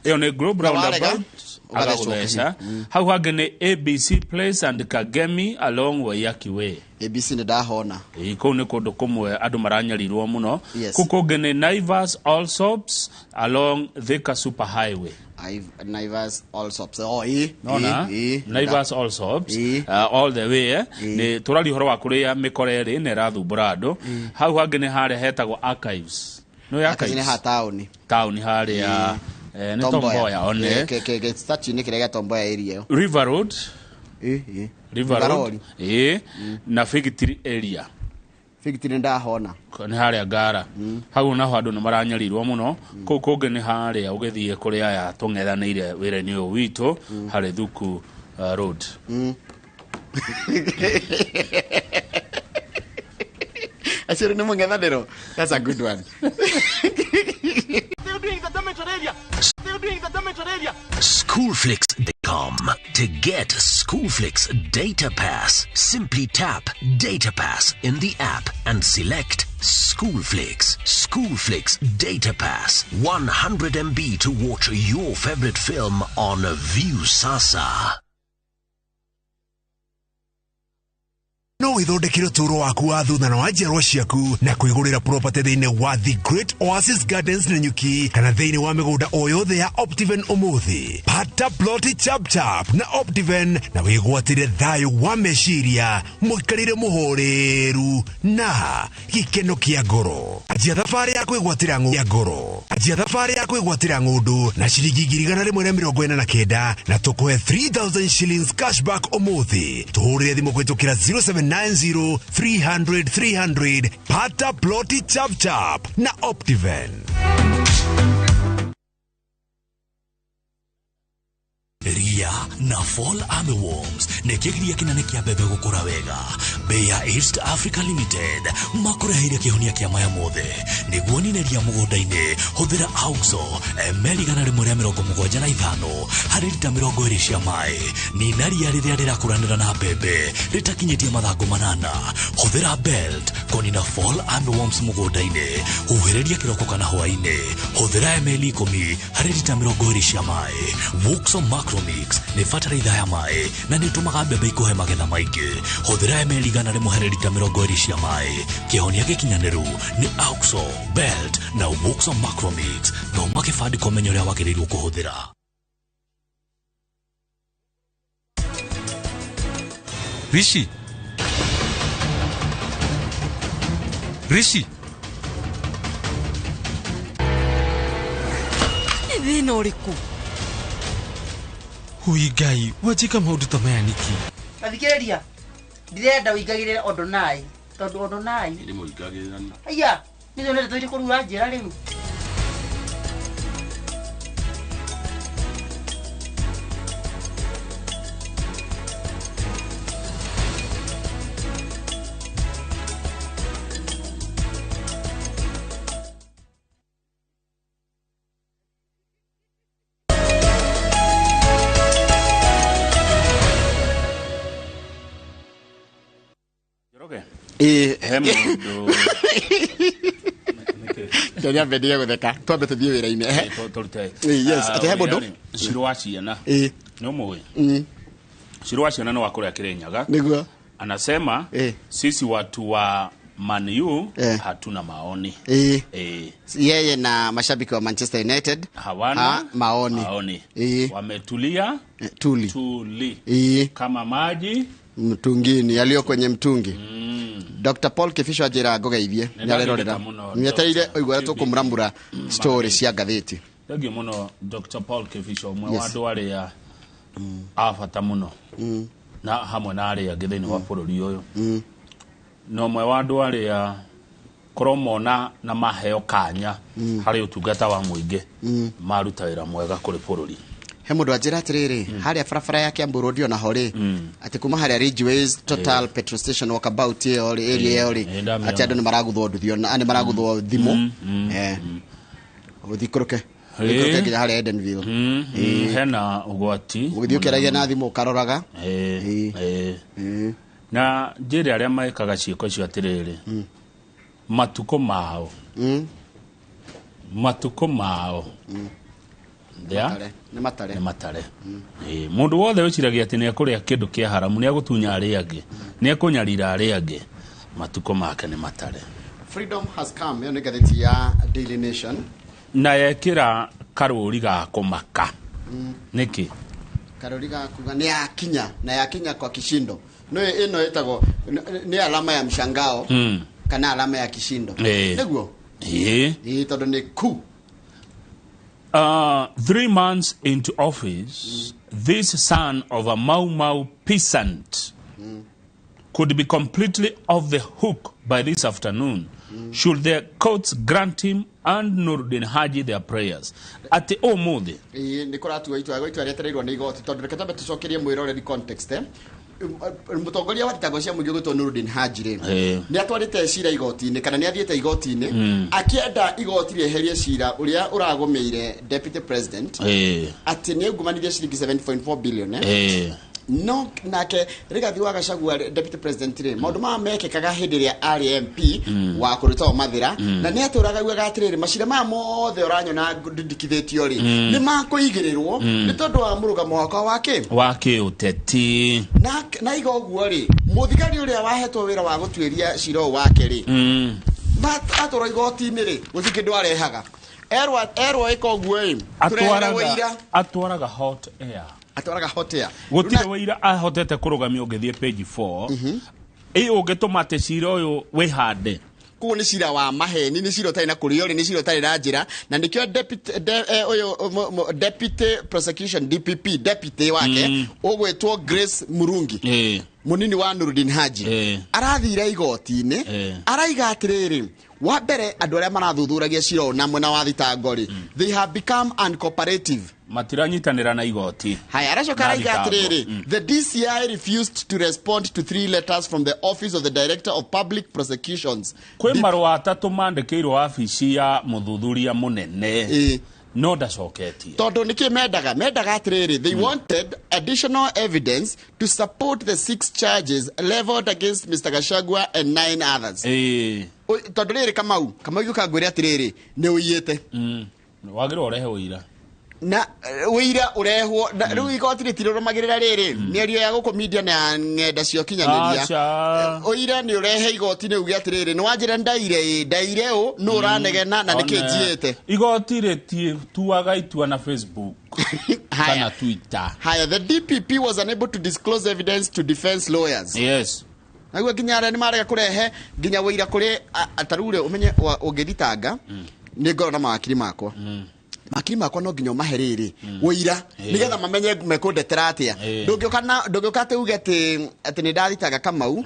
Ĩyo nĩ Globe Na warega, Roundabout ũgathecwo. Agagũtheca. Hau hangĩ nĩ ABC Place and Kagemi along Waiyaki Way. ABC nĩ ndahona. Ĩĩ, kũu nĩ kũndũ kũmwe andũ maranyarirwo mũno. Yes. Kũu kũngĩ nĩ Naivas Allsops along Thika Super Highway. Naivas Allsops. Oh, ĩ. Nona Ĩ. Naivas Allsops Ĩ. All the way nĩ tũraria ũhoro wa kũrĩa mĩkora ĩrĩ na ĩrathumbũra andũ. Hau hangĩ nĩ harĩa hetagwo Archives. Nĩ Archives nĩ ha taũni. Taũni harĩa nĩ Tom Mboya one. Statue-inĩ kĩrĩa gĩa Tom Mboya area ĩyo. River Road. Ĩ, ĩ. River River Road. Road. Ĩ, na Fig Tree area. Fig Tree nĩ ndahona. Nĩ harĩa Ngara. Hau naho andũ nĩ maranyarirwo mũno. Kũu kũngĩ nĩ harĩa ũgĩthiĩ kũrĩa aya tũng'ethanĩire wĩra-inĩ ũyũ witũ harĩ Thuku Road. Acio nĩ mũng'ethanĩro. That's a good one. Still doing the damage on area. Still doing the damage on area. Schoolflix.com. To get Schoolflix Data Pass, simply tap Data Pass in the app and select Schoolflix. Schoolflix Data Pass. 100 MB to watch your favorite film on Viusasa. No wĩthondekere ũtũũro waku wa thutha na wa njiarwa ciaku na kwĩgũrĩra property thĩinĩ wa The Great Oasis Gardens Nanyuki kana thĩinĩ wa mĩgũnda o yothe ya Optiven ũmũthĩ. Pata ploti chapchap na Optiven na wĩgwatĩre thayũ wa meciria, mũikarĩre mũhoreru na gĩkeno kĩa ngoro. Anjia thabarĩ ya kwĩgwatĩra ng'ũ ya ngoro. Anjia thabarĩ ya kwĩgwatĩra ng'ũndũ na ciringi 149,000 na tũkũhe 3000 shillings cashback ũmũthĩ. Tũhũrĩre thimũ kũhĩtũkĩra 0790 300 300. Pata ploti chapchap na Optiven. Ria na Fall Armyworms nĩ kĩgiria kĩnene kĩa mbembe gũkũra wega. Bayer East Africa Limited makũreheire kĩhonia kĩa maya mothe. Nĩguo nine ria mũgũnda-inĩ, hũthĩra Auxo ml 175 harĩ rita 20 cia maĩ. Nina ria rĩrĩa rĩrakũranĩra na mbembe rĩtakinyĩtie mathangũ 8. Hũthĩra Belt kũnina Fall Armyworms mũgũnda-inĩ. Huhĩrĩria kĩroko kana hwaĩ-inĩ. Hũthĩra ml 10 harĩ rita 20 cia maĩ. Wuxo Macromix nĩ bataraitha ya maĩ na nĩ ĩtũmaga mbembe ikũhe magetha maingĩ. Hũthĩra ml 100 harĩ rita 20 cia maĩ. Kĩhonia gĩkinyanĩru nĩ Auxo, Belt na Wuxo Macromix. Thoma kĩbandĩko ũmenye ũrĩa wagĩrĩirwo kũhũthĩra. Rishi. Rishi. Nĩ thĩna ũrĩkũ? Hui Ngai, wanjĩka maũndũ ta maya nĩkĩ? Tathikĩrĩria, ndirenda ũingagĩrĩre Odonai, tondũ Odonai aya nĩ nĩ tũire kũrura njĩra rĩu. Njoroge. Ĩ. He mũndũ Kenya ambendire gũtheka twambe tũthiĩ wĩra-inĩ. Ehe. Tũrute. Ĩ, yes. Atĩ he mũndũ? Ciro wa ciana. Ĩ. Nĩ ũmũĩ? Ciro wa ciana nĩ wa kũrĩa Kĩrĩnyaga. Nĩguo. Anasema Eh. sisi watu wa Man U Eh. hatuna maoni. Ĩ. Eh, Yeye na mashabiki wa Manchester United hawana ha, maoni. maoni. Ĩ. Wametulia Eh, tuli. tuli Ĩ. kama maji mtungini yaliyo kwenye mtungi. Dr Paul Kibisho anjĩra ngũgeithie. Nĩ Nĩ arerorera. ndagĩrĩka mũno, Nĩetereire Dr. ũigua ũrĩa tũkũmũramura story cia ngathĩti. Thengiũ mũno Dr Paul Kibisho, ũmwe wa Yes. andũ arĩa a bata mũno na hamwe na arĩa angĩ thĩinĩ wa bũrũri ũyũ, na ũmwe wa andũ arĩa korwo mona na maheo kanya harĩ ũtungata wa mũingĩ maruta wĩra mwega kũrĩ bũrũri. He mũndũ anjĩra atĩrĩrĩ, harĩa barabara ya Kiambu Road ona ho rĩ, atĩ kuma harĩa Ridgeways Total petrol station walkabout ĩyo rĩ, area ĩyo rĩ, Ĩ, ndamĩona. atĩ andũ nĩ maraguthwo nduthi ona nĩ maraguthwo thimũ. Ũthikũrũke ũikũrũke nginya harĩa Edenville. Hena ũgwati. Ũgĩthiĩ ũkĩaragia na thimũ ũkaroraga. Ĩ, ĩ. Na njĩre arĩa mekaga ciĩko icio atĩrĩrĩ, matukũ mao, matukũ mao They are Matare, nĩ matare. Nĩ matare. Ĩĩ, mũndũ wothe wĩciragia atĩ nĩ ekũrĩa kĩndũ kĩa haramu, nĩ egũtunya arĩa angĩ, nĩ ekũnyarira arĩa angĩ, matukũ make nĩ matare. Freedom has come, ĩyo nĩ ngathĩti ya Daily Nation. Na yekĩra karũri ga kũmaka nĩkĩ? Karori ga kuga nĩ yakinya, na yakinya kwa kishindo. No ĩno ĩtagwo nĩ alama ya mshangao kana alama ya kishindo. Nĩguo? Ĩĩ. Ĩĩ, tondũ nĩ ku. 3 months into office, this son of a Mau Mau peasant could be completely off the hook by this afternoon, should the courts grant him and Nurdin Haji their prayers. Ati ũmũthĩ. Ĩĩ, nĩ kũratua itua, itua rĩetereirwo nĩ igoti, tondũ reke twambe tũcokerie mwĩroreri context, eh. Mũtongoria wa thitango cia mũingĩ gwĩtwo Nurdin Haji rĩ, nĩ atwarĩte cira igoti-inĩ, kana nĩ athiĩte igoti-inĩ akĩenda igoti rĩeherie cira ũrĩa ũragũmĩire deputy president atĩ nĩ aungumanirie ciringi 7.4 billion, eh? No nake Rigathi wa Gachagua, deputy president rĩ, maũndũ maya mekĩkaga hĩndĩ ĩrĩa arĩ MP wa kũrĩtagwo Mathĩra, na nĩ atũraga augaga atĩrĩrĩ, macira maya mothe ũranyona ndindikithĩtio rĩ, nĩ makũigĩrĩrwo nĩ tondũ wa mũrũgamo wakwa wa kĩ? Wa kĩũteti. Na iga ũguo rĩ, mũthigari ũrĩa wahetwo wĩra wa gũtuĩria cira ũyũ wake rĩ, atwarwo igoti-inĩ rĩ, gũtirĩ kĩndũ arehaga. Erwo ĩka ũguo ĩ, tũrehere wĩira. Atwaraga hot air. Atwaraga hot air. Gũtirĩ wĩira ahotete kũrũgamia. Ũngĩthiĩ page 4 ĩ, ũngĩtũma atĩ cira ũyũ wĩhande. Koguo nĩ cira wa maheni, nĩ cira ũtarĩ na kũrĩa ũrĩ, nĩ cira ũtarĩ na njĩra, na nĩkĩo deputy, ũyũ deputy prosecution, DPP deputy wake ũgwĩtwo Grace Murungi, mũnini wa Nurdin Haji, arathire igoti-inĩ, araiga atĩrĩrĩ, wa mbere, andũ arĩa marathuthuragia cira ũyũ na mwena wa thitango rĩ, they have become uncooperative. Matiranyitanĩra na igoti. Haya, aracoka Na araiga thitango. atĩrĩrĩ, the DCI refused to respond to three letters from the Office of the Director of Public Prosecutions. Kwĩ marũa atatũ mandĩkĩirwo wabici ya mũthuthuria mũnene, no ndacoketie. Tondũ nĩkĩ mendaga atĩrĩrĩ, they wanted additional evidence to support the six charges leveled against Mr Gachagua and nine others. Tondũ rĩrĩ, Kamau gĩũka ngwĩre atĩrĩrĩ, nĩ ũiyĩte. Wagĩrĩirwo ũrehe ũira. Na ũira ũrehwo na rĩu igoti rĩtirũrũmagĩrĩra rĩrĩ mĩario ya gũkũ media na ya ng'enda cia ũkinyanĩria. Aca. Ũira nĩ ũrehe igoti nĩ uge atĩrĩrĩ, nĩ wanjĩra ndaire, ĩ ndaire, ũ nũ ũranegena na nĩkĩ One, njiĩte? Igoti rĩtituaga itua na Facebook kana Twitter. Haya, the DPP was unable to disclose evidence to defense lawyers. Naguo nginya arĩa nĩ marega kũrehe nginya wũira kũrĩ ta rĩu rĩ, ũmenye ũngĩthitanga nĩ ngorwo na mawakiri makwa, mawakiri makwa no nginya ũmahe rĩrĩ wũira nĩgetha mamenye mekũndetera atĩa. Ndũngĩũka atĩ uge atĩ nĩ ndathitanga Kamau,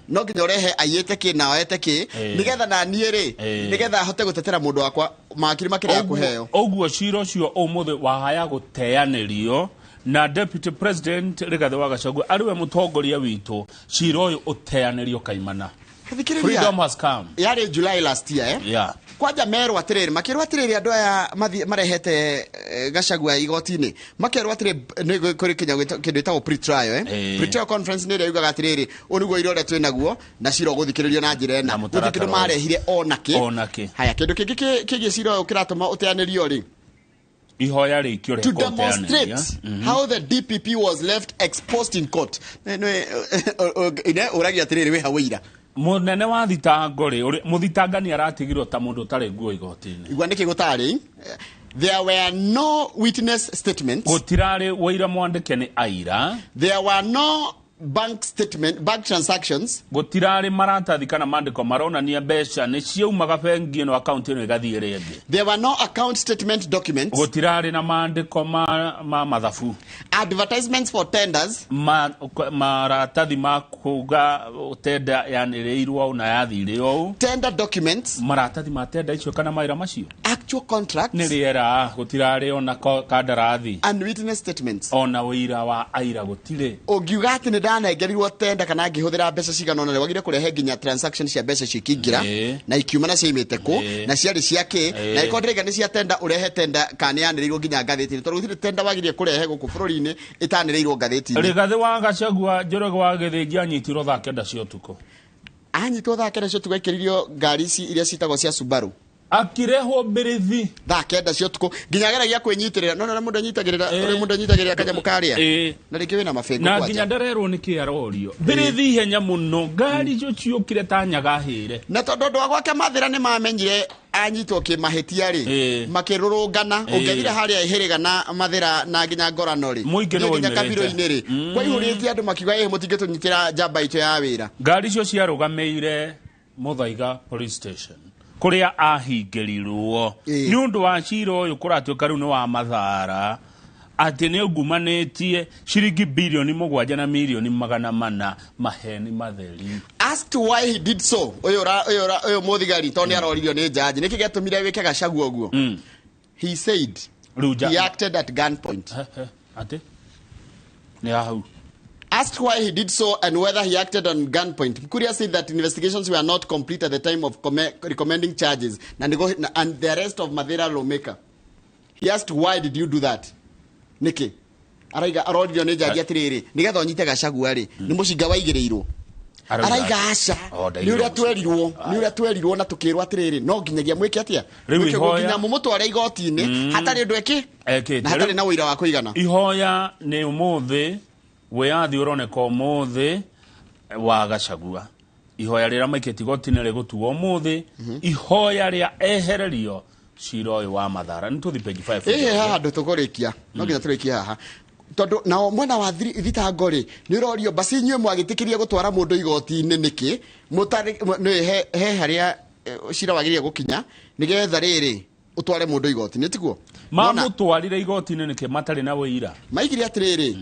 no nginya ũrehe aiyĩte kĩ na oete kĩ, nĩgetha na niĩ rĩ, nĩgetha hote gũtetera mũndũ wakwa, mawakiri makĩrega kũheo. Ũguo cira ũcio ũmũthĩ wahaya gũteanĩrio na deputy president Rigathĩ wa Gachagua arĩ we mũtongoria witũ, cira ũyũ ũteanĩrio kaimana. Thikĩrĩria. Freedom has come. Yarĩ July last year, eh? Yeah. Kwanja merwo atĩrĩrĩ, makĩrwo atĩrĩrĩ, andũ aya marehete Gachagua igoti-inĩ, makerwo atĩrĩ, nĩ kũrĩ kinya kĩndũ ĩtagwo pre-trial, eh? Pre-trial conference nĩ ĩrĩa yugaga atĩrĩrĩ, ũyũ nĩguo ũira ũrĩa twĩ naguo na cira ũgũthikĩrĩrio na njĩra ĩna. Na Gũtirĩ mũtaratara kĩndũ ũyũ. marehire ona kĩ. Ona kĩ. Haya, kĩndũ kĩngĩ kĩgiĩ cira ũyũ kĩratũma ũteanĩrio rĩ, ihoya rĩikio to demonstrate how the DPP was left exposed in court. Ine ũragia atĩrĩrĩ, wĩha wĩira? Mũnene wa thitango rĩ, mũthitangani aratigirwo ta mũndũ ũtarĩ nguo igoti-inĩ. Igua nĩkĩ gũtarĩ, there were no witness statements. Gũtirarĩ wĩira mwandĩke nĩ aira. There were no bank statement, bank transactions. Gũtirarĩ maratathi kana mandĩko maronania mbeca nĩ ciaumaga bengi ĩno, akaunti ĩno, ĩgathiĩ ĩrĩa ĩngĩ. There were no account statement documents. Gũtirarĩ na mandĩko ma mathabu. Advertisements for tenders. Maratathi ma kuga tenda yanĩrĩirwo ũũ na yathire ũũ. Tender documents. Maratathi ma tenda icio kana mawĩra macio. Actual contracts. Nĩ rĩera, gũtirarĩ ona kandarathi. And witness statements. Ona ũira wa aira gũtirĩ. Ũngiuga atĩ nĩ ndanengerirwo tenda kana ngĩhũthĩra mbeca cigana ũna, nĩ wagĩrĩire kũrehe nginya transaction cia mbeca icio ikĩingĩra na ikiuma na ciaimĩte kũ na ciarĩ cia kĩ, na ĩkorwo ndĩraiga nĩ cia tenda, ũrehe tenda kana nĩ yanĩrĩirwo nginya ngathĩti-inĩ, tondũ gũtirĩ tenda wagĩrĩire kũrehe gũkũ bũrũri-inĩ ĩtanĩrĩirwo ngathĩti-inĩ. Rigathĩ wa Gachagua Njoroge wa Gĩthĩnji anyitirwo thaa 9 cia ũtukũ. Anyitwo thaa 9 cia ũtukũ, aikĩririo ngari ici iria citagwo cia Subaru. Akirehwo mbirithi thaa 9 cia ũtukũ nginya ageragia kwĩnyitĩrĩra no ũrĩa mũndũ anyitagĩrĩra ũrĩa mũndũ anyitagĩrĩra kanyamũ karĩa na rĩngĩ wĩna mabĩngũ na nginya ndarerwo nĩkĩ arorio mbirithi ihenya mũno ngari icio ciũkire ta nyagahĩre na tondũ andũ a gwake Mathĩra nĩ mamenyire anyitwo kĩmahĩtia rĩ makĩrũrũngana ũngĩathire harĩa Ihĩrĩga na Mathĩra na nginya Ngorano rĩ Mũingĩ nĩ nginya woimĩrĩte. Kabirũ-inĩ rĩ kwaihũrĩte andũ makiuga ĩ mũtingĩtũnyitĩra njamba itũ ya wĩra. Ngari icio ciarũgamĩire Muthaiga police station kũrĩa ahingĩrirwo nĩ ũndũ wa cira ũyũ kũratuĩka rĩu nĩ wa mathara atĩ nĩ ungumanĩtie ciringi bilioni 7 na milioni 400 maheni matheri. Asked why he did so ũyũ mũthigari tondũ nĩ aroririo nĩ jaji nĩkĩ gĩatũmire wĩke Gachagua ũguo. He said he acted at gunpoint. Atĩ nĩ hau. Asked why he did so and whether he acted on gunpoint, Mkuria said that investigations were not complete at the time of recommending charges and the arrest of Mathira lawmaker. He asked, why did you do that? Niki, araiga aroririo nĩ jaji atĩrĩrĩ nĩgetha ũnyite Gachagua rĩ nĩ mũcinga waigĩrĩirwo. Araiga aca nĩ ũrĩa twerirwo nĩ ũrĩa twerirwo na tũkĩrwo atĩrĩrĩ no nginyagia mwĩke atĩa nginya mũmũtware igoti-inĩ hatarĩ ũndũ ekĩ na hatarĩ na ũira wa kũigana. Ihoya nĩ ũmũthĩ wĩyathi ũroneka ũmũthĩ wa Gachagua. Ihoya rĩrĩa maikĩtie igoti-inĩ rĩgũtuo ũmũthĩ ihoya rĩa ehererio cira ũyũ wa Mathara. Nĩ tũthiĩ page 5. Ĩhĩ haha ndũ tũkũrĩkia no nginya tũrĩkie haha tondũ nao mwena wa thitango rĩ nĩ ũrorio basi inyuĩ mwagĩtĩkĩria gũtwara mũndũ igoti-inĩ nĩkĩ mũtarĩ he harĩa cira wagĩrĩire gũkinya nĩgetha rĩrĩ ũtware mũndũ igoti-inĩ tiguo mamũtwarire igoti-inĩ nĩkĩ matarĩ na ũira. Maigire atĩrĩrĩ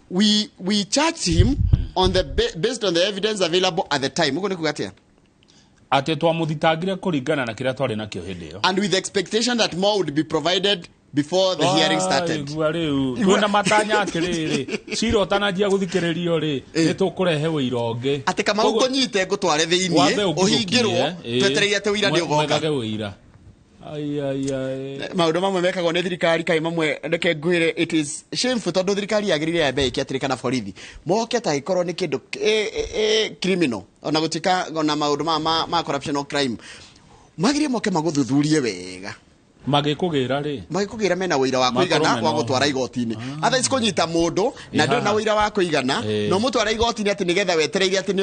we charged him on the based on the evidence available at the time. Ugo nikuga atia? Ati twamuthitangire kuringana na kiria twari nakio hindi iyo. And with the expectation that more would be provided before the hearing started. Igua riu twina matanya atiriri cira utananjia guthikiririo ri ni tukurehe wira ungi. Ati kama ngunyite ngutware thiini uhingirwo twetereire ati wira ni ugoka. Wira. Ai ai ai. Maundu mamwe mekagwo nĩ thirikari kai mamwe reke ngwire it is shameful tondu thirikari yagĩrĩire yambe ĩke atĩrĩ kana borithi moke ta ĩkorwo nĩ kĩndũ criminal ona gũtuĩka ona maundu ma corruption or crime magĩrĩire moke magũthuthurie wega magĩkũgĩra rĩ magĩkũgĩra mena wĩira wa kũigana wa gũtwara igoti-inĩ atha ici kũnyita mũndũ na ndũrĩ na wĩira wa kũigana no mũtwara igoti-inĩ atĩ nĩgetha wetereire atĩ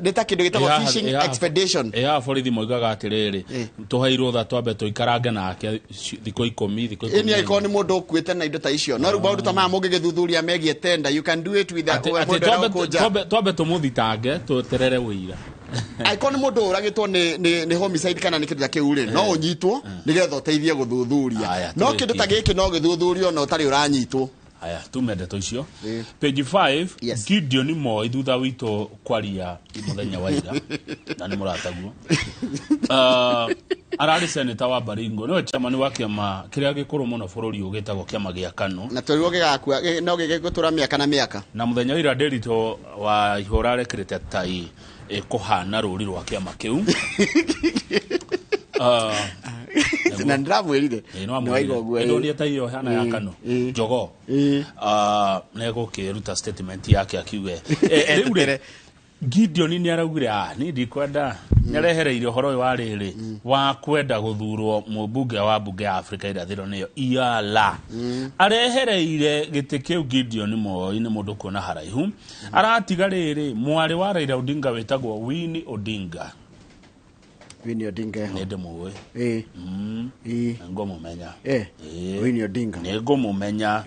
nĩ ta kĩndũ gĩtagwo fishing expedition. Ya borithi moigaga atĩrĩrĩ tũheirwo tha twambe tũikarange nake thikũ 10 thikũ 10 ĩni angĩkorwo nĩ mũndũ ũkuĩte na indo ta icio no rĩu maũndũ ta maya mũngĩgĩthuthuria megiĩ tender you can do it with the twambe tũmũthitange tweterere wĩira. Angĩkorwo nĩ mũndũ ũragĩtwo nĩ homicide kana nĩ kĩndũ ta kĩu rĩ no ũnyitwo nĩgetha ũteithie gũthuthuria no kĩndũ ta gĩkĩ no gĩthuthurio na ũtarĩ ũranyitwo. Aya tume ndeto icio page 5. Gideon Moi thutha witũ kwaria mũthenya wa ira na nĩ mũrataguo ararĩ senator wa Baringo nĩwe chairman wa kĩama kĩrĩa gĩkũrũ mũno bũrũri ũyũ gĩtagwo kĩama gĩa KANU na twerirwo gĩgakua no gĩgũtũra mĩaka na mĩaka na mũthenya wa ira Nderitu wa ihũra arekĩrĩte tai ĩkũhana rũri rwa kĩama kĩu. Na ndĩramwĩrire nĩwaigua ũguo ndonire ta iyo hana ya KANU jogoo nĩegũkĩruta statement yake akiuge rĩu rĩ Gideon nĩ araugire niĩ ndikwenda nĩarehereire ũhoro ũyũ wa rĩrĩ wa kwenda gũthurwo mũmbunge wa mbunge ya Afrika irathĩro nĩyo IALA arehereire gĩtĩ kĩu Gideon Moi nĩ mũndũ kuona haraihu aratiga rĩrĩ mwarĩ wa Raila Odinga wĩtagwo Winnie Odinga. Winnie Odinga nĩ ndĩmũĩ ngũmũmenya Winnie Odinga nĩ ngũmũmenya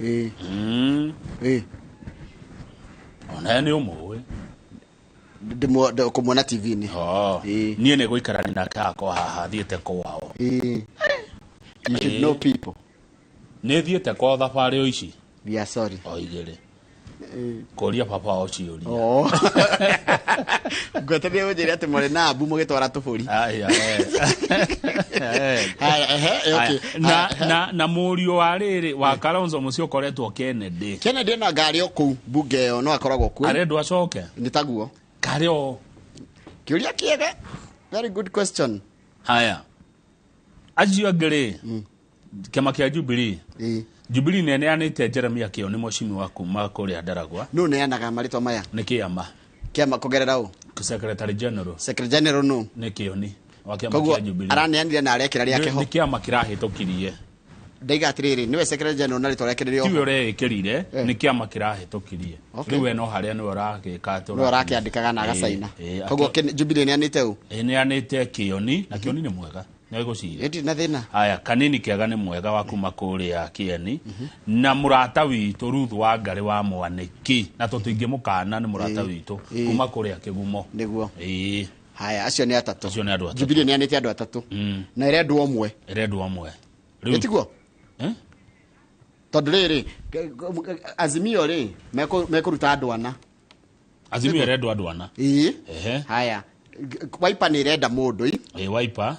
ona nĩ ũmũĩ kũmuona TV-inĩ. Niĩ nĩ gũikarania nake hakwa haha thiĩte kwao. You should know people. Nĩ thiĩte kwao thabarĩ o ici. We are sorry. O igĩrĩ. Kũria baba wao ciũria. Ngwetereire ũnjĩre atĩ mwarĩ na ambu mũgĩtwara tũbũri. Na mũriũ wa rĩrĩ wa Kalonzo Musyoka ũkoretwo Kennedy. Kennedy no ngari o kũu mbunge ĩyo no akoragwo kuo. Arendwo acoke. Nĩ taguo. Karĩ o Kĩũria kĩega. Very good question. Haya. Acio angĩ rĩ kĩama kĩa Jubilee. Jubilee nĩaneanĩte Jeremiah Kĩo nĩ mũcimi kuma kũrĩa Ndaragwa. Nũ neanaga marĩtwa maya? Nĩ kĩama. Kĩama kũgerera ũ? Secretary General. Secretary General nũ? Nĩ Kĩoni. Wa kĩama Koguo kĩa Jubilee. araneanire na arekĩra rĩake ho. Nĩ kĩama kĩrahĩtũkirie. Ndaiga atĩrĩrĩ, nĩwe secretary general na rĩtwa rĩake rĩrĩ Tiwe oho. ũreĩkĩrire, Eh. nĩ kĩama kĩrahĩtũkirie. Okay. Rĩu we no harĩa nĩwe ũragĩka atĩ. Nĩwe ũrakĩandĩkaga na agacaina. Ĩĩ, Koguo Jubilee nĩanĩte ũ? Ĩneanĩte Kĩoni, na Kĩoni nĩ mwega, nĩ egũcira. Ĩndirĩ na thĩna. Haya, Kanini Kĩega nĩ mwega wa kuma kũrĩa Kĩeni, na mũrata witũ Ruth Wangarĩ wa Mwanĩki, na tũtingĩmũkana, nĩ mũrata witũ kuma kũrĩa Kĩgumo. Nĩguo. Ĩĩ. Haya, acio nĩ atatũ. Acio nĩ andũ atatũ. Jubilee nĩanĩte andũ atatũ. Na ĩrendwo ũmwe. Ĩrendwo ũmwe. Ĩtiguo? Eh? Tondũ rĩrĩ, Azimio rĩ, mekũruta andũ ana. Azimio ĩrendwo andũ ana. Ĩĩ. Ehe. Haya, Wiper nĩ ĩrenda mũndũ ĩ. Ĩĩ, Wiper.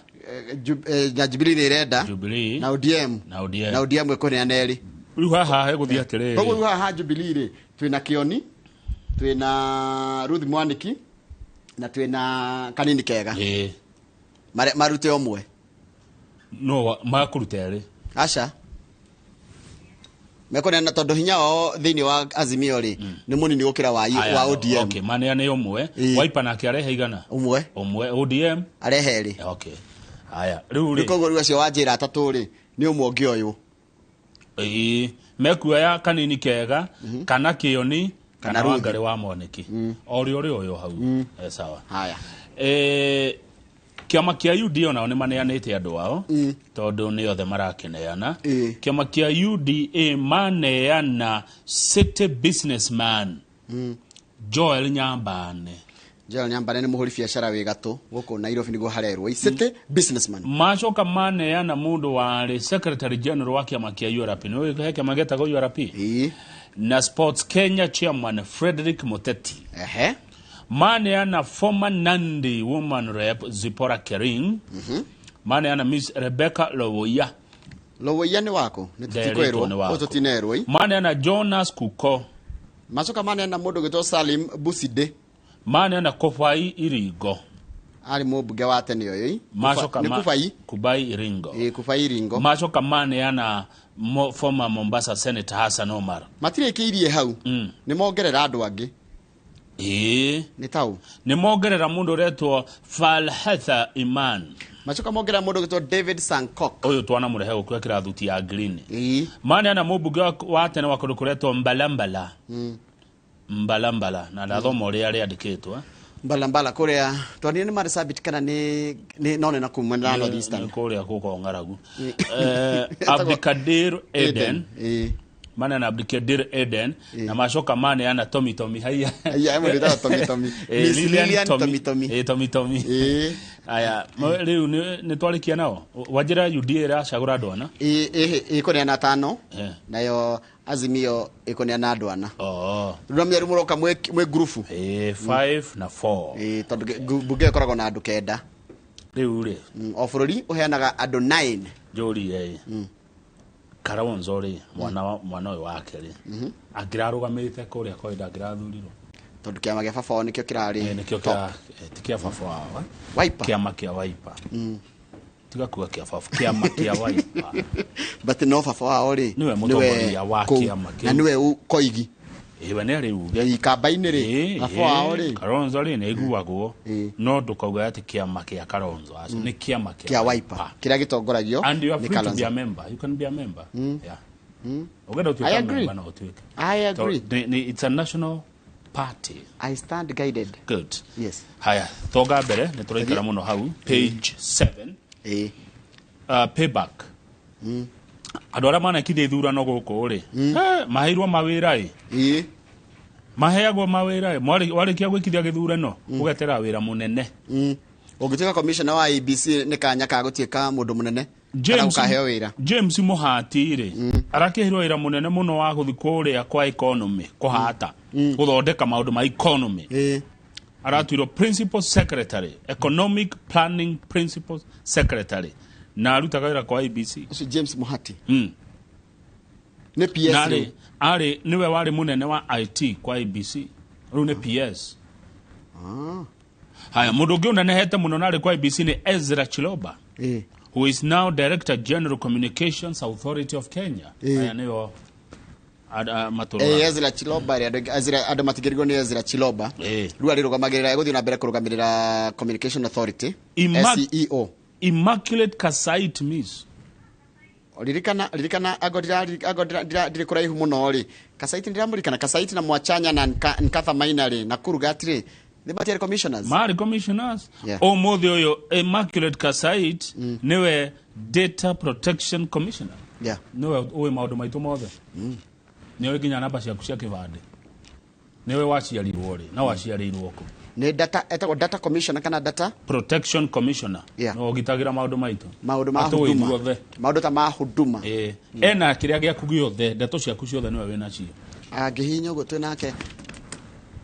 Na Jubilee nĩ ĩrenda. Jubilee. Na ODM. Na ODM. Na ODM ĩkũneana erĩ. Rĩu haha hegũthiĩ atĩrĩrĩ. Koguo rĩu haha Jubilee rĩ, twĩna Kĩoni, twĩna Ruth Mwanĩki, na twĩna Kanini Kega. Ĩĩ. Marute ũmwe. No makũruta erĩ. Aca. Mekũneana tondũ hinya wao thĩinĩ wa Azimio rĩ, nĩ mũnini gũkĩra wa ODM. Okay, maneane ũmwe. Wiper nake arehe igana. Ũmwe. Ũmwe. ODM arehe erĩ. Okay. Haya, rĩu rĩ. Koguo rĩu acio wanjĩra atatũ rĩ, nĩ ũmwe ũngĩ ũyũ. Ĩĩ, mekuoya Kanini Kega, kana Kĩoni, kana Ruth. Wangarĩ wa Mwanĩki. O ũrĩa ũrĩ ũyũ hau. Sawa. Haya. Kĩama kĩa UDA onao nĩ maneanĩte andũ ao, tondũ nĩ othe marakĩneana. Kĩama kĩa UDA maneana city businessman Joel Nyambane. Joel Nyambane nĩ mũhũri biacara wĩ gatũ gũkũ Nairobi nĩguo harerwo. City businessman. Macoka maneana mũndũ warĩ secretary general wa kĩama kĩa URP. Nĩ he kĩama gĩtagwo URP? Na Sports Kenya chairman Frederick Muteti. Ehe. Maneana former Nandi woman rep Zipporah Kering. Maneana Miss Rebecca Lowoya. Lowoya nĩ wako? Nĩ Nderitwo tũtikwĩrwo. nĩ wako. Ũũ tũtinerwo. Maneana Jonas Kuko. Macoka maneana mũndũ ũgwĩtwo Salim Buside. Maneana Kũbai Iringo. Arĩ mũmbunge wa tene ũyũ. Macoka Nĩ Kubai. Kubai Iringo. Ĩĩ, Kubai Iringo. Macoka maneana former Mombasa Senator Hassan Omar. Matirĩkĩirie hau. Nĩ mongerera andũ angĩ. Ĩĩ. Nĩ tau. Nĩ mongerera mũndũ ũretwo Falhatha Iman. Macoka mongerera mũndũ ũgwĩtwo David Sankok. Ũyũ twanamũrehe gũkũ ekĩra thuti ya green. Ĩĩ. Maneana mũmbunge wa tene wa kũndũ kũretwo Mbalambala. Mbalambala na ndathoma ũrĩa rĩandĩkĩtwo. Mbalambala kũrĩa twanire nĩ Marsabit kana nĩ no nĩ na kuma na North Eastern. Nĩ kũrĩa gũkũ ng'aragu. Abdikadir Eden. Maneana Abdikadir Eden na macoka maneana Tommy Tommy haiya. Haiya, mũndũ wĩtagwo Tommy Tommy. Miss Lilian Tommy Tommy. Tommy Tommy. Aya, rĩu nĩ twarĩkia nao. Wanjĩra UDA ĩracagũra andũ ana. Ĩĩ, ĩkũneana atano. Nayo Azimio ĩkũneana andũ ana. Rĩu na mĩaru mũroka mwĩ ngurubu. Ĩĩ, 5 na 4. Ĩĩ, tondũ mbunge ĩkoragwo na andũ 9. Rĩu rĩ. O bũrũri ũheanaga andũ 9. Njũrie ĩ. Kalonzo rĩ, mwana ũyũ wake rĩ, angĩrarũgamĩte kũrĩa Koida angĩrathurirwo. Tondũ kĩama kĩa baba wao nĩkĩo kĩrarĩ Nĩkĩo top. ti kĩa baba wao. Wiper. Kĩama kĩa Wiper. Tiga kuga kĩa baba, kĩama kĩa Wiper. But no baba wao rĩ, Nĩwe mũtongoria wa kĩama kĩu. Na nĩwe koigi. Ĩĩ, we nĩ arĩ uge. Ikamba-inĩ rĩ, baba wao rĩ. Kalonzo rĩ nĩ aiguagwo, no ndũkauga atĩ kĩama kĩa Kalonzo, acio nĩ kĩama kĩa Wiper kĩrĩa gĩtongoragio And you are nĩ free to be Kalonzo. a member. You can be a member. Yeah. Ũngĩenda I ũtuĩke agree. member no ũtuĩke. I agree. It's a national party. I stand guided. Good. Yes. Haya, tonga mbere nĩ tũraikara mũno hau page 7. Payback. Andũ arĩa manekithia ithurano gũkũ rĩ, maheirwo mawĩra ĩ. Maheagwo mawĩra ĩ. Warĩkia gwĩkithia gĩthurano, ũgetera wĩra mũnene. Ũngĩtuĩka commissioner wa ABC nĩ kanya ka gũtuĩka mũndũ mũnene. Kana gũkaheo wĩra. James Muhati rĩ, arakĩheirwo wĩra mũnene mũno wa gũthiĩ kũrĩa kwa economy, kũhata, gũthondeka maũndũ ma economy. Aratuirwo principal secretary, economic planning principal secretary. Na arutaga wĩra kwa ABC. Ũcio James Muhati. Nĩ PS Na rĩu. arĩ nĩwe warĩ mũnene wa IT kwa ABC. Rĩu nĩ PS. Haya, mũndũ ũngĩ ũnenehete mũno na arĩ kwa ABC nĩ Ezra Chiloba. Who is now Director General Communications Authority of Kenya. Haya nĩyo Matũrũra. Ezra Chiloba rĩ, andũ Ezra andũ matingĩrigwo nĩ Ezra Chiloba. Rĩu arĩrũgamagĩrĩra, egũthiĩ na mbere kũrũgamĩrĩra Communication Authority, CEO. Immaculate Kasait Miss. Ririkana, ririkana, ango ndira ndirĩ kũraihu mũno rĩ, Kasaiti ndiramũririkana, Kasaiti na Mwachanya na Nkatha Maina rĩ, na Kurgat rĩ, nĩ matiarĩ commissioners? Marĩ commissioners. Yeah. Ũmũthĩ ũyũ Immaculate Kasait nĩwe Data Protection Commissioner. Nĩwe ũĩ maũndũ maitũ mothe, nĩwe nginya namba ciaku cia kĩbandĩ, nĩwe waciarirwo rĩ na waciarĩirwo kũ. Nĩ data, etagwo data commissioner kana data Protection Commissioner. Nĩwe ũgitagĩra maũndũ maitũ. Maũndũ ma Atũĩ huduma. Ithuothe. Maũndũ ta ma huduma. Ĩĩ. Ena kĩrĩa gĩaku gĩothe, ndeto ciaku ciothe nĩwe wĩnacio. Angĩhihinya ũguo twĩ nake,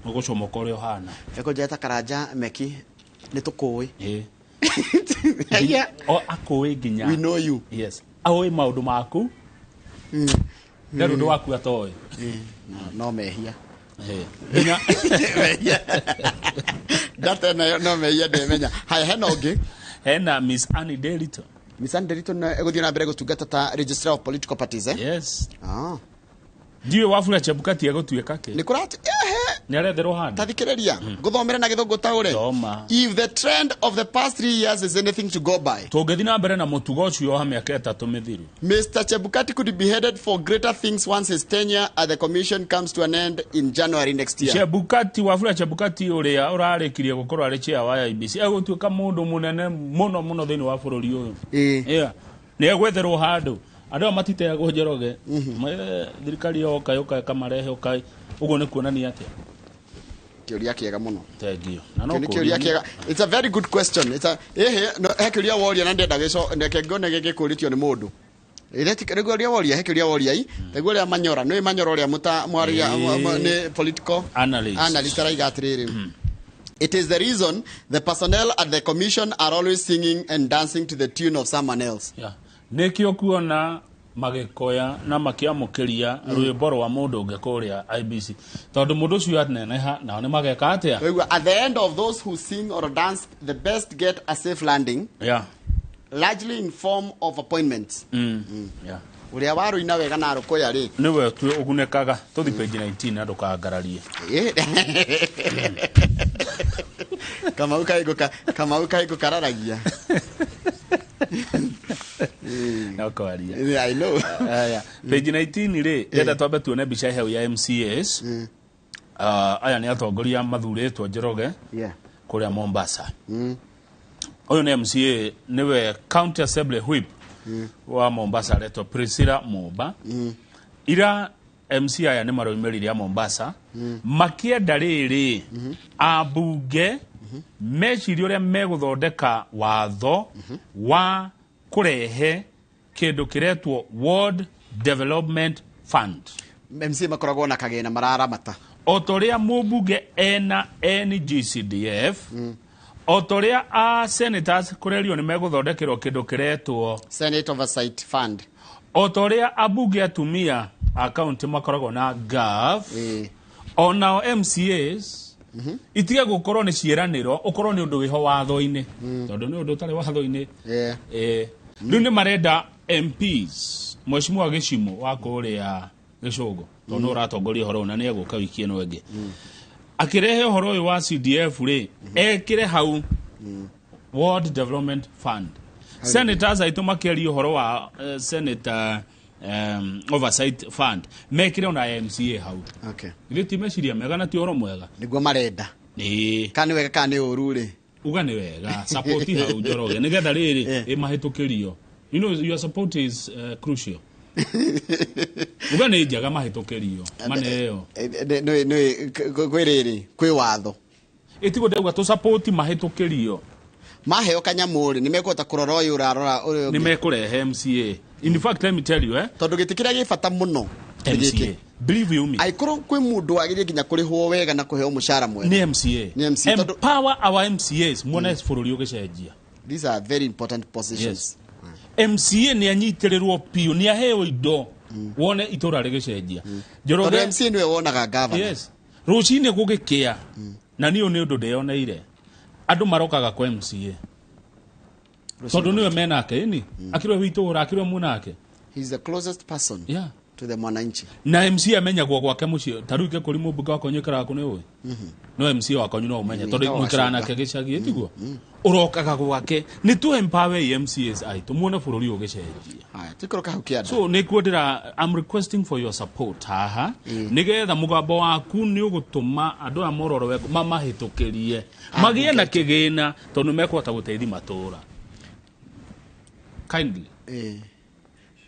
ũgũcomoka ũrĩa ũhana. Ekũnjeta Karanja Meki, nĩ tũkũĩ. Ĩĩ. O akũĩ nginya. We know you. Yes, aũĩ maũndũ maku, ndarĩ ũndũ waku atoĩ. No mehia. Ĩĩ. Nginya mehia data nayo no mehia ndemenya. Haya, hena ũngĩ? Hena Miss Annie Delito. Miss Annie Delito nĩ egũthiĩ na mbere gũtungata ta Registrar of Political Parties, eh? Yes. Ah. Ndiũĩ Wafula Chebukati egũtuĩka kĩ. Nĩ kũrati ehe. Nĩ aretherwo handũ. Tathikĩrĩria, ngũthomere na Gĩthũngũ taũre. Thoma. If the trend of the past 3 years is anything to go by, tũngĩthiĩ na mbere na mũtugo ũcio wa mĩaka 3 mĩthiru, Mr. Chebukati could be headed for greater things once his tenure at the commission comes to an end in January next year. Chebukati, Wafula Chebukati ũrĩa ũrarĩkirie gũkorwo arĩ chair wa IEBC egũtuĩka mũndũ mũnene mũno mũno thĩinĩ wa bũrũri ũyũ. Yeah. Nĩ egwetherwo handũ. Andũ aya matiteagwo, Njoroge. Thirikari yoka yũka ĩkamarehe ũka ũguo nĩ kuonania atĩa? Kĩũria kĩega mũno. Thengiũ na no Kĩu nĩ kĩũria kũũria. Kĩega. It's a very good question. It's a ehe no, he kĩũria woria na ndenda gĩco ndeke ngone gĩkũrĩtio nĩ mũndũ. Ĩrĩa nĩguo ũrĩa woria, he kĩũria woria i nĩguo ũrĩa Manyora, nĩ Manyora ũrĩa mũta mwaria nĩ political analyst. Analyst araiga atĩrĩrĩ, "It is the reason the personnel at the commission are always singing and dancing to the tune of someone else." Yeah. Nĩkĩo kuona magĩkoya na makĩamũkĩria rwĩmbo rwa mũndũ ũngĩ kũrĩa IEBC, tondũ mũndũ ũcio aneneha nao nĩ mageka atĩa? Waigua, "At the end of those who sing or dance the best get a safe landing, largely in form of appointments." Ũrĩa warũina wega na arũkũya rĩ, nĩwe tu ũgunĩkaga. Tũthi page 19 na ndũkangararie. Kamau kaigũ Kamau kaigũ kararagia. No kwaria. Yeah, I know. Aya, page 19 rĩ, ndĩrenda twambe tuone mbica hau ya MCAs. Aya nĩ atongoria mathurĩtwo, Njoroge, kũrĩa Mombasa. Ũyũ nĩ MCA, nĩwe County Assembly Whip wa Mombasa, aretwo Priscilla Mumba. Ira MC aya nĩ maroimĩrire a Mombasa makĩenda rĩrĩ ambunge mecirie ũrĩa megũthondeka watho wa kũrehe kĩndũ kĩretwo Ward Development Fund. MC makoragwo na kagĩna mararamata. O ta ũrĩa mũmbunge ena NGCDF, o ta ũrĩa a senators kũrerio nĩ megũthondekerwo kĩndũ kĩretwo Senate Oversight Fund, o ta ũrĩa ambunge atumia a kaunti makoragwo na GAF, onao MCAs itige gũkorwo nĩ ciĩranĩro, ũkorwo nĩ ũndũ wĩho watho-inĩ, tondũ nĩ ũndũ ũtarĩ watho-inĩ. Rĩu nĩ marenda MPs, mheshimiwa Gĩcimo wa kũrĩa Gĩcũngũ, tondũ nĩ ũratongoria ũhoro ũyũ na nĩ egũka wiki ĩno ĩngĩ akĩrehe ũhoro ũyũ wa CDF rĩ, ekĩre hau Ward Development Fund. Senators aitũ makĩaria ũhoro wa Senator Oversight Fund, mekĩre ona MCA hau. Githĩ ti meciria mega na ti ũhoro mwega? Nĩguo marenda. Ĩĩ. Kana nĩ wega kana nĩ ũru rĩ? Uga nĩ wega, support hau, Njoroge, nĩgetha rĩrĩ ĩmahĩtũkĩrio. You know your support is crucial. Uga nĩ njega, mahĩtũkĩrio maneo. Nĩ kwĩ rĩrĩ, kwĩ watho. Ĩtiguo ndauga tũ support mahĩtũkĩrio. Maheo kanyamũ rĩ, nĩ mekũhota kũrora ũyũ ũrarora ũrĩa Nĩ ũngĩ. mekũrehe MCA. In fact, let me tell you, eh, Tondũ gĩtĩ kĩrĩa gĩ bata mũno nĩ gĩkĩ. MCA, believe you me. Angĩkorwo kwĩ mũndũ wagĩrĩire nginya kũrĩhwo wega na kũheo mũcara mwega, Nĩ MCA. Nĩ MCA, Empower our MCAs, muone bũrũri ũgĩcenjia. These are very important positions. Yes. MCA nĩ anyitĩrĩrwo biũ, nĩ aheo indo, wone itũra rĩgĩcenjia. Tondũ Njoroge, MCA nĩwe wonaga gavana. Yes, rũcinĩ gũgĩkĩa, na niĩ nĩ ũndũ ndĩyoneire, andũ marokaga kwa MCA tondũ nĩwe menake, ĩni akĩrwe witũra akĩrwe munake. He's the closest person yeah. to To the mwananchi. Na MC amenyagwo gwake muciĩ. Ta rĩu ingĩkũria mũmbunge wakwa nyikaraga kũ, nĩ ũĩ? No MC wakwa no ũmenye tondũ Wĩtagwo mũikaraga Gacũnga. nake gĩcagi, tiguo? Ũrokaga gwake. Nĩ tũ empower MCAs aitũ, muone bũrũri ũgĩcenjia. Haya, tuikũrũka hau kĩanda. So nĩkuo ndĩra, I'm requesting for your support haha, nĩgetha mũgambo waku nĩ ũgũtũma andũ aya mororo wega mamahĩtũkĩrie, magĩe na kĩgĩna, tondũ nĩ mekũhota gũteithia matũũra. Kindly.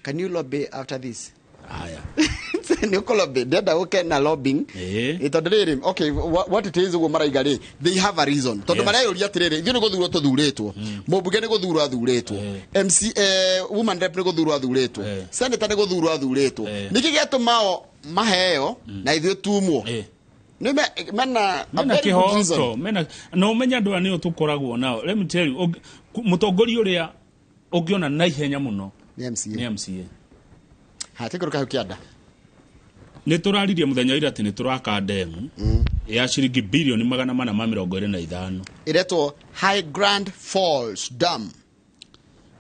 Can you lobby after this? Haya. Nĩ ũkũ-lobby, ndĩrenda ũke na lobbying. Tondũ rĩrĩ, okay, what it is, ũguo maraiga rĩ, they have a reason, tondũ mareyũria atĩrĩrĩ, ithuĩ nĩ gũthurwo tũthurĩtwo, mũmbunge nĩ gũthurwo athurĩtwo, MC, woman rep nĩ gũthurwo athurĩtwo, senator nĩ gũthurwo athurĩtwo, nĩkĩ gĩatũma o maheo na ithuĩ tumwo? Nĩ mena a Mena very good reason. kĩhoto mena na ũmenye andũ aya nĩo tũkoragwo nao. Let me tell you, mũtongoria ũrĩa ũngĩona na ihenya mũno nĩ MCA. Nĩ MCA. Ha, tũikũrũka hau kĩanda. Nĩ tũraririe mũthenya wa ira atĩ nĩ tũraka ndemu ya ciringi 425 birioni. Ĩretwo High Grand Falls Dam.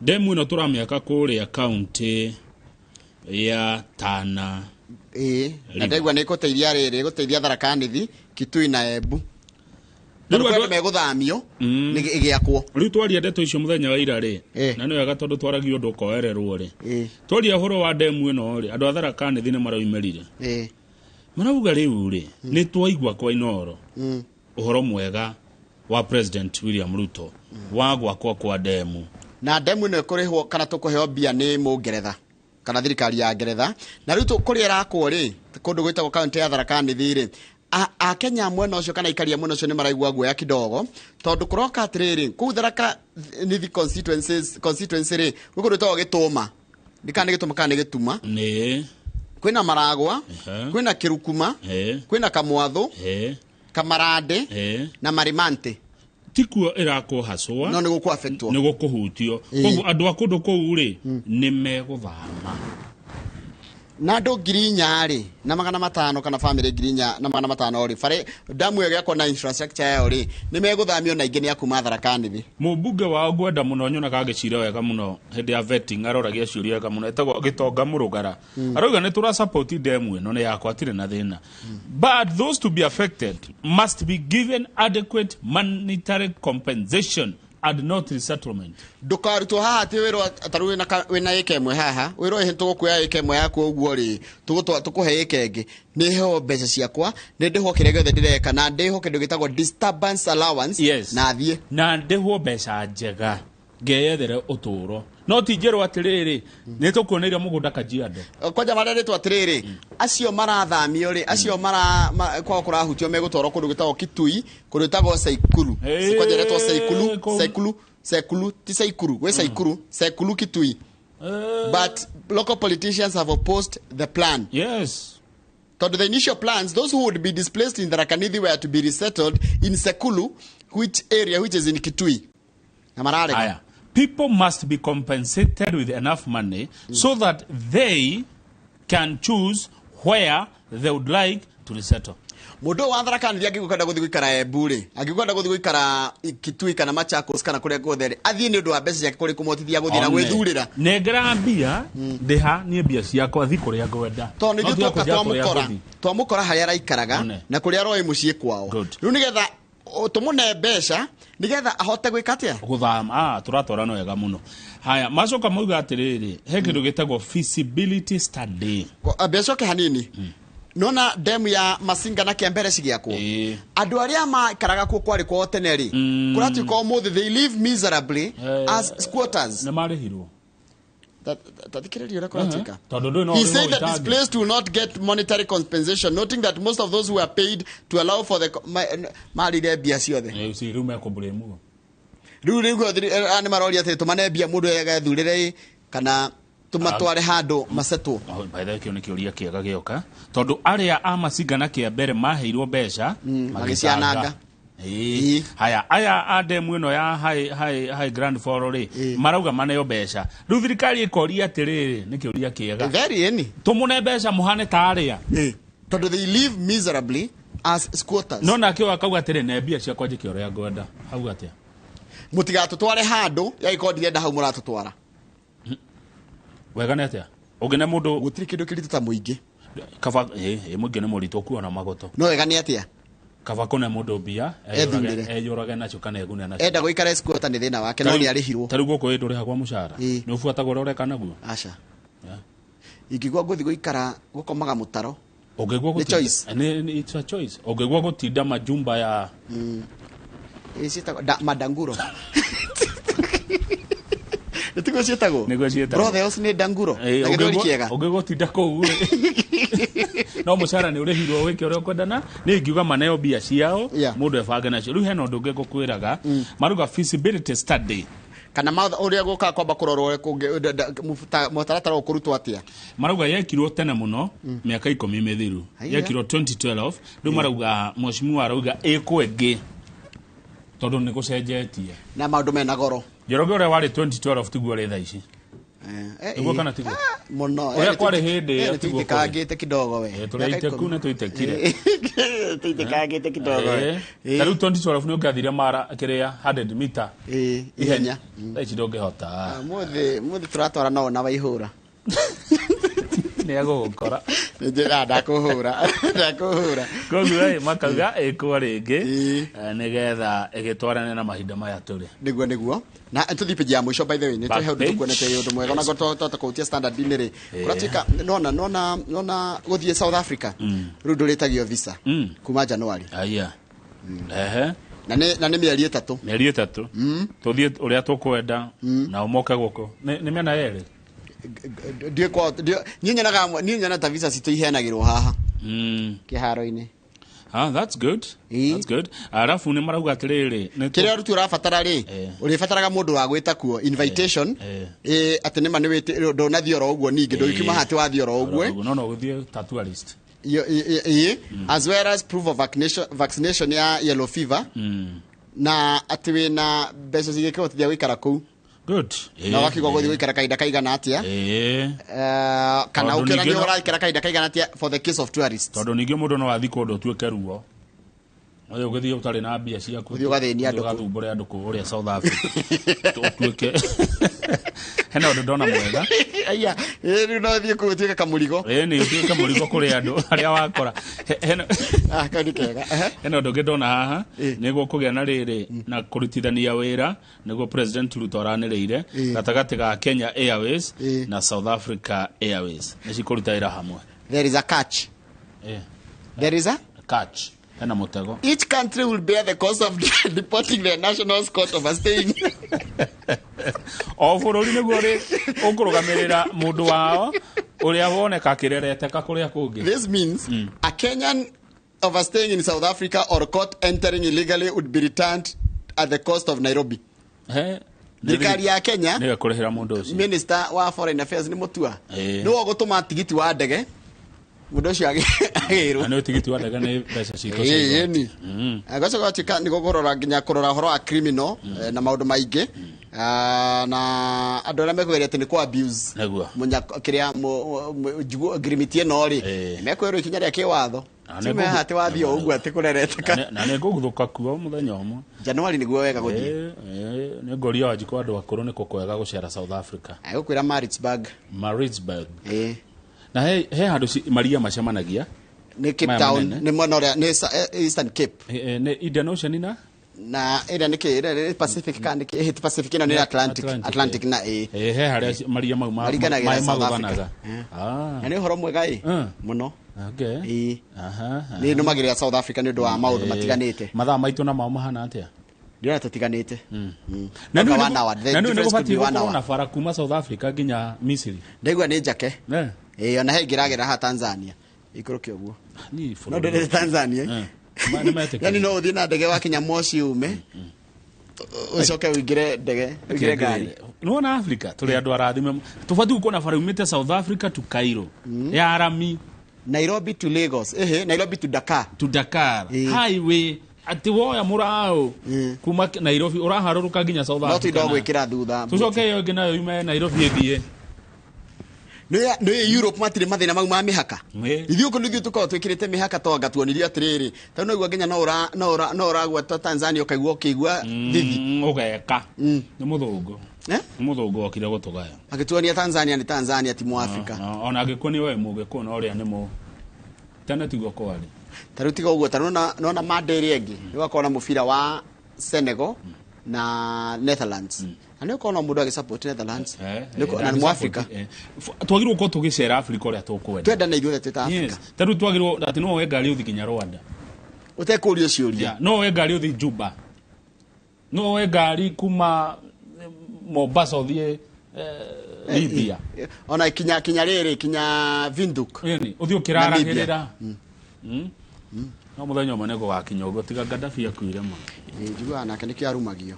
Ndemu ĩno tũramĩaka kũrĩa kaunti ya Tana Na River. ndaigua nĩ ĩgũteithia rĩrĩ, ĩgũteithia Tharaka Nithi, Kitui na Embu. Rĩu Tondũ kwĩ andũ andũ megũthamio nĩ ĩgĩakwo. Rĩu twaria ndeto icio mũthenya wa ira rĩ, na nĩ wega tondũ twaragia ũndũ ũkoererwo rĩ, twaria ũhoro wa ndemu ĩno rĩ, andũ a Tharaka Nithi nĩ maraumĩrire, marauga rĩu rĩ, nĩ twaigua kwa Inoro ũhoro mwega wa President William Ruto wa gwakwo kwa ndemu. Na ndemu ĩno ĩkũrĩhwo kana tũkũheo mbia nĩ mũngeretha kana thirikari ya Ngeretha. Na rĩu kũrĩa ĩrakwo rĩ, kũndũ gwĩtagwo kaunti ya Tharaka Nithi rĩ, Akenya mwena ũcio kana aikari a mwena ũcio nĩ maraigua guoya kidogo, tondũ kũroka atĩrĩrĩ, kũu Tharaka Nithi constituency rĩ, gwĩ kũndũ gwĩtagwo Gĩtũma, nĩ kana nĩ Gĩtũma kana nĩ Gĩtuma, nĩ kwĩna Maragwa, kwĩna Kĩrukuma, kwĩna Kamwathũ, Kamarande na Marimante. Tikuo ĩrakwo hacwa. No nĩ gũkũ affectwo. Nĩ gũkũhutio. Koguo andũ a kũndũ kũu rĩ, nĩ megũthama. Na andũ 4,500 rĩ kana bamĩrĩ 4,500 rĩ, bare ndamu ĩyo ĩgĩakwo na infrastructure yayo rĩ, nĩ megũthamio, na ingĩ nĩ akuma Tharaka Nithi. Mũmbunge wao ngwenda mũno, nyonaga agĩcira wega mũno hĩndĩ ya vetting, aroragia ciũria wega mũno, etagwo Gĩtonga Mũrũgara, arauga nĩ tũra support ndemu ĩno, nĩ yakwa, atirĩ na thĩna, but those to be affected must be given adequate monetary compensation and not resettlement. Ndũkarutwo haha atĩ wĩrwo tarĩu wĩna ĩka ĩmwe haha, wĩrwo ĩhĩ tũgũkuoya ĩka ĩmwe yaku ũguo rĩ, tũkũhe ĩka ĩngĩ. Nĩ heo mbeca ciakwa, nĩ ndĩhwo kĩrĩa gĩothe ndĩreka, na ndĩhwo kĩndũ gĩtagwo disturbance allowance na thiĩ. Na ndĩhwo mbeca njega ngeyethere ũtũũro, no ti njĩrwo atĩrĩrĩ, nĩ tũkuoneire mũgũnda Kajiado. Kwanja marerĩtwo atĩrĩrĩ, acio marathamio rĩ, acio mara kwao kũrahutio megũtwarwo kũndũ gwĩtagwo Kitui, kũndũ gwĩtagwo Saikuru. Kwanja ĩretwo Saikuru. Saikuru, Saikuru, ti Saikuru, gwĩ Saikuru, Saikuru Kitui. But local politicians have opposed the plan. Tondũ the initial plans, those who would be displaced in Tharaka Nithi were to be resettled in Sekulu, which area, which is in Kitui, na mararega. Aya. People must be compensated with enough money so that they can choose where they would like to resettle. Mũndũ ũyũ wa Tharaka Nithi angĩkwenda gũthiĩ gũikara Embu rĩ, angĩkwenda gũthiĩ gũikara Kitui kana Machakos kana kũrĩa guothe rĩ, athiĩ nĩ ũndũ wa mbeca ciake, kũrĩ kũmũhotithia gũthiĩ na One. gwĩthurĩra. Nengera mbia, ndĩha niĩ mbia ciakwa, thi kũrĩa ngwenda. Tondũ No nĩ tiga ithuĩ tuoka kũnjĩra kũrĩa twamũkora ngũthiĩ. twamũkora harĩa araikaraga One. na kũrĩa aroĩ mũciĩ kwao. Good. Rĩu nĩgetha tũmũne mbeca nĩgetha ahote gwĩka atĩa? Gũthama. Tũratwarana wega mũno. Haya, macoka mauga atĩrĩrĩ, he kĩndũ gĩtagwo feasibility study. Mbeca oke hanini, nona demu ya Masinga na Kĩambere cigĩakwo, andũ arĩa maikaraga kuo kwarĩ kwao tene rĩ, kũratuĩka ũmũthĩ they live miserably as squatters. Nĩ marĩhirwo. Tathikĩrĩria ũrĩa kũratuĩka. Tondũ ndũĩ no He ũrĩ no said that ũitange. displaced will not get monetary compensation, noting that most of those who are paid to allow for the marire mbia ciothe. Si rĩu mekũmburĩmuo. Rĩu nĩ maroria atĩ tũmane mbia mũndũ agethurĩre ĩ, kana tũmatware handũ macetwo. By the way, kĩu nĩ kĩũria kĩega gĩoka, tondũ arĩa a Masinga na Kĩambere maheirwo mbeca magĩciananga. Haya, aya a ndemu ĩno ya high Grand Fall rĩ, marauga maneo mbeca. Rĩu thirikari ĩkoria atĩrĩrĩ, nĩ kĩũria kĩega. Very any. Tũmũne mbeca mũhane ta arĩa? Tondũ they live miserably as squatters. No nake ũyũ akauga atĩrĩ, ne mbia ciakwa njĩke ũrĩa ngwenda. Hau atĩa? Mũtigatũtware handũ yagĩkorwo ndirenda hau mũratũtwara. Wega nĩ atĩa? Ũngĩne mũndũ Gũtirĩ kĩndũ kĩritũ ta mũingĩ. Kaba mũingĩ nĩ mũritũ ũkuona na magoto. No wega nĩ atĩa? Kaba kũne mũndũ mbia Ethurĩre. Eyũrage nacio kana egune nacio. Enda gũikara esquota nĩ thĩna wake no nĩ arĩhirwo. Ta rĩu gũkũ ĩ ndũrĩhagwo mũcara. Ĩĩ. Nĩ ũbuatagwo ũrĩa ũreka naguo. Aca. Ingĩigua ngũthiĩ gũikara gũkomaga mũtaro. Ũngĩigua Nĩ choice. It's a choice. Ũngĩigua gũtinda majumba ya Ĩ ciĩtagwo madanguro. Nĩ tiguo ciĩtagwo? Nĩguo ciĩtagwo. Brothels nĩ ndanguro. Na gĩthweri kĩega. Ũngĩgũtinda kũu rĩ. No mũcara nĩ ũrĩhirwo wĩke ũrĩa ũkwendana. Nĩ ingiuga maneo mbia ciao mũndũ ebange nacio. Rĩu hena ũndũ ũngĩ ngũkwĩraga. Maruga feasibility study. Kana ũrĩa gũkaga kwamba kũrorwo mũtaratara ũkũrutwo atĩa? Marauga yekirwo tene mũno mĩaka 10 mĩthiru. Yekirwo 2012. Rĩu marauga mheshimiwa arauga ĩkwo ĩngĩ tondũ nĩ gũcenjetie. Na maũndũ mena goro. Njoroge ũrĩa warĩ 2012 tiguo ũrĩ thaa ici. Nĩguo kana tiguo? Mũno. Ũrĩa kwarĩ hĩndĩ ĩyo tiguo kũrĩ. Tũitĩkangĩte kidogo we. Tũrĩa iteku nĩ tũitekire. Tũitĩkangĩte kidogo we. Ta rĩu 2012 nĩ ũngĩathire mara kĩrĩa 100 meter. Ihenya. Thaa ici ndũngĩhota. Mũthĩ tũratwara no na waihũra. Nĩ egũgũkora. Njĩra ndakũhũra. Ndakũhũra. Koguo ĩ makauga ĩkwo rĩngĩ nĩgetha ĩgĩtwarane na mahinda maya tũrĩ. Nĩguo nĩguo. Na tũthiĩ page ya mũico by the way nĩ Back tũhe ũndũ page. tũkuonete ũndũ mwega ona twahota kũhutia standard-inĩ rĩ. Kũratuĩka nona gũthiĩ South Africa. Rĩu ndũrĩtagio visa kuma January. Aya. Ehe. Na nĩ mĩeri 3. Mĩeri 3. Tũthiĩ ũrĩa tũkwenda na ũmoke gũkũ. Nĩ mĩena yerĩ. Niĩ nyonaga ta visa citũ iheanagĩrwo haha. Kĩharo-inĩ. That's good. That's good. Alafu nĩ marauga atĩrĩrĩ, kĩrĩa ũruti ũrabatara rĩ, ũrĩbataraga mũndũ wa gwĩta kuo invitation. Atĩ nĩma nĩ wĩtĩ ndũnathiĩ oro ũguo ningĩ ndũgĩkiuma hatĩ wathiĩ oro ũguo. No gũthiĩ ta tourist. As well as proof of vaccination ya yellow fever. Na atĩ wĩna mbeca cingĩkũhotithia gũikara kũu. Good. Na wakiuga gũthiĩ gũikara kahinda kaigana atĩa? Kana ũkĩonania ũraikara kahinda kaigana atĩa for the case of tourists. Tondũ ningĩ mũndũ no athiĩ kũndũ ũtuĩke ruo. Ũyũ ũgĩthiĩ ũtarĩ na mbia ciaku. Ũthiĩ ũgathĩnia andũ kũu. Ũgathumbũre andũ kũu South Africa. Ũtuĩke. Hena ũndũ ndona mwega. Aya, rĩu no ũthiĩ kũu ũtuĩke kamũrigo. Nĩ ũtuĩke mũrigo kũrĩ andũ arĩa wakora. Hena kau nĩ kega. Hena ũndũ ũngĩ ndona haha nĩguo kũgĩa na rĩrĩ na kũrutithania wĩra nĩguo President Ruto aranĩrĩire gatagatĩ ga Kenya Airways na South Africa Airways. Nĩ cikũruta wĩra hamwe. There is a catch. There is a catch. Hena mũtego. Each country will bear the cost of deporting their nationals caught overstaying. O bũrũri nĩguo ũkũrũgamĩrĩra mũndũ wao ũrĩa woneka akĩrereteka kũrĩa kũngĩ. This means a Kenyan overstaying in South Africa or caught entering illegally would be returned at the cost of Nairobi. Thirikari ya Kenya nĩwe kũrĩhĩra mũndũ ũcio. Minister wa Foreign Affairs nĩ Mutua. Nĩwe ũgũtũma tigiti wa ndege mũndũ ũcio agĩrwo. Na nĩ tigiti wa ndege nĩ mbeca citũ. Ĩni. Agacoka gatuĩka nĩ gũkũrora nginya kũrora ũhoro wa criminal na maũndũ maingĩ na andũ arĩa mekũgeria atĩ nĩ kũ abuse kĩrĩa ngirimiti ĩno rĩ mekwĩrwo ikinya rĩa kĩwatho. Atĩ wathiĩ o ũguo atĩ kũrereteka. Na nĩ ngũguthũka kuo mũthenya ũmwe. January nĩguo wega gũthiĩ. Nĩ ngũria Wanjikũ andũ akũrũ nĩkũ kwega gũcera South Africa. Agũkwĩra Maritzburg. Maritzburg. Na he handũ maria macemanagia. Nĩ Cape Town, nĩ mwena ũrĩa nĩ Eastern Cape. Nĩ Indian Ocean na na ĩrĩa nĩ kĩ ĩrĩa Pacific kana nĩ kĩ Pacific ĩno nĩ Atlantic Atlantic na he harĩa maria mau magũthanaga. Na nĩ ũhoro mwega mũno. Okay. Nĩ nũmagĩrĩra South Africa nĩ ũndũ wa maũndũ matiganĩte. Mathaa maitũ na mao mahana atĩa? Ndĩrona tũtiganĩte. Na nĩ gũbatiĩ gũkorwo na bara kuma South Africa nginya Misiri. Ndaigua nĩ njake. Ona he ingĩragera haha Tanzania. Ikũrũke ũguo. No ndĩrĩ Tanzania. Yani no ũthiĩ na ndege wakinya Moshi ume ũcoke ũingĩre ndege ũingĩre ngari. Nĩwona Africa tũrĩ andũ arathime. Tũbatiĩ gũkorwo na bara umĩte South Africa to Cairo. Ya rami. Nairobi to Lagos. Nairobi to Dakar. To Dakar. Highway atĩ woya mũraũ kuma Nairobi ũraharũrũka nginya South Africa. No tũindo gwĩkĩra thutha. Tũcoke ĩyo ĩngĩ nayo yume Nairobi ĩthiĩ. Nĩ Europe matirĩ mathĩna mau ma mĩhaka. Ithuĩ kũ nĩthuĩ tũkoragwo twĩkĩrĩte mĩhaka twanga tuonirio atĩrĩrĩ. Tondũ no igua nginya no ũragwata Tanzania ũkaigua ũkĩigua thithi. Ũgeka. Nĩ mũthũngũ. Eh? Mũthũngũ okire gũtũgaya. Agĩtuonia Tanzania nĩ Tanzania ti mu Africa. Ona angĩkuo nĩ we mũgĩkũyũ na ũrĩa nĩ mũ tene tiguo kwarĩ. Ta rĩu tiga ũguo, ta rĩu nona manda ĩrĩa ĩngĩ nĩ gũgakorwo na mũbira wa Senegal na Netherlands. Na nĩ ũkona mũndũ agĩsupport Netherlands. Na nĩ mu Africa. Twagĩrĩirwo gũkorwo tũgĩcera Africa ũrĩa tũkwenda. Twendane ithuothe twĩ ta Africa. Yes. Ta rĩu twagĩrĩirwo atĩ no woe ngari ũthiĩ nginya Rwanda. Ũtekũrio ciũria. No woe ngari ũthiĩ Juba. No woe ngari kuma Mombasa ũthiĩ Libya. Ona kinya rĩrĩ kinya Windhoek. Ũthiĩ ũkĩraragĩrĩra. No mũthenya ũmwe nĩ gũgakinya ũguo tiga Gaddafi akuire mũno. Njiguaga nake nĩkĩo arumagio.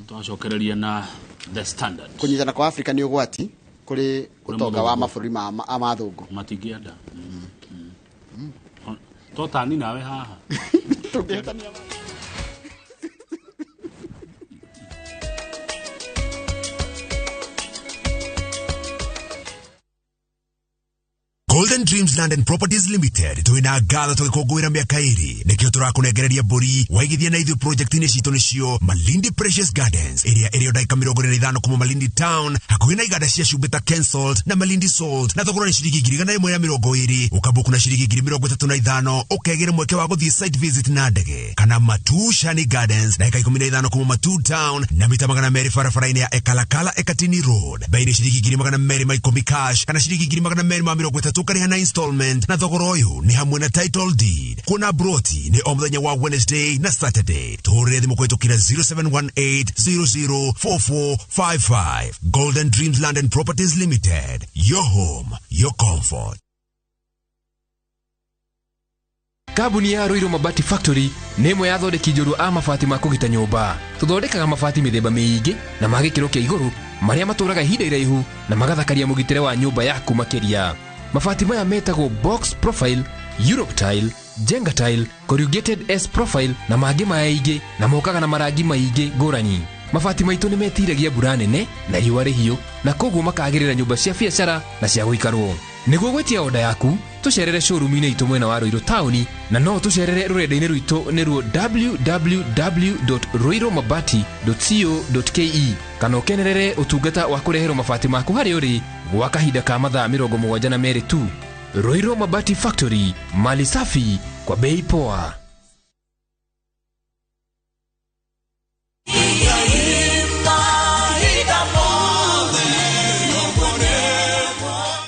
Twacokereria na The Standard. Kũnyitana kwa Africa nĩ ũgwati kũrĩ ũtonga wa mabũrũri ma mathũngũ. Matingĩenda. Totani nawe haha. Tũngĩhĩtania. Golden Dreams Land and Properties Limited twina ngatho tũgĩkũngũĩra mĩaka ĩrĩ nĩkĩo tũrakũnengereria mbũri waigithia na ithuĩ project-inĩ citũ nĩcio Malindi Precious Gardens ĩrĩa ĩrĩ o ndagĩka 45 kuma Malindi Town hakuhĩ na iganda cia cumbĩ ta Kensalt na Malindi Salt na thogora nĩ ciringi 120,000 ũkabuku na ciringi 35,000 ũkegĩra mweke wa gũthiĩ site visit na ndege kana Matu Shani Gardens ndagĩka 15 kuma Matu Town na mita 200 barabara-inĩ ya Ekalakala Ekatini Road bei nĩ ciringi 210 cash kana ciringi 230 ũkarĩha na installment na thogora ũyũ nĩ hamwe na title deed. Kuona broti nĩ o mũthenya wa Wednesday na Saturday. Tũhũrĩre thimũ kũhĩtũkĩra 0718004455. Golden Dreams Land and Properties Limited. Your home, your comfort. Kambuni ya Ruiru Mabati Factory nĩ ĩmwe ya athondeki njorua a mabati ma kũgita nyũmba. Tũthondekaga mabati mĩthemba mĩingĩ na ma gĩkĩro kĩa igũrũ marĩa matũraga ihinda iraihu na magathakaria mũgitĩre wa nyũmba yaku makĩria. Mabati maya metagwo box profile, Europe tile, Jenga tile, corrugated S profile na mangĩ maingĩ na mokaga na marangi maingĩ ngũrani. Mabati maitũ nĩ metiragia mbura nene na riũa rĩhiũ na koguo makagĩrĩra nyũmba cia biacara na cia gũikarwo. Nĩguo gwĩtia oda yaku tũcerere showroom-inĩ itũ mwena wa Ruiru taũni na no tũcerere rũrenda-inĩ rwitũ nĩruo www.ruirumabati.co.ke kana ũkenerere ũtungata wa kũreherwo mabati maku harĩa ũrĩ gwa kahinda ka mathaa 72 tu. Ruiru Mabati Factory, mali safi kwa bei poa.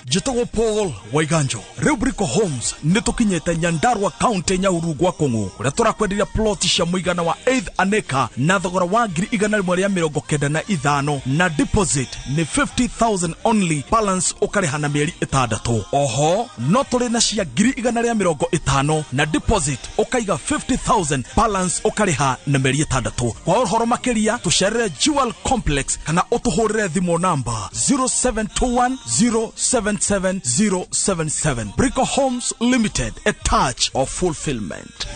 Njĩtagwo Paul Waiganjo. Rĩu Brico Homes nĩ tũkinyĩte Nyandarua County Nyahururu gwa Kũng'ũ kũrĩa tũrakwenderia plot cia mũigana wa 8 an acre na thogora wa 195,000 na deposit nĩ 50,000 only, balance ũkarĩha na mĩeri 6. Oho no tũrĩ na cia 150,000 na deposit ũkaiga 50,000, balance ũkarĩha na mĩeri 6. Kwa ũhoro makĩria tũcerere Jewel Complex kana ũtũhũrĩre thimũ namba 0721 077 077. Brico Homes Limited, a touch of fulfillment.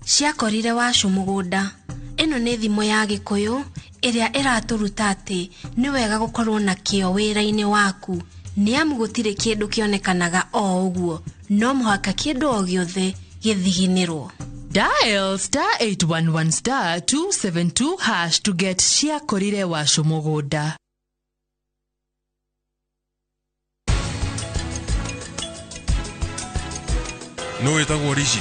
Ciakorire wacu mũgũnda. Ĩno nĩ thimũ ya Gĩkũyũ ĩrĩa ĩratũruta atĩ nĩ wega gũkorwo na kĩo wĩra-inĩ waku. Nĩ amu gũtirĩ kĩndũ kĩonekanaga o ũguo, no mũhaka kĩndũ o gĩothe gĩthiginĩrwo. Dial star 811 star 272 hash to get Ciakorire wacu mũgũnda. No wĩtagwo Rishi.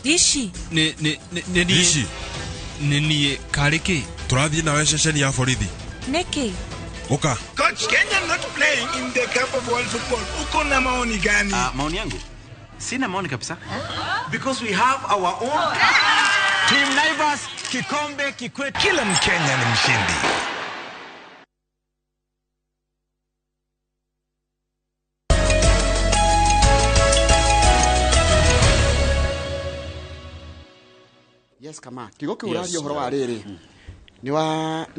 Rishi? Nĩ Rishi. Nĩ niĩ karĩ kĩ? Tũrathiĩ nawe ceceni ya borithi. Nĩkĩ? Oka. Coach, Kenya not playing in the Cup of World Football. Uko na maoni gani? Maoni yangu? Sina maoni kabisa. Because we have our own Team Naivas, kikombe kikwetu. Kila Mkenya ni mshindi. Yes, kama kigo kiuraria uhoro wa riri ni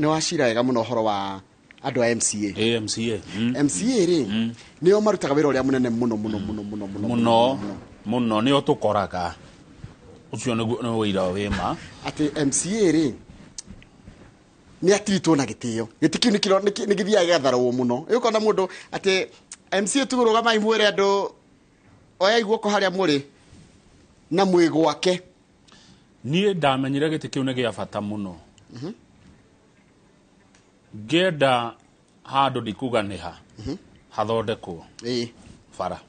wa cira wega muno uhoro wa andu a MCA. MCA. MCA ri nio marutaga wira uria munene muno muno muno muno muno muno muno nio tukoraga ucio ni wira wima ati MCA ri ni atiritwo na gitio giti kiu ni githiaga gĩgatharwo muno ukona mundu ati MCA tugurugama imwire andu oya guoko haria muri Na mwĩ gwake. Niĩ ndamenyire gĩtĩ kĩu nĩ gĩa bata mũno. Ngĩenda handũ ndikuga nĩ ha hathondekwo bara.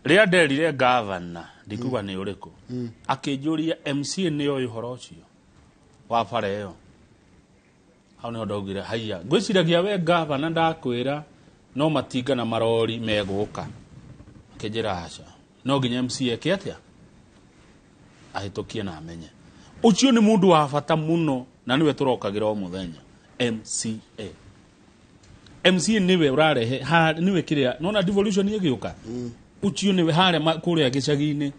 Rĩrĩa nderire gavana ndikuga nĩ ũrĩkũ, akĩnjũria MCA nĩ oĩ ũhoro ũcio wa bara ĩyo. Hau nĩho ndaugire haiya, ngwĩciragia we gavana ndakwĩra no matinga na marori megũka. Akĩnjĩra aca, no nginya MCA eke atĩa, ahĩtũkie na amenye. Ũcio nĩ mũndũ wa bata mũno na nĩwe tũrokagĩra o mũthenya, MCA. MCA nĩwe ũrarehe, nĩwe kĩrĩa, nona devolution ĩgĩũka. Ũcio nĩwe harĩa kũrĩa gĩcagi-inĩ.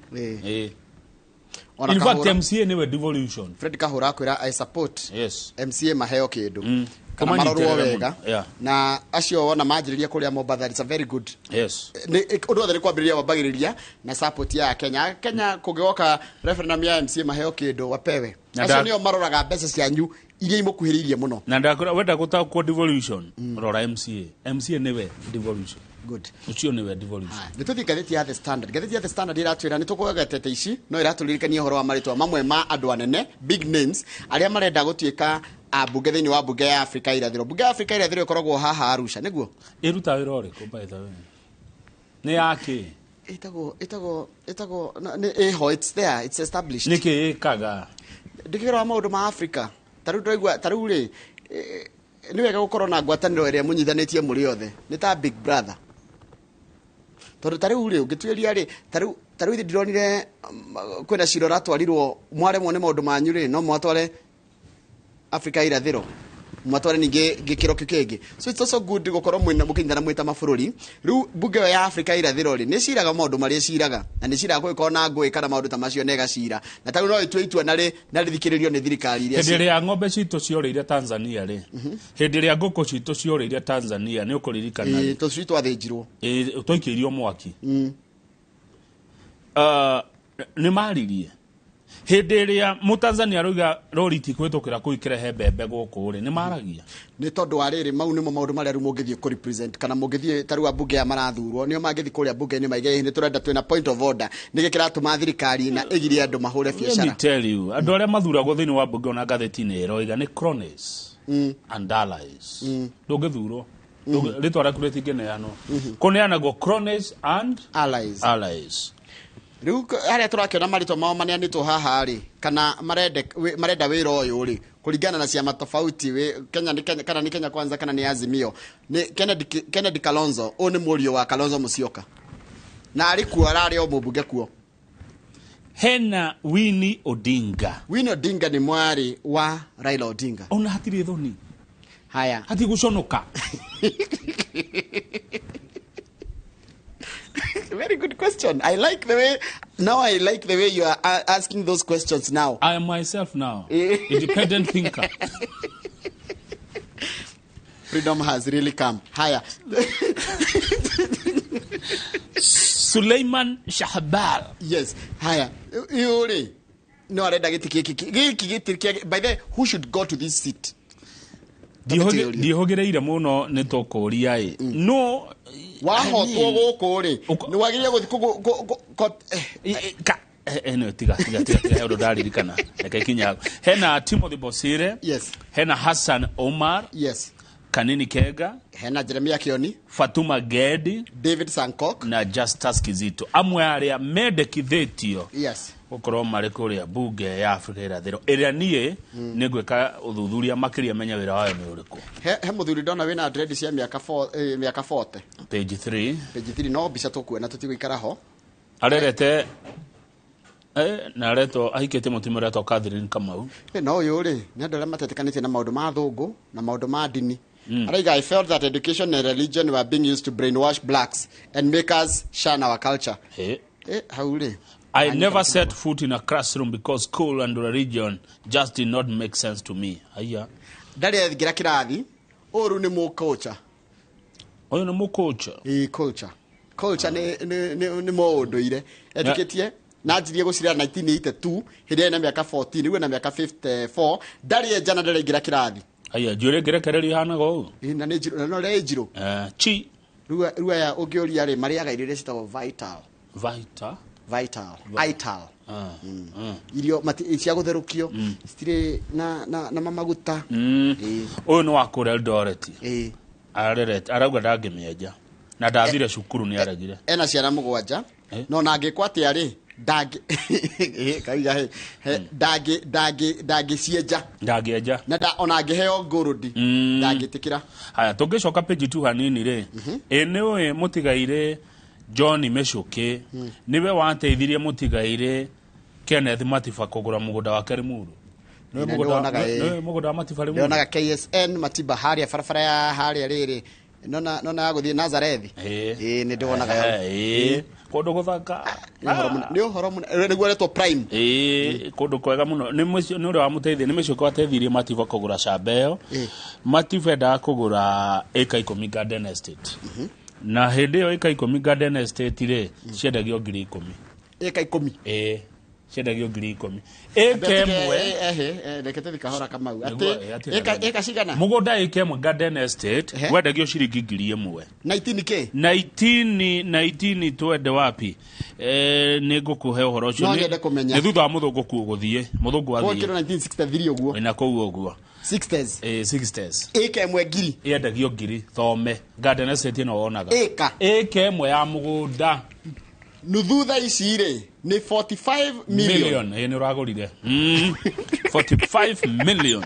In fact, MCA nĩwe devolution. Fred Kahura akwĩra I support. Yes. MCA maheo kĩndũ. Kana marorwo wega. Na acio wona manjĩrĩria kũrĩa Mombatha, it's a very good. Yes. Ũndũ wothe nĩ kwambĩrĩria wambagĩrĩria na support ya Kenya. Kenya kũngĩgoka referendum ya MCA maheo kĩndũ wapewe. Acio nĩo maroraga mbeca cianyu iria imũkuhĩrĩirie mũno. Na ndakwĩra wenda gũtaũkwo devolution, rora MCA. MCA nĩwe devolution. Good. Ũcio nĩwe devolution. Nĩ tũthiĩ ngathĩti ya The Standard. Ngathĩti ya The Standard ĩratwĩra nĩ tũkũgetete ici, no ĩratũririkania ũhoro wa marĩtwa mamwe ma andũ anene, big names, arĩa marenda gũtuĩka ambunge thĩinĩ wa mbunge ya Afrika Irathĩro. Mbunge ya Afrika Irathĩro ĩkoragwo haha Arusha, nĩguo? Ĩrutaga wĩra ũrĩkũ by the way? Nĩ yake? Ĩtagwo nĩ ĩho, it's there, it's established. Nĩkĩ ĩkaga? Ndĩkĩrora maũndũ ma Afrika. Ta rĩu ndĩraigua, ta rĩu rĩ, nĩ wega gũkorwo na ngwatanĩro ĩrĩa mũnyithanĩtie mũrĩ othe. Nĩ ta Big Brother. Tondũ ta rĩu rĩ, ũngĩtuĩria rĩ, ta rĩu ithuĩ ndironire kwĩna cira ũratwarirwo mwaremwo nĩ maũndũ manyu rĩ, no mwatware Afrika Irathĩro, mwatware ningĩ gĩkĩro kĩu kĩngĩ. So it's also good gũkorwo mũkĩnyitana mwĩ ta mabũrũri. Rĩu mbunge ĩyo ya Afrika Irathĩro rĩ, nĩ ĩciraga maũndũ marĩa ĩciraga, na nĩ ĩciraga kũngĩkorwo na ngũĩ kana maũndũ ta macio nĩ ĩgacira. Na ta rĩu no ĩtue itua na rĩthikĩrĩrio nĩ thirikari iria Hĩndĩ ĩrĩa ng'ombe citũ ciorĩire Tanzania rĩ, hĩndĩ ĩrĩa ngũkũ citũ ciorĩire Tanzania, nĩ ũkũririkana rĩ? Tũcui twathĩnjirwo. Twaikĩirio mwaki. Nĩ maririe. Hĩndĩ ĩrĩa Mũtanzania arauga rori itikwĩtũkĩra kũu ikĩrehe mbembe gũkũ rĩ, nĩ maragia. Nĩ tondũ wa rĩrĩ, mau nĩmo maũndũ marĩa rĩu mũngĩthiĩ kũ represent, kana mũngĩthiĩ ta rĩu ambunge aya marathurwo, nĩo mangĩthiĩ kũrĩa mbunge-inĩ maige nĩ tũrenda twĩna point of order, nĩkĩ kĩratũma thirikari na ĩgirie andũ mahũre biacara. Let me tell you, andũ arĩa mathuragwo thĩinĩ wa mbunge ona ngathĩti-inĩ ĩroiga nĩ cronies and allies. Ndũngĩthurwo. Rĩtwa rĩaku rĩtingĩneanwo. Kũneanagwo cronies and allies. Allies. Rĩu harĩa tũrakĩona marĩtwa mao maneanĩtwo haha rĩ, kana marenda wĩra ũyũ rĩ, kũringana na ciama tofauti, Kenya nĩ Kenya, kana nĩ Kenya Kwanza kana nĩ Azimio. Nĩ Kennedy Kalonzo, ũyũ nĩ mũriũ wa Kalonzo Musyoka. Na arĩ kuo, ararĩ o mũmbunge kuo. Hena Winnie Odinga. Winnie Odinga nĩ mwarĩ wa Raila Odinga. Ona hatirĩ thoni. Haya. Hatirĩ gũconoka. Very good question. I like the way now. I like the way you are asking those questions now. I am myself now, independent thinker. Freedom has really come. Higher. Suleiman Shahbal. Yes. Higher. Yuri. No, I didn't get. By the way, who should go to this seat? Ndihogereire muno nĩ tũkũria ĩ. No wahotwo gũkũ rĩ, nĩ wagĩrĩire gũthiĩ ĩno tiga ũndũ ndaririkana. Reke ikinye hau. Hena Timothy Bosire. Yes. Hena Hassan Omar. Yes. Kanini Kega. Hena Jeremiah Kioni. Fatuma Gedi. David Sankok na Justus Kizito. Amwe arĩa mendekithĩtio. Yes. Gũkorwo marĩ kũrĩa mbunge ya Afrika Irathĩro ĩrĩa niĩ nĩ ngwĩka ũthuthuria makĩria menya wĩra wayo nĩ ũrĩkũ. He mũthuri ndona wĩna dread cia mĩaka 40. Page 3. Page 3 no mbica tũkuona tũtigũikara ho. Arerete na aretwo ahikĩtie mũtumia ũretwo Catherine Kamau. No ũyũ rĩ, nĩ andũ arĩa matetĩkanĩtie na maũndũ ma thũngũ na maũndũ ma ndini. Araiga, I felt that education and religion were being used to brainwash blacks and make us shun our culture. Hau rĩ. I never set foot in a classroom because school and religion just did not make sense to me. Aya. Ndarĩ athingĩra kĩrathi, ũyũ nĩ mũculture. Ũyũ nĩ mũculture. Ĩ culture. Culture nĩ mũũndũire. Etĩkĩtie na anjirie gũcira 1982 hĩndĩ ĩrĩa ena mĩaka 14, rĩu ena mĩaka 54, ndarĩ enja na ndarĩ aingĩra kĩrathi. Aya, njuĩrĩ ngĩrekererio ihanaga ũũ. Ĩ, na nĩ njirũ, na no rĩ njirũ. Chi. Rĩu aya ũngĩũria rĩ, marĩaga irio iria ciĩtagwo vital. Vital? Vital. Ital. Irio cia gũtherũkio citirĩ na mamaguta. Ũyũ nĩ wa kũrĩa Eldoret. Arerete arauga ndangĩmĩenja na ndathire cukuru nĩ aregire. Ena ciana 7 no na angĩkwo atĩa rĩ ndangĩcienja ndangĩenja na ona angĩheo ngũrũndi ndangĩtĩkĩra. Haya tũngĩcoka page 2 hanini rĩ, ĩ nĩ ũĩ mũtigairĩ John Michuki nĩwe wateithirie mũtigairĩ Kenneth Matiba kũgũra mũgũnda wake Limuru. Nĩwe mũgũnda wa Matiba Limuru. Ndĩonaga KSN Matiba harĩa barabara ya harĩa rĩrĩ nona ya gũthiĩ Nazarethi. Ĩĩ nĩ ndĩwonaga hau. Kũndũ gũthaka. Nĩ ũhoro mũno nĩguo ũretwo Prime. Ĩĩ kũndũ kwega mũno. Nĩ ũrĩa wamũteithirie, nĩ Michuki wateithirie Matiba kũgũra camba ĩyo. Matiba endaga kũgũra ĩka 10 Garden Estate. Na hĩndĩ ĩyo ĩka 10 Garden Estate rĩ ciendagio ngiri 10. Ĩka 10. Ĩĩ ciendagio ngiri 10. Ĩka ĩmwe reke tũthiĩ kahora Kamau. Atĩ ĩka cigana? Mũgũnda ĩka ĩmwe Garden Estate wendagio ciringi ngiri 1. 19k. 19 twende wapi? Nĩ ngũkũhe ũhoro ũcio. No nyende kũmenya. Nĩ thutha wa mũthũngũ kuo gũthiĩ. Mũthũngũ athiĩ. Gwekĩrwo 1963 ũguo. Na kũu ũguo. 60s. 60s. Ĩka ĩmwe ngiri. Yendagio ngiri thome. Garden Estate ĩno wonaga. Ĩka. Ĩka ĩmwe ya mũgũnda. Nuthu thaa ici rĩ nĩ 45 million. Ĩĩ nĩ ũragũrire. 45 million.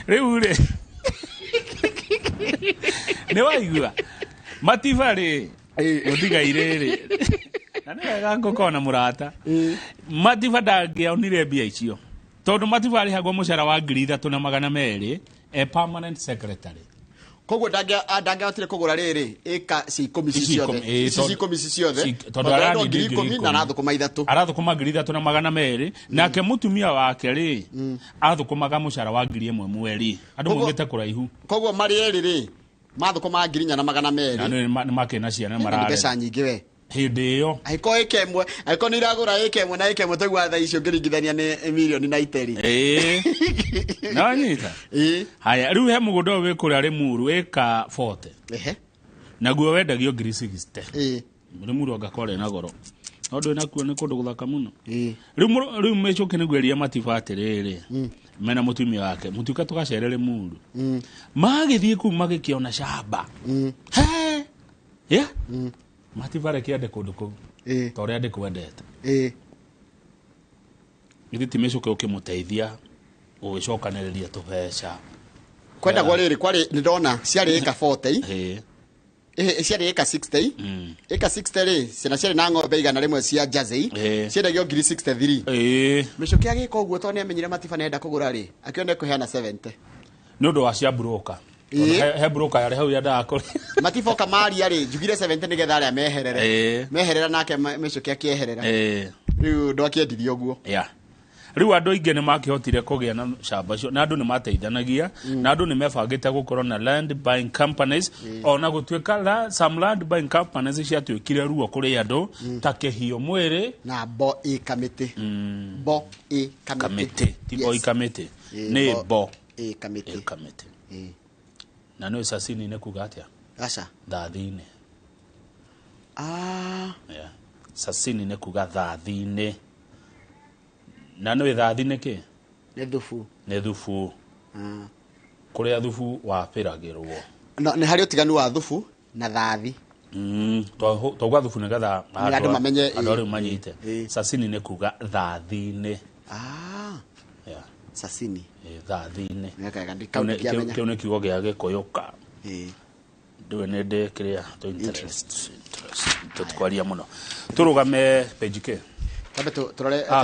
Rĩu rĩ nĩ waigua Matiba rĩ mũtigairĩ rĩ na nĩ wega ngũkorwo na mũrata. Matiba ndangĩonire mbia icio tondũ Matiba arĩhagwo mũcara wa 3200 e permanent secretary. Koguo ndangĩahotire kũgũra rĩrĩ ĩka ci 10 ci ciothe. Ici ci 10 ci ciothe. Tondũ ararĩ ngiri 10 na arathũkũma 3. Arathũkũma 3200 nake mũtumia wake rĩ athũkũmaga mũcara wa 1000 mweri. Andũ maumĩte kũraihu. Koguo marĩ erĩ rĩ mathũkũmaga 4200. Na nĩ makĩna ciana mararĩ. Mbeca nyingĩ we. Hĩndĩ ĩyo angĩkorwo ĩka ĩmwe angĩkorwo nĩ iragũra ĩka ĩmwe na ĩka ĩmwe twaigua thaa icio ũngĩringithania nĩ mirioni na iteri. Ĩĩ no nyita. Haya rĩu he mũgũnda ũyũ wĩ kũrĩa Limuru ĩka 40. Naguo wendagio ngiri 60. Limuru angakora na goro no ndũĩ nakuo nĩ kũndũ gũthaka mũno. Rĩu Michuki nĩguo erire Matiba atĩrĩrĩ mena mũtumia wake mũtuĩka tũgacere Limuru. Magĩthiĩ kũu magĩkĩona camba. He Matiba reke ande kũndũ kũu ta ũrĩa ndĩkwendete. Githĩ ti Michuki ũkĩmũteithia gũgĩcokanĩrĩria tũbeca. Kwendagwo rĩrĩ kwarĩ nĩ ndona ciarĩ ĩka 40. Ciarĩ ĩka 60. Ĩka 60 rĩ ciana ciarĩ na ng'ombe 100 cia Jersey ciendagio ngiri 63. Michuki agĩka ũguo tondũ nĩamenyire Matiba nĩenda kũgũra rĩ akĩona ekũheana 70. Nĩ ũndũ wa cia broker. He broker yarĩ hau yendaga kũrĩa. Matiba oka maria rĩ njugire 70 nĩgetha arĩa meherere. Meherera nake Michuki akĩeherera. Rĩu ndwakĩendirie ũguo. Rĩu andũ aingĩ nĩ makĩhotire kũgĩa na camba icio na andũ nĩ mateithanagia na andũ nĩ mebangĩte gũkorwo na land buying companies ona gũtuĩka some land buying companies ciatuĩkire ruo kũrĩ andũ ta kĩhiũ mwĩrĩ na bo ĩ kamĩtĩ. Bo ĩ kamĩtĩ ti bo ĩ kamĩtĩ nĩ bo ĩ kamĩtĩ. Na nĩ cacini nĩ kuga atĩa? Aca. Thathi-inĩ. Cacini nĩ kuga thathi-inĩ. Na nĩ thathi nĩ kĩ? Nĩ thubu. Nĩ thubu. Kũrĩa thubu wabĩragĩrwo. No nĩ harĩ ũtiganu wa thubu na thathi. Twauga thubu nĩgetha andũ mamenye andũ rĩu manyite. Cacini nĩ kuga thathi-inĩ. Cacini. Thathi-inĩ. Kĩu nĩ kiugo gĩa Gĩkũyũ ka. Ndũĩ nĩ ndĩ kĩrĩa to interest. Tũtikwaria mũno. Tũrũgame page K.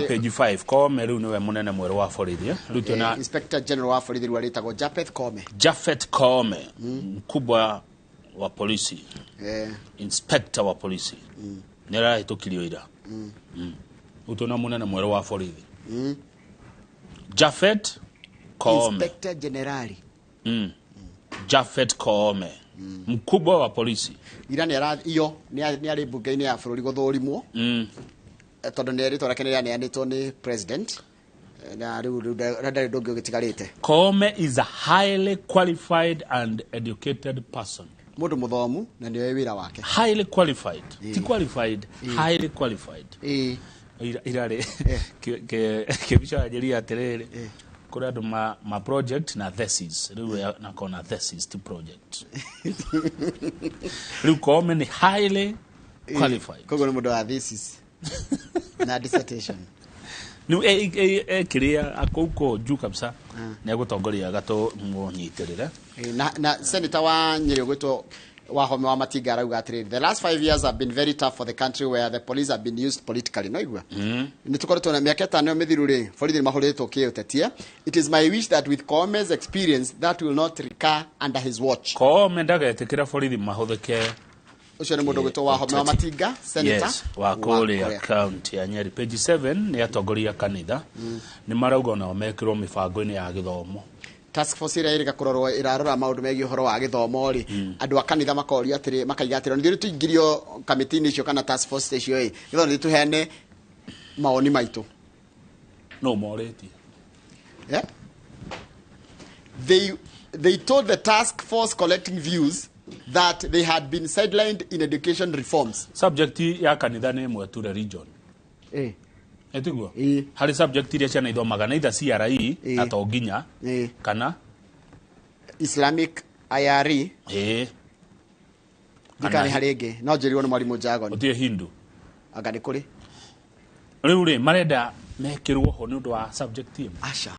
Page 5 Koome rĩu nĩwe mũnene mwerũ wa borithi. Rĩu twĩna Inspector General wa borithi rĩu arĩtagwo Japheth Koome. Japheth Koome mkubwa wa polisi. Inspector wa polisi. Nĩ arahĩtũkirio ira. Rĩu twĩna mũnene mwerũ wa borithi. Japheth Koome. Inspector General. Japheth Koome mkubwa wa polisi. Ira nĩ iyo nĩ arĩ mbunge-inĩ ya bũrũri gũthũrimwo. Tondũ nĩ rĩtwa rĩake nĩrĩaneanĩtwo nĩ president na rĩu ndarĩ ũndũ ũngĩ ũgĩtigarĩte. Koome is a highly qualified and educated person. Mũndũ mũthomu na nĩoĩ wĩra wake. Highly qualified. Ti qualified, highly qualified. Irarĩ kĩbica wanjĩria atĩrĩrĩ, kũrĩ andũ ma project na thesis, rĩu nakona thesis ti project. Rĩu Koome nĩ highly qualified. Koguo nĩ mũndũ wa thesis na dissertation. Nĩ kĩrĩa akũuko juu kabisa nĩ egũtongoria gatũmũnyitĩrĩre. Na senator wa Nyeri ũgwĩtwo Wahome wa Matinga arauga atĩrĩrĩ, the last 5 years have been very tough for the country where the police have been used politically. No igua nĩ tũkoretwo na mĩaka 5 mĩthiru rĩ, borithi nĩ mahũrĩtwo kĩũtetia. It is my wish that with Koome's experience that will not recur under his watch. Koome ndagetĩkĩra borithi mahũthĩke. Ũcio nĩ mũndũ ũgwĩtwo Wahome wa Matinga, senator yes, wa kũrĩa county ya Nyeri. Page 7 nĩ atongoria kanitha nĩ marauga onao mekĩrwo mĩbango-inĩ ya gĩthomo. Task force ĩrĩa ĩrĩga kũrorwo ĩrarora maũndũ megiĩ ũhoro wa gĩthomo rĩ, andũ a kanitha makorio atĩrĩ, makaiga atĩrĩ nĩ tũingĩrio kamĩtĩ-inĩ icio kana task force icio ĩ, nĩgetha nĩ tũheane mawoni maitũ. No morĩtie. Yeah? They told the task force collecting views that they had been sidelined in education reforms. Subject ya kanitha nĩ ĩmwe tu, religion. Etiguo? Harĩ subject iria ciana ithomaga na either CRE na to nginya kana Islamic IRE. Ndikani harĩ ĩngĩ no njĩrirwo nĩ mwarimũ Jagon. Gũtirĩ Hindu. Anga nĩ kũrĩ. Rĩu rĩ marenda mekĩrwo ho nĩ ũndũ wa subject ĩmwe. Aca.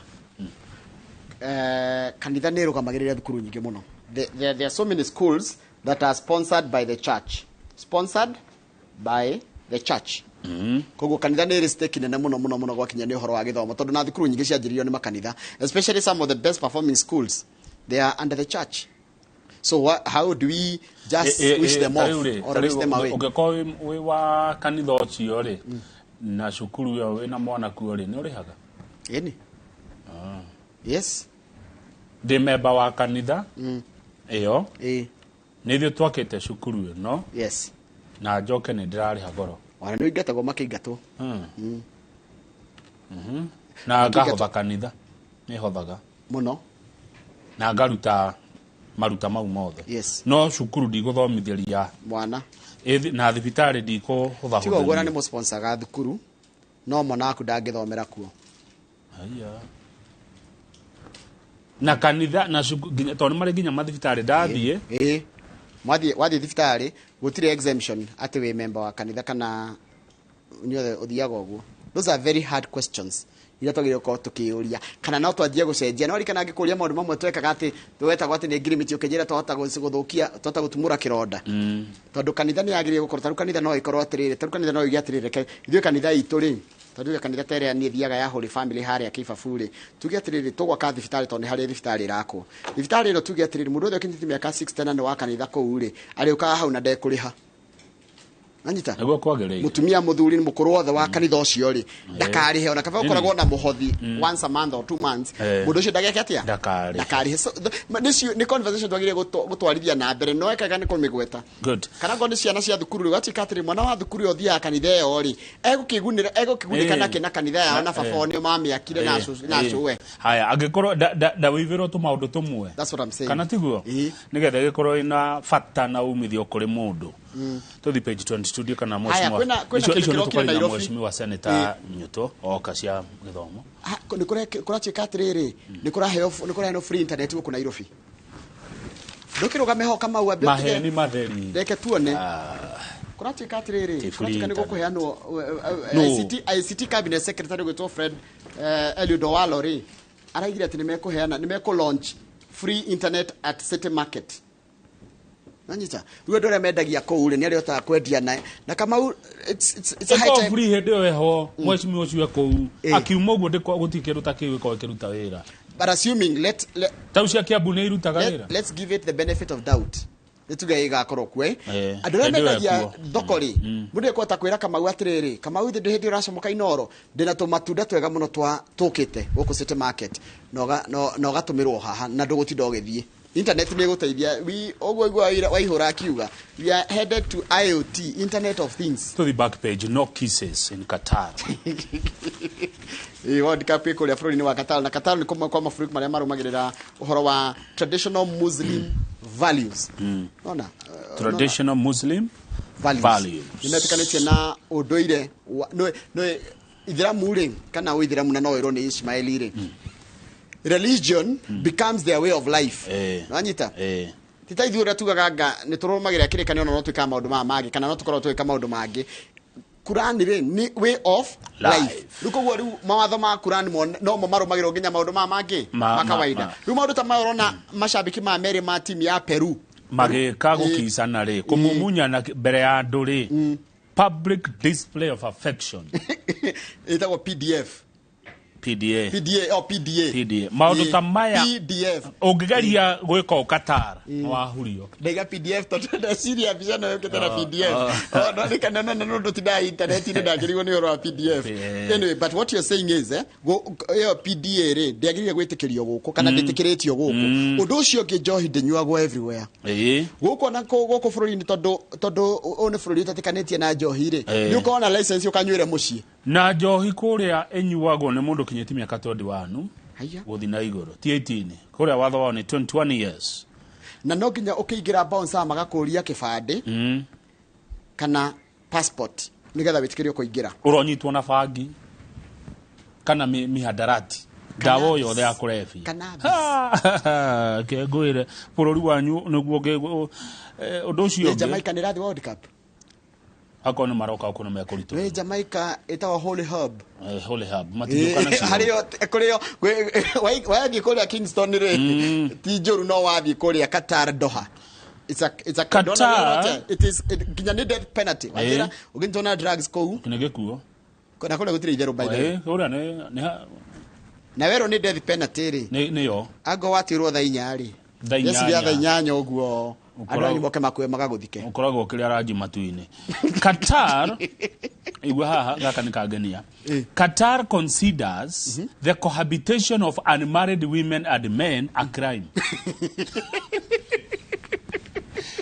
Kanitha nĩ ĩrũgamagĩrĩra thukuru nyingĩ mũno. There are so many schools that are sponsored by the church. Sponsored by the church. Koguo kanitha nĩ ĩrĩ stake nene mũno mũno mũno gwakinya nĩ ũhoro wa gĩthomo, tondũ na thukuru nyingĩ cianjĩrĩirio nĩ makanitha, especially some of the best performing schools, they are under the church. So how do we just wish them off or wish them away? Ũngĩkorwo wĩ wa kanitha ũcio rĩ, na cukuru ĩyo wĩna mwana kuo rĩ, nĩ ũrĩhaga? Ĩni. Yes. Ndĩ memba wa kanitha ĩyo, nĩ ithuĩ twakĩte cukuru ĩno. Yes. Na njoke nĩ ndĩrarĩha goro. Ona nĩ ũingatagwo makĩingatwo. Na ngahotha kanitha, nĩ hothaga mũno, na ngaruta maruta mau mothe. Yes. No cukuru ndigũthomithĩria mwana na thibitarĩ ndikũhũthahũthĩria. Tiga ũguo na nĩ mũsponsaga thukuru, no mwana waku ndangĩthomera kuo. Haiya. Na kanitha na cukuru tondũ nĩ marĩ nginya mathibitarĩ ndathiĩ. Wathiĩ thibitarĩ gũtirĩ exemption atĩ wĩ member wa kanitha kana inyuothe ũthiaga ũguo. Those are very hard questions iria twagĩrĩirwo gũkorwo tũkĩũria, kana no twanjie gũcenjia. No ririkana ngĩkũria maũndũ mamwe twekaga atĩ twetagwo atĩ nĩ ngirimiti, ũkĩnjĩra twahota gũthũkia, twahota gũtumũra kĩronda. Tondũ kanitha nĩ yagĩrĩire gũkorwo, tarĩu kanitha no ĩkorwo atĩrĩrĩ, tarĩu kanitha no ĩuge atĩrĩrĩ, reke ithuĩ kanitha itũ rĩ, tondũ kanitha ta ĩrĩa niĩ thiaga ya Holy Family harĩa Kĩbabu rĩ, tuge atĩrĩrĩ, tũgwaka thibitarĩ tondũ nĩ harĩ thibitarĩ ĩrakwo. Thibitarĩ ĩno tuge atĩrĩrĩ, mũndũ wothe ũkinyĩtie mĩaka 60 na nĩ wa kanitha kũu rĩ, arĩũkaga hau na ndekũrĩha. Nanyita? Nĩguo kwagĩrĩire. Mũtumia mũthuri mũkũrũ wothe wa kanitha ũcio rĩ, ndakarĩhe, ona kaba ũkoragwo na mũhothi once a month or 2 months, mũndũ ũcio ndageke atĩa? Ndakarĩhe. So, nĩ conversation twagĩrĩire gũtwarithia na mbere, no ekaga nĩ kũmĩgweta. Good. Kana ngorwo nĩ ciana cia thukuru rĩ, ũgatuĩka atĩrĩ, mwana wa thukuru ũyũ ũthiaga kanitha ĩyo rĩ, egũkĩgunĩka nakĩ na kanitha yao na baba wao nĩo mamĩakire na cũwe. Haya, angĩkorwo ndawĩivĩrwo tũmaũndũ tũmwe. That's what I'm saying. Kana tiguo? Nĩgetha ĩgĩkorwo ĩna bata na umithio kũrĩ mũndũ. Tũthi page 22 ndio kana mheshimiwa. Icio nĩ tũkwaria na mheshimiwa Senator Nyuto oka cia gĩthomo. Nĩ kũratuĩka atĩrĩrĩ, nĩ kũraheanwo free internet gũkũ Nairobi. Ndũkĩrũgame ho Kamau ambe maheni matheri. Reke tuone. Kũratuĩka atĩrĩrĩ, kũratuĩka nĩ gũkũheanwo ICT cabinet secretary gwĩtwo Fred Eliud Owalo rĩ, araigire atĩ nĩ mekũheana, nĩ mekũ launch free internet at City Market. Nanyita. Rĩu andũ arĩa mendagia kũu rĩ, nĩ arĩa ũhotaga kwendia na Kamau, it's a high time. Free hĩndĩ ĩyo ĩho, mheshimiwa ũcio kũu, akiuma ũguo gũtirĩ kĩndũ ta kĩu gĩkorwo gĩkĩruta wĩra. But assuming, tau cia Kiambu nĩ irutaga wĩra. Let's give it the benefit of doubt. Nĩ tuge ĩgakorwo kuo, Andũ arĩa mendagia thoko rĩ, mũndũ ekũhota kwĩra Kamau atĩrĩrĩ, Kamau ithe hĩndĩ ũracomoka Inooro, ndĩna tũmatunda twega mũno twa tũkĩte gũkũ City Market, na ũgatũmĩrwo haha na ndũgũtinda ũgĩthiĩ. Internet nĩ ĩgũteithia. Ũguo igua waihũra akiuga, we are headed to IoT, Internet of Things. To the back page, no kisses in Qatar. World Cup ĩkũrĩa bũrũri-inĩ wa Qatar, na Qatar nĩ kũmwe kwa mabũrũri marĩa marũmagĩrĩra ũhoro wa traditional Muslim Values. Nona Traditional Muslim Values. Nĩmetĩkanĩtie na ũndũire nĩ ithiramu rĩ, kana ũithiramu na no wĩrwo nĩ Ismaili rĩ, religion becomes their way of life. Nĩwanyita? Ti ta ithuĩ ũrĩa tugaga anga nĩ tũrũmagĩrĩra kĩrĩkanĩro na no twĩkaga maũndũ maya mangĩ, kana no tũkorwo tũgĩka maũndũ mangĩ. Kurani rĩ nĩ way of life. Rĩu koguo rĩu mawatho ma Kurani no mo marũmagĩrĩrwo nginya maũndũ maya mangĩ ma kawaida. Rĩu maũndũ ta maya ũrona macambĩki maya merĩ ma timu ya Peru magĩka gũkicana rĩ, kũmumunyana mbere ya andũ rĩ, public display of affection. Ĩtagwo PDF. PDA. PDA, oh, PDA. PDA, maũndũ ta maya. PDF. Ũngĩgeria gwĩka ũ Qatar, wahurio. Ndaiga PDF tondũ ndeciria mbica ĩno yũkĩte na Oh, PDF. oh. Oh, no nĩ kana no no ndũtindaga intaneti-inĩ, ndangĩrigwo nĩ ũhoro wa PDF. Anyway, but what you're saying is ĩyo PDA rĩ, ndĩagĩrĩire gwĩtĩkĩrio gũkũ kana ndĩtĩkĩrĩtio gũkũ. Ũndũ ũcio ũngĩ, njohi ndĩnyuagwo everywhere gũkũ, ona gũkũ bũrũri-inĩ, tondũ ũyũ nĩ bũrũri ũtetĩkanĩtie na njohi rĩ, nĩ ũkorwo na license ũkanyuĩre mũciĩ. Na njohi kũrĩa ĩnyuagwo nĩ mũndũ kinyĩtie mĩaka 21 Haiya. gũthiĩ na igũrũ, ti 18. Kũrĩa watho wao nĩ 21 years. Na no nginya ũkĩingĩra bouncer magakũria kĩbandĩ kana passport nĩgetha wĩtĩkĩrio kũingĩra. Ũronyitwo na bangi kana mihadarati, ndawa o yothe ya kũrebia. Cannabis. Ke ngwĩre bũrũri wanyu nĩguo ũndũ ũcio Nĩ ũngĩ. Jamaica nĩ ĩrathiĩ World Cup. Akorwo nĩ maroka gũkũ nĩ mekũritũ. Nĩ Jamaica ĩtagwo Holy Hub. Holy Hub matingĩũka nacio. Harĩo kũrĩo wathiĩ kũrĩa Kingston rĩ, ti njũru, no wathiĩ kũrĩa Qatar, Doha, it's a Qatar? It is nginya nĩ death penalty. Wathira ũngĩnyitwo na drugs kũu. Nĩ gĩkuo. Na kũrĩa gũtirĩ itherũ, by the way. Kũrĩa nĩ Na werwo nĩ death penalty rĩ, nĩyo. Ango watuĩrwo thaa 4 rĩ, Thaa Reciria inyanya. thaa 8 ũguo andũ anyu moke makue magagũthike. Ũkoragwo ũkĩrĩa ranji matu-inĩ. Qatar, igua haha, gaka nĩ kangenia. Qatar considers the cohabitation of unmarried women and men a crime.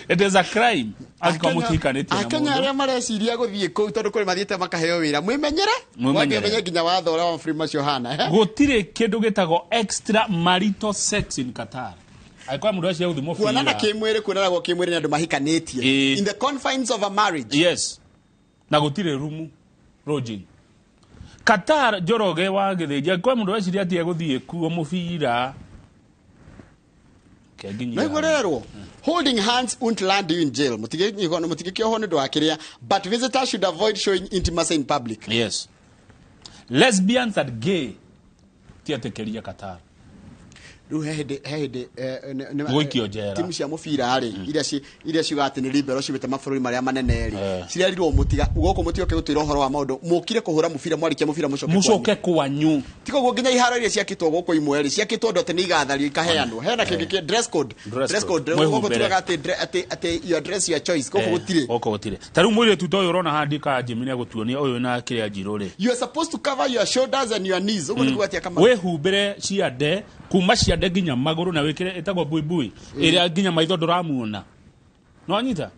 It is a crime angĩkorwo mũtihikanĩtie na Akenya mũndũ. arĩa mareciria gũthiĩ kũu, tondũ kũrĩ mathiĩte makaheo wĩra, mwĩmenyere. Mwĩmenyere. Mwambe ũmenye nginya watho ũrĩa wa mabũrũri macio hana, eh? Gũtirĩ kĩndũ gĩtagwo extra marital sex in Qatar. Angĩkorwo mũndũ acio gũthiĩ mũbira Kuonana kĩmwĩrĩ, kuonanagwo kĩmwĩrĩ nĩ andũ mahikanĩtie in the confines of a marriage. Yes, na gũtirĩ rumu lodging Qatar. Njoroge wa Gĩthĩnji, angĩkorwo mũndũ weciria atĩ egũthiĩ kuo mũbira kenginyia. No igũrerwo holding hands won't land you in jail, mũtigĩkĩohwo nĩ ũndũ wa kĩrĩa, but visitors should avoid showing intimacy in public. Yes, lesbians and gay tietĩkĩria Qatar. Rĩu he hĩndĩ Gũikio njera. Timu cia mũbira rĩ, iria ciugaga atĩ nĩ liberal ciumĩte mabũrũri marĩa manene rĩ, cirerirwo mũtiga gũkũ, mũtigoke gũtwĩra ũhoro wa maũndũ, mũkire kũhũra mũbira, mwarĩkia mũbira mũcoke. Mũcoke kwanyu. Tiga ũguo, nginya iharo iria ciakĩtwo gũkũ imwe rĩ, ciakĩtwo ũndũ atĩ nĩ igathario ikaheanwo, hena kĩngĩ kĩ dress code. Dress Dress code. code gũkũ Mwĩhumbĩre. tugaga atĩ atĩ your dress, your choice, gũkũ gũtirĩ. Gũkũ gũtirĩ. Ta rĩu mũirĩtu ta ũyũ ũrona haha, ndika Jimmy nĩ egũtuonia ũyũ na kĩrĩa njirũ rĩ. You are supposed to cover your shoulders and your knees, ũguo nĩ kuga atĩa, kama Wĩhumbĩre ciande, kuma ciande nginya magũrũ, na wĩkĩre ĩtagwo buibui ĩrĩa nginya maitho ndũramuona, no anyita.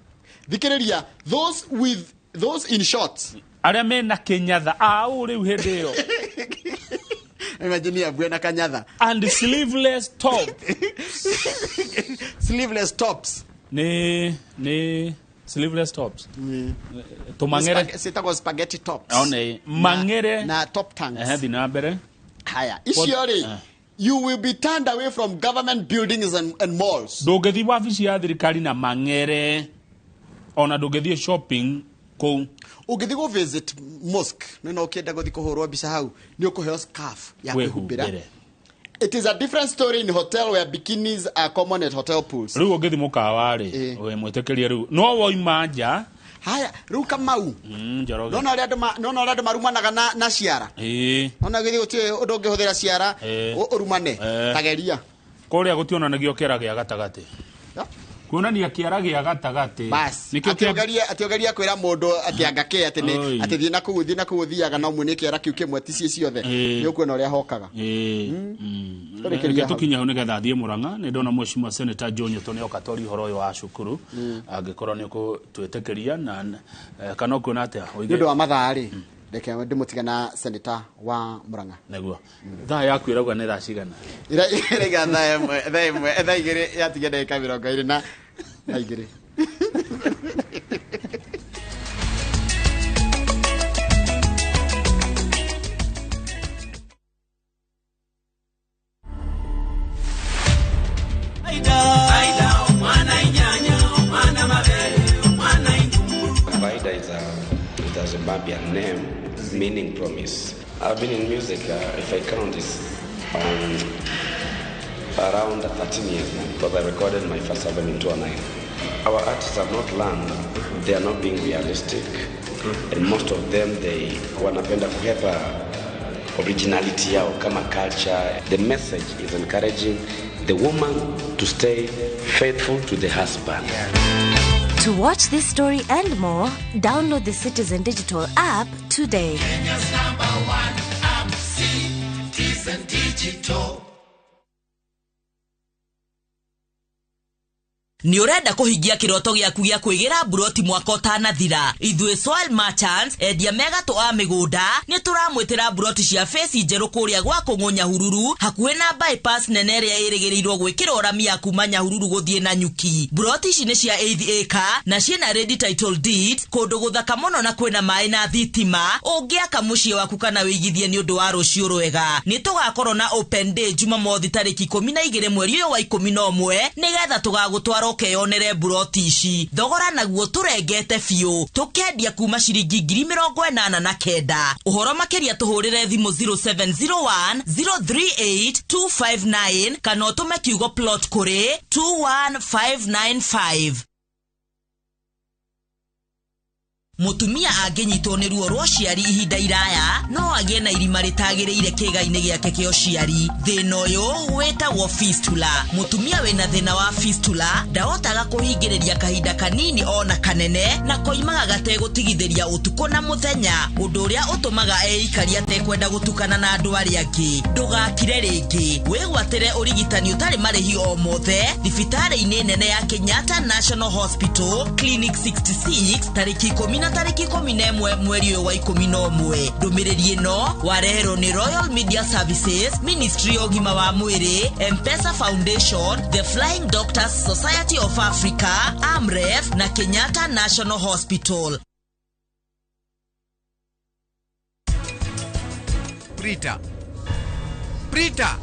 Thikĩrĩria, those with those in shorts, arĩa mena kĩnyatha aũ rĩu hĩndĩ ĩyo. Imagine mbue na kanyatha. And sleeveless top. Sleeveless tops. Nĩ sleeveless tops tũmang'ere. Ciĩtagwo spaghetti tops. One mang'ere. Na top tanks. Ehe, thiĩ na mbere. Haya, icio rĩ, you will be turned away from government buildings and malls. Ndũngĩthiĩ wabici ya thirikari na mang'ere, ona ndũngĩthiĩ shopping kũu. Ũngĩthiĩ gũ visit mosque, nĩ no ũkĩenda gũthiĩ kũhũrwo mbica hau, nĩ ũkũheo scarf ya kwĩhumbĩra. Wĩhumbĩre. It is a different story in hotel where bikinis are common at hotel pools. Rĩu ũngĩthiĩ mũkawa rĩ, wĩ mwĩtĩkĩrie rĩu no woima nja. Haya, rĩu Kamau, Njoroge. Nona ũrĩa andũ marumanaga na ciara. Ona gĩthiĩ gũtirĩ ũndũ ũngĩhũthĩra ciara ũrumane. Tageria. Kũrĩa gũtionanagio kĩara gĩa gatagatĩ, kuonania kĩara gĩa gatagatĩ. Bas. Nĩkĩo Atĩ ũgeria kwĩra mũndũ atĩ anga kĩ atĩ nĩ Oi. atĩ thiĩ na kũu, thiĩ na kũu, ũthiaga na ũmwe nĩ kĩara kĩu kĩmwe, ti ciĩ ciothe, nĩ ũkuona ũrĩa hokaga. Tũrĩkĩria Reke hau. tũkinye hau nĩgetha thiĩ Mũrang'a. Nĩ ndona Mheshimiwa Senator John Nyoto nĩ oka twarie ũhoro ũyũ wa cukuru, angĩkorwo nĩ ũkũtwĩtĩkĩria na kana ũkuona atĩa? Nĩ ũndũ wa mathaa rĩ, Reke ndĩmũtige na senator wa Murang'a. Nĩguo thaa yaku ĩrauga nĩ thaa cigana? Ĩraiga thaa 1, thaa 1, thaa 2 yatigia ndagĩka 22. Faida is a Zimbabwean name meaning promise. I've been in music, if I count, it's around 13 years now, because I recorded my first album in 2009. Our artists have not learned, they are not being realistic, and most of them, they wanapenda kuhepa originality yao kama culture. The message is encouraging the woman to stay faithful to the husband. Yeah. To watch this story and more, download the Citizen Digital app today. Kenya's #1 app, Citizen Digital. Nĩ ũrenda kũhingia kĩroto gĩaku gĩa kwĩgĩra mburoti mwaka ũtanathira? Ithuĩ Soil Merchants, endia megatũ a mĩgũnda, nĩ tũramwĩtĩra mburoti cia feci njerũ kũrĩa gwa Kũng'ũ Nyahururu, hakuhĩ na bypass nene ĩrĩa ĩrĩgĩrĩirwo gwĩkĩrwo rami ya kuma Nyahururu gũthiĩ na Nyuki. Mburoti ici nĩ cia 8 acre na ciĩna ready title deed, kũndũ gũthaka mũno na kwĩna maĩ na thitima. Ũngĩaka mũciĩ waku kana wĩigithie nĩ ũndũ wa rũciũ rwega. Nĩ tũgakorwo na open day Jumamothi tarĩki 12 mweri ũyũ wa 11 nĩgetha tũgagũtwara ũkeyonere mburoti ici. Thogora naguo tũrengete biũ, tũkendia kuma ciringi 89,000. Ũhoro makĩria tũhũrĩre thimũ 0701 038 259 kana ũtũme kiugo plot kũrĩ 21595. Mũtumia angĩnyitwo nĩ ruo rwa ũciari ihinda iraya no agĩe na irima rĩtagĩrĩire kĩĩga-inĩ gĩake kĩa ũciari. Thĩna ũyũ wĩtagwo fistula. Mũtumia wĩna thĩna wa fistula ndahotaga kũhingĩrĩria kahinda kanini ona kanene na koimaga gategũtigithĩria ũtukũ na mũthenya, ũndũ ũrĩa ũtũmaga eikaria atekwenda gũtukana na andũ arĩa angĩ. Ndũgakire rĩngĩ, wĩgwatĩre ũrigitani ũtarĩ marĩhi o mothe thibitarĩ-inĩ nene ya Kenyatta National Hospital Clinic 66 tarĩki 10 na tarĩki 11 mweri ũyũ wa 11. Ndũmĩrĩri ĩno wareherwo nĩ Royal Media Services, Ministry ya Ũgima wa Mwĩrĩ, M-Pesa Foundation, The Flying Doctors Society of Africa, AMREF na Kenyatta National Hospital. Prita, Prita,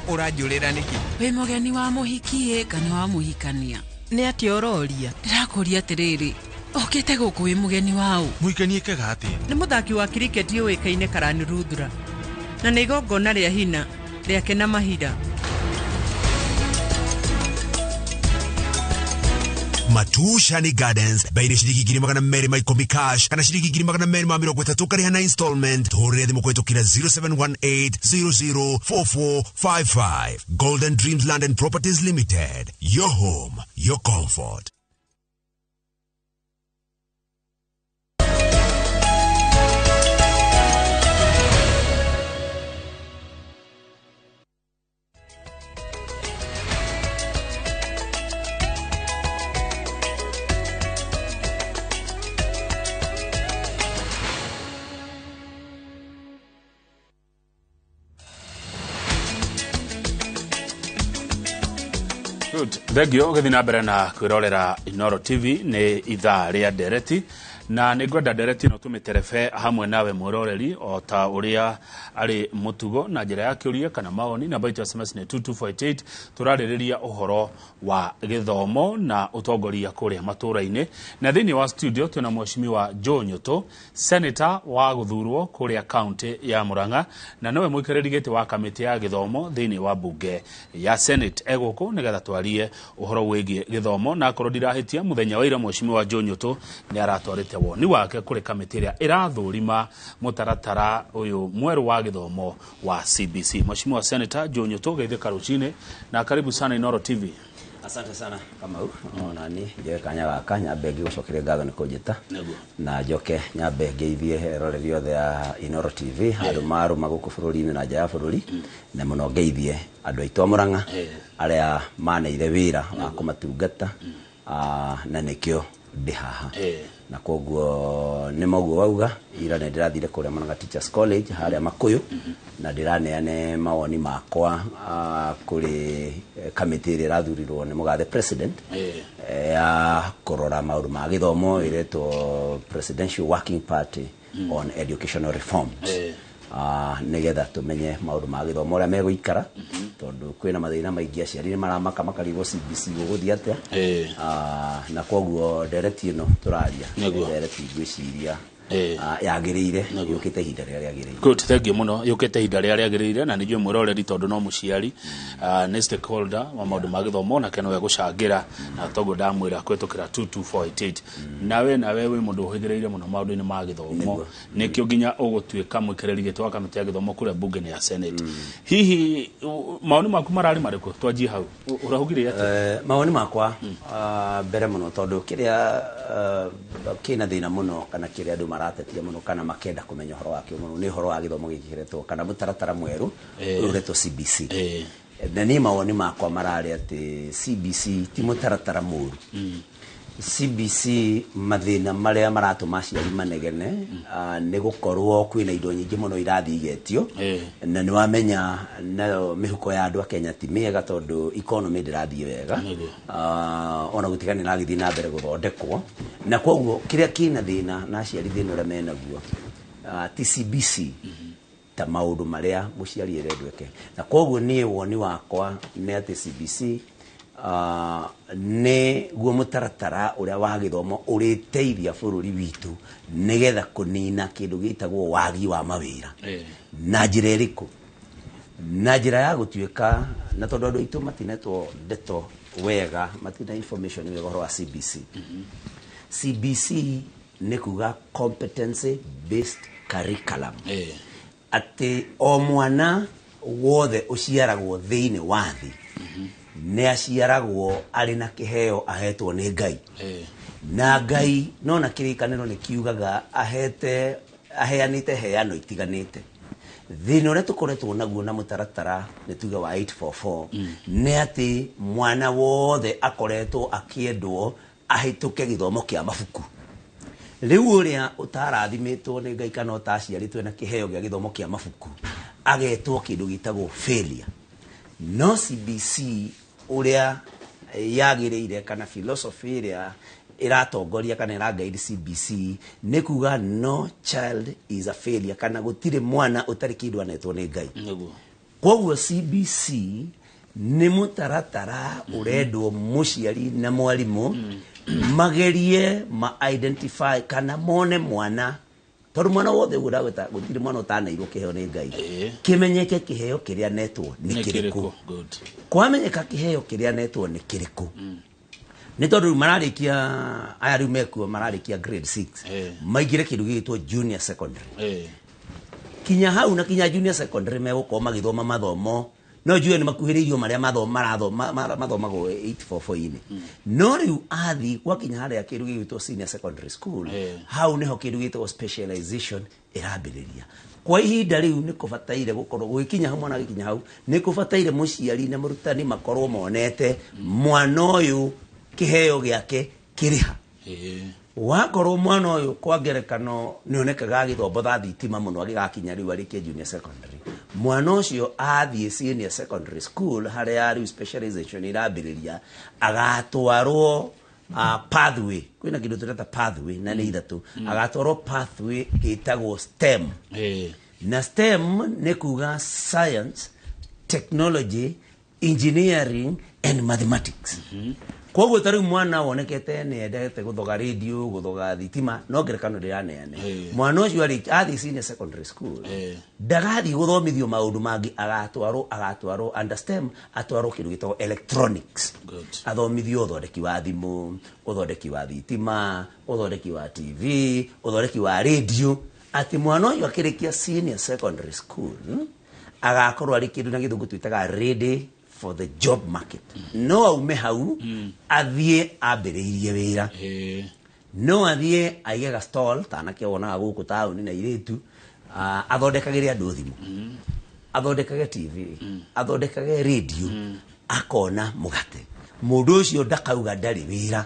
ũranjũrĩra nĩkĩ? Wĩ mũgeni wa mũhiki kana wa mũhikania? Nĩ atĩa ũroria? Ndĩrakũria atĩrĩrĩ, ũkĩte gũkũ wĩ mũgeni waũ? Mũhikania ĩkaga atĩa? Nĩ mũthaki wa kiriketi ũĩkaine Karan Rudra, na nĩ igongona rĩa hina rĩake na Mahira. Matushani Gardens baire ciringi 210 cash kana ciringi 230 ũkarĩha na installment. Tũhũrĩre thimũ kũhĩtũkĩra 0718 004455. Golden Dreams Land and Properties Limited, your home, your comfort. Good. Thengio ũgĩthiĩ na mbere na kwĩrorera Inooro TV nĩ ithaa rĩa ndereti, na nĩ ngwenda ndereti ĩno tũmĩterebe hamwe nawe mwĩroreri o ta ũrĩa arĩ mũtugo na njĩra ya kĩũria kana maoni. Namba itũ ya SMS nĩ 2248. Tũrarĩrĩria ũhoro wa gĩthomo na ũtongoria kũrĩa matũũra-inĩ, na thĩinĩ wa studio twĩna mheshimiwa Joe Nyutu, senator wa gũthurwo kũrĩa county ya Murang'a, na nĩwe mũikarĩri gĩtĩ wa kamĩtĩ ya gĩthomo thĩinĩ wa bunge ya Senate. Egũkũ nĩgetha twarie ũhoro wĩgiĩ gĩthomo, na akorwo ndirahĩtia mũthenya wa ira mheshimiwa Joe Nyutu nĩ aratwarĩte woni wake kũrĩ kamĩtĩ ĩrĩa ĩrathũrima mũtaratara ũyũ mwerũ wa gĩthomo wa CBC. Mheshimiwa Senator Joe Nyutu, geithĩka rũcinĩ na karibu sana Inooro TV. Asante sana Kamau. Ona ni njoe kanya gaka nyambe ngĩgũcokeria ngatho nĩ kũnjĩta, na njoke nyambe ngeithie eroreri othe a Inooro TV andũ marũma gũkũ bũrũri-inĩ na nja ya bũrũri, na mũno ngeithie andũ aitũ a Murang'a arĩa maneire wĩra wa kũmatungata, na nĩkĩo Ndĩ haha na koguo nĩ moguo wauga ira nĩ ndĩrathire kũrĩa Murang'a Teachers College harĩa Makuyu na ndĩraneane mawoni makwa kũrĩ kamĩtĩ ĩrĩa ĩrathurirwo nĩ mũgathe president ya kũrora maũndũ ma gĩthomo ĩretwo Presidential Working Party on Educational Reforms, nĩgetha tũmenye maũndũ ma gĩthomo ũrĩa megũikara, tondũ kwĩna mathĩna maingĩ, aciari nĩ maramaka makarigwo CBC gũgũthiĩ atĩa. Na koguo ndereti ĩno tũraria nĩ ndereti ngwĩciria yagĩrĩire, yũkĩte ihinda rĩrĩa rĩagĩrĩire. Good, thank you mũno. Yũkĩte ihinda rĩrĩa rĩagĩrĩire na nĩ njũĩ mwĩroreri tondũ no mũciari, nĩ stakeholder wa maũndũ ma gĩthomo nake nowe gũcangĩra, na toguo ndamwĩra kũhĩtũkĩra 22488. Nawe wĩ mũndũ ũhĩgĩrĩire mũno maũndũ-inĩ ma gĩthomo, nĩkĩo nginya ũgũtuĩka mũikarĩri gĩtĩ wa kamĩtĩ ya gĩthomo kũrĩa bunge-inĩ ya Senate. Hihi mawoni maku mararĩ marĩkũ? Twanjie hau. Ũrahugire atĩa? Mawoni makwa, mbere mũno, tondũ kĩrĩa kĩna thĩna mũno kana kĩrĩa andũ maratetia mũno kana makenda kũmenya ũhoro wakĩo mũno nĩ ũhoro wa gĩthomo gĩkĩ kĩretwo kana mũtaratara mwerũ ũrĩa ũretwo CBC. Na niĩ mawoni makwa mararĩ atĩ CBC ti mũtaratara mũru. CBC, mathĩna marĩa maratũma aciari manegene nĩ gũkorwo kwĩna indo nyingĩ mũno irathiĩ igetio, na nĩ wamenya nayo mĩhuko ya andũ a Kenya ti mĩega tondũ economy ndĩrathiĩ wega, ona gũtiga nĩ ĩragĩthiĩ na mbere gũthondekwo, na koguo kĩrĩa kĩna thĩna na aciari, thĩna ũrĩa menaguo ti CBC ta maũndũ marĩa mũciari arendwo eke. Na koguo niĩ woni wakwa nĩ atĩ CBC nĩ guo mũtaratara ũrĩa wa gĩthomo ũrĩteithia bũrũri witũ nĩgetha kũnina kĩndũ gĩtagwo wagi wa mawĩra. Na njĩra ĩrĩkũ? Na njĩra ya gũtuĩka na tondũ andũ aitũ matinetwo ndeto wega, matina information wega ũhoro wa CBC. CBC nĩ kuga competency based curriculum, atĩ o mwana wothe ũciaragwo thĩinĩ wa thĩ nĩ aciaragwo arĩ na kĩheo ahetwo nĩ Ngai, na Ngai nona kĩrĩkanĩro nĩ kiugaga ahete aheanĩte heano itiganĩte. Thĩna ũrĩa tũkoretwo naguo na mũtaratara nĩ tuge wa 844 nĩ atĩ mwana wothe akoretwo akĩendwo ahĩtũke gĩthomo kĩa mabuku. Rĩu ũrĩa ũtarathimĩtwo nĩ Ngai kana ũtaciarĩtwo na kĩheo gĩa gĩthomo kĩa mabuku agetwo kĩndũ gĩtagwo failure. No CBC ũrĩa yagĩrĩire kana philosophy ĩrĩa ĩratongoria kana ĩra guide CBC nĩ kuga no child is a failure, kana gũtirĩ mwana ũtarĩ kĩndũ anetwo nĩ Ngai. Koguo CBC nĩ mũtaratara ũrendwo mũciari na mwarimũ magerie ma identify kana mone mwana, tondũ mwana wothe ũguo ndagwĩta gũtirĩ mwana ũtaneirwo kĩheo nĩ Ngai, kĩmenyeke kĩheo kĩrĩa anetwo nĩ kĩrĩkũ. Kwamenyeka kĩheo kĩrĩa anetwo nĩ kĩrĩkũ, nĩ tondũ rĩu mararĩkia aya rĩu mekuo mararĩkia grade 6 maingĩre kĩndũ gĩgĩtwo junior secondary. Kinya hau na kinya junior secondary megũkorwo magĩthoma mathomo no njue nĩ makuhĩrĩirio marĩa mathomagwo 844-inĩ. No rĩu athiĩ gwakinya harĩa kĩndũ gĩgwĩtwo senior secondary school, hau nĩho kĩndũ gĩtagwo specialization ĩrambĩrĩria. Kwa ihinda rĩu nĩ kũbataire gũkorwo gũgĩkinya hau, mwana agĩkinya hau nĩ kũbataire mũciari na mũrutani makorwo monete mwana ũyũ kĩheo gĩake kĩrĩ ha. Wakorwo mwana ũyũ kwa ngerekano nĩ onekaga agĩthombotha thitima mũno agĩgakinya rĩu arĩkie junior secondary, mwana ũcio athiĩ senior secondary school harĩa rĩu specialization ĩrambĩrĩria agatwarwo pathway. Kwĩna kĩndũ tũreta pathway na nĩ ithatũ. Agatwarwo pathway ĩtagwo STEM. Na STEM nĩ kuga science, technology, engineering and mathematics. Koguo ta rĩu mwana wonekete nĩ endete gũthoga radio, gũthoga thitima, no ngerekano ndĩraneane, mwana ũcio athiĩ senior secondary school ndagathiĩ gũthomithio maũndũ mangĩ, agatwarwo under STEM, atwarwo kĩndũ gĩtagwo electronics. Athomithio ũthondeki wa thimũ, ũthondeki wa thitima, ũthondeki wa TV, ũthondeki wa radio, atĩ mwana ũyũ akĩrĩkia senior secondary school agakorwo arĩ kĩndũ na gĩthũngũ twĩtaga ready for the job market. No aume hau athiĩ ambĩrĩirie wĩra, no athiĩ aige ga stall ta anake wonaga gũkũ taũni na airĩtu, athondekagĩre andũ thimũ, athondekage TV, athondekage radio, akona mũgate. Mũndũ ũcio ndakauga ndarĩ wĩra.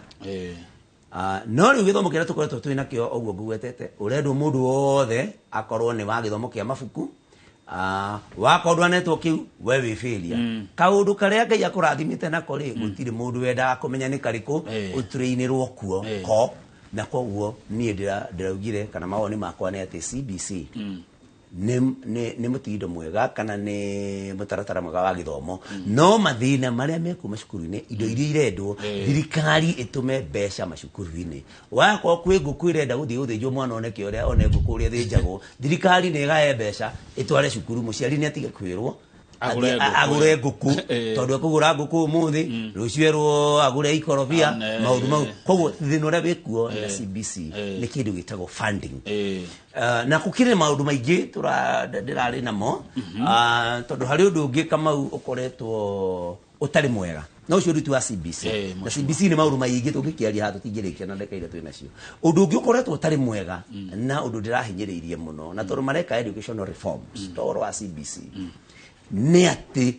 No rĩu gĩthomo kĩrĩa tũkoretwo twĩ nakĩo ũguo ngũgwetete, ũrendwo mũndũ wothe akorwo nĩ wa gĩthomo kĩa mabuku. Wakorwo ndwanetwo kĩu, we wĩ failure. Kaũndũ karĩa Ngai akũrathimĩte nako rĩ, gũtirĩ mũndũ wendaga kũmenya nĩ karĩkũ, ũtũrĩinĩrwo kuo ko. Na koguo niĩ ndĩraugire kana mawoni makwa nĩ atĩ CBC nĩ mũtindo mwega kana nĩ mũtaratara mwega wa gĩthomo, no mathĩna marĩa mekuo macukuru-inĩ, indo iria irendwo, thirikari ĩtũme mbeca macukuru-inĩ. Wakorwo kwĩ ngũkũ ĩrenda gũthiĩ gũthĩnjwo, mwana one kĩo one ngũkũ ũrĩa ĩthĩnjagwo, thirikari nĩ ĩgaye mbeca ĩtware cukuru, mũciari nĩ atige kwĩrwo agũre ngũkũ, tondũ ekũgũra ngũkũ ũmũthĩ, rũciũ erwo agũre ikorobia, maũndũ mau. Koguo thĩna ũrĩa wĩkuo na CBC nĩ kĩndũ gĩtagwo funding. Na gũkĩrĩ maũndũ maingĩ ndĩrarĩ namo, tondũ harĩ ũndũ ũngĩ Kamau ũkoretwo ũtarĩ mwega, na ũcio ũndũ wa CBC. Na CBC nĩ maũndũ maingĩ tũngĩkĩaria haha tũtingĩrĩkia na ndagĩka iria twĩ nacio. Ũndũ ũngĩ ũkoretwo ũtarĩ mwega na ũndũ ndĩrahinyĩrĩirie mũno, na tondũ mareka educational reforms, to ũhoro wa CBC, nĩ atĩ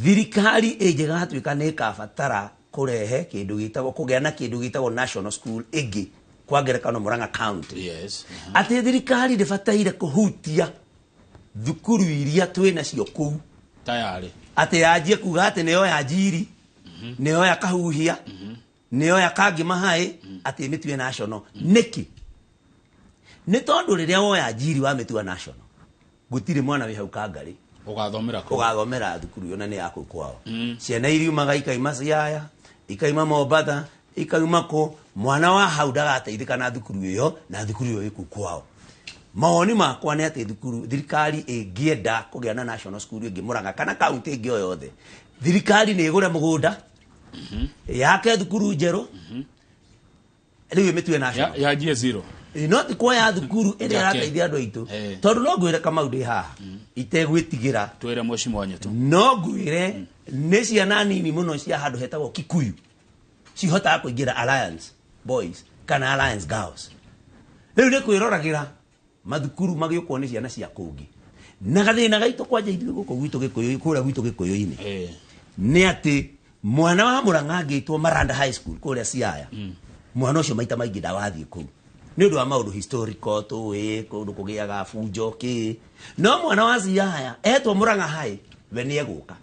thirikari ĩngĩgatuĩka nĩ ĩkabatara kũrehe kĩndũ gĩtagwo, kũgĩa na kĩndũ gĩtagwo national school ĩngĩ, kwa ngerekano Murang'a County, atĩ thirikari ndĩbataire kũhutia thukuru iria twĩ nacio kũu tayari, atĩ yanjie kuga atĩ nĩyo ya Njiri, nĩyo ya Kahuhia, nĩyo ya Kangima High, atĩ ĩmĩtue national. Nĩkĩ? Nĩ tondũ rĩrĩa woya Njiri wamĩtua national, gũtirĩ mwana wĩ hau Kangarĩ ũgathomera kũu, ũgathomera thukuru ĩyo na nĩ ya kũu kwao. Ciana iriumaga ikaima Siaya, ikaima Mombatha, ikauma kũ, mwana wa hau ndagateithĩka na thukuru ĩyo, na thukuru ĩyo ĩ kũu kwao. Mawoni makwa nĩ atĩ thukuru, thirikari ĩngĩenda kũgĩa na national school ĩngĩ Murang'a kana kaunti ĩngĩ o yothe, thirikari nĩ ĩgũre mũgũnda, yake thukuru njerũ, rĩu ĩmĩtue national. Yanjie zero. No ti kuoya thukuru ĩrĩa ĩrateithia andũ aitũ, tondũ no ngwĩre Kamau ndĩ haha itegwĩtigĩra, twĩre mheshimiwa Nyetu, no ngwĩre nĩ ciana nini mũno cia handũ hetagwo Kikuyu cihotaga kũingĩra Alliance Boys kana Alliance Girls. Rĩu nĩ kwĩroragĩra mathukuru magĩũkwo nĩ ciana cia kũngĩ. Na gathĩna gaitũ kwanja ithuĩ gũkũ gwitũ Gĩkũyũ, kũrĩa gwitũ Gĩkũyũ-inĩ, nĩ atĩ mwana wa Murang'a angĩtwo Maranda High School kũrĩa Siaya, mwana ũcio maita maingĩ ndawathiĩ kũu nĩ ũndũ wa maũndũ historical, tũĩ kũndũ kũgĩaga bunjo kĩ, no mwana wa Siaya etwo Murang'a High we nĩ egũka.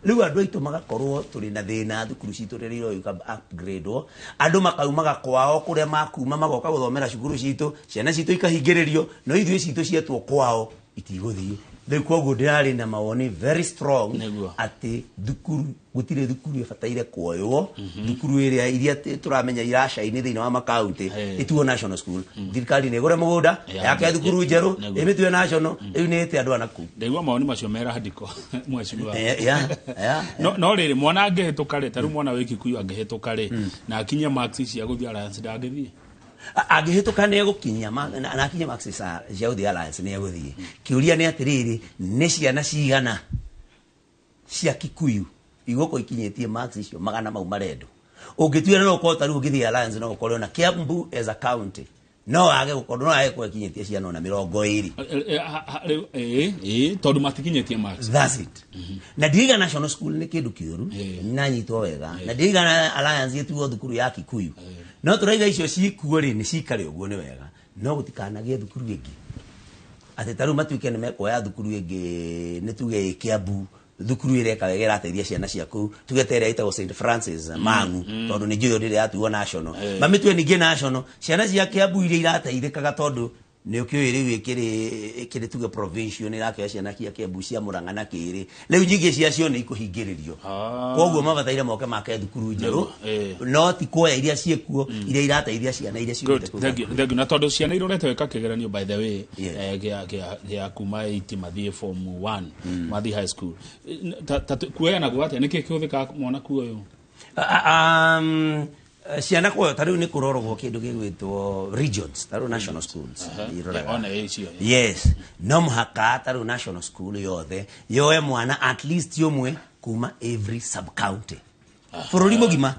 Rĩu andũ aitũ magakorwo tũrĩ na thĩna thukuru citũ rĩrĩa iroyũka upgrade-wo, andũ makaumaga kwao kũrĩa makuma magoka gũthomera cukuru citũ, ciana citũ ikahingĩrĩrio, no ithuĩ citũ cietwo kwao itigũthiĩ. Rĩu koguo ndĩrarĩ na mawoni very strong atĩ thukuru, gũtirĩ thukuru ĩbataire kuoywo, thukuru ĩrĩa iria tũramenya iracaini thĩinĩ wa makaunti ĩtuo national school. Thirikari nĩ ĩgũre mũgũnda, yake thukuru njerũ, ĩmĩtue national, rĩu nĩ ĩte andũ a nakũu. Ndaigua mawoni macio mera handiko mheshimiwa. No rĩrĩ, mwana angĩhĩtũka rĩ, ta rĩu mwana wĩ Kikuyu angĩhĩtũka rĩ, na akinye marks cia gũthiĩ Alliance ndangĩthiĩ? Angĩhĩtũka nĩ egũkinyia na akinye marks cia gũthiĩ Alliance nĩ egũthiĩ. Kĩũria nĩ atĩrĩrĩ, nĩ ciana cigana cia Kikuyu igũkorwo ikinyĩtie marks icio magana mau marendwo? Ũngĩtuĩra no ũkorwo ta rĩu ũngĩthiĩ Alliance no ũkorwo na Kiambu as a county no age gũkorwo, no age gũkorwo ikinyĩtie ciana ona 20. Tondũ matikinyĩtie marks. That's it. Na ndiriga national school nĩ kĩndũ kĩũru, na nyitwo wega, na ndiriga Alliance ĩtuo thukuru ya Kikuyu, no tũraiga icio cikuo rĩ, nĩ cikare ũguo nĩ wega, no gũtikanagĩe thukuru ĩngĩ atĩ ta rĩu matuĩke nĩ mekuoya thukuru ĩngĩ, nĩ tuge ĩ Kiambu thukuru ĩreka wega ĩrateithia ciana cia kũu, tuge ta ĩrĩa ĩtagwo St Francis Mang'u, tondũ nĩ njũĩ rĩrĩa yatuo national, mamĩtue ningĩ national, ciana cia Kiambu iria irateithĩkaga, tondũ nĩ ũkĩũĩ rĩu ĩkĩrĩ tuge provincial nĩ ĩrakĩoya ciana cia Kiambu cia Murang'a na Kĩĩrĩ, rĩu nyingĩ ciacio nĩ ikũhingĩrĩrio, koguo mabataire moke make thukuru njerũ, no ti kuoya iria ciĩkuo, iria irateithia ciana iria ciumĩte kũu. Thank you. Na tondũ ciana irorete weka kĩgeranio by the way, gĩa kuma 8 mathiĩ form 1, mathiĩ high school, kuoyanagwo atĩa? Nĩkĩ kĩhũthĩkaga mwana kuoywo? Ciana kuoyo ta rĩu nĩ kũroragwo kĩndũ gĩgwĩtwo regions, ta rĩu national schools iroraga. Yes, no mũhaka ta rĩu national school yothe yoe mwana at least ũmwe kuma every sub county bũrũri mũgima.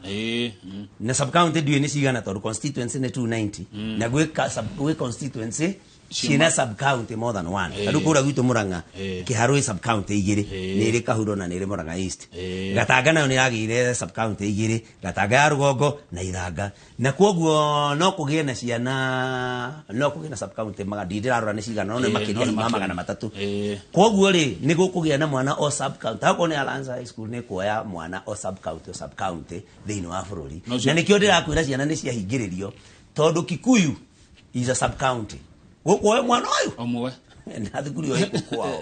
Na sub county ndiũĩ nĩ cigana, tondũ constituency nĩ 290, na gwĩ constituency Ciĩna sub county more than one. Ta rĩu kũrĩa gwitũ Mũrang'a, Kĩharũ ĩ sub county igĩrĩ, nĩ ĩrĩ Kahuro na nĩ ĩrĩ Mũrang'a East. Gatanga nayo nĩ yagĩire sub county igĩrĩ, Gatanga ya rũgongo na Ithanga. Na kwoguo no kũgĩe na ciana, no kũgĩe na sub county maga ndĩrarora nĩ cigana, no nĩ makĩria no nĩ ma makĩria. 300. Kwoguo rĩ, nĩ gũkũgĩa na mwana o sub county. Akorwo nĩ Alliance High School, nĩ kuoya mwana o sub county, o sub county thĩinĩ wa bũrũri. No Na nĩkĩo ndĩrakwĩra ciana nĩ ciahingĩrĩrio, tondũ Kikuyu is a sub county, gũkuoya mwana ũyũ ũmwe na thukuru ĩyo ĩkũ kwao.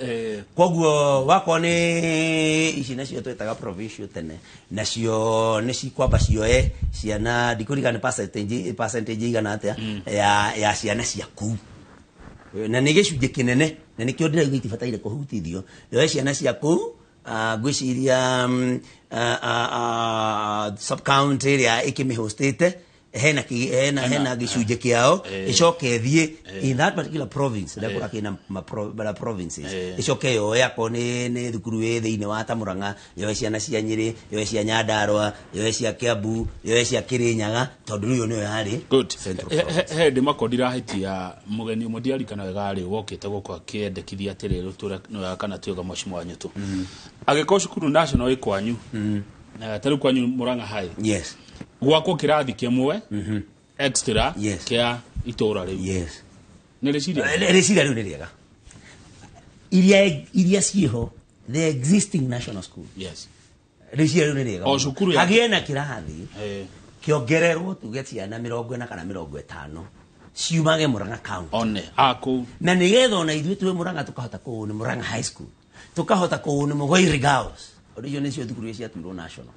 Koguo wakorwo nĩ ici nacio twĩtaga provincial tene, nacio nĩ cikwamba cioe ciana, ndikũririkana nĩ percentage igana atĩa ya ciana cia kũu, na nĩ gĩcunjĩ kĩnene, na nĩkĩo ndĩrauga itibataire kũhutithio. Yoe ciana cia kũu, ngwĩciria sub county ĩrĩa ĩkĩmĩhostĩte hena hena gĩcunjĩ kĩao, ĩcoke ĩthiĩ in that particular province ĩrĩa kũrĩa kĩna ma provinces, ĩcoke yoe akorwo nĩ thukuru ĩ thĩinĩ wa ta Mũrang'a, yoe ciana cia Nyĩrĩ, yoe cia Nyandarũa, yoe cia Kiambu, yoe cia Kĩrĩnyaga, tondũ rĩu ĩyo nĩyo yarĩ Good. Central He he ndĩ ndirahĩtia mũgeni ũmwe ndiarikana wega rĩ, wokĩte gũkũ akĩendekithia atĩrĩrĩ, tũre nĩ wega kana tuĩga mheshimiwa Nyutu, angĩkorwo cukuru national ĩ kwanyu, ta rĩu kwanyu Mũrang'a High, gwakwo kĩrathi kĩmwe extra kĩa itũra rĩu. Nĩ rĩciria Rĩciria rĩu nĩ rĩega. Iria ciĩho, the existing national school, rĩciria rĩu nĩ rĩega O mũno. cukuru ya- Hagĩe na kĩrathi kĩongererwo, tuge ciana 40 kana 50 ciumage Mũrang'a county one akũu, na nĩgetha ona ithuĩ twĩ Mũrang'a tũkahota kũũ nĩ Mũrang'a High School, tũkahota kũũ nĩ Mũgoiri Girls, tondũ icio nĩcio thukuru iria ciatuirwo national,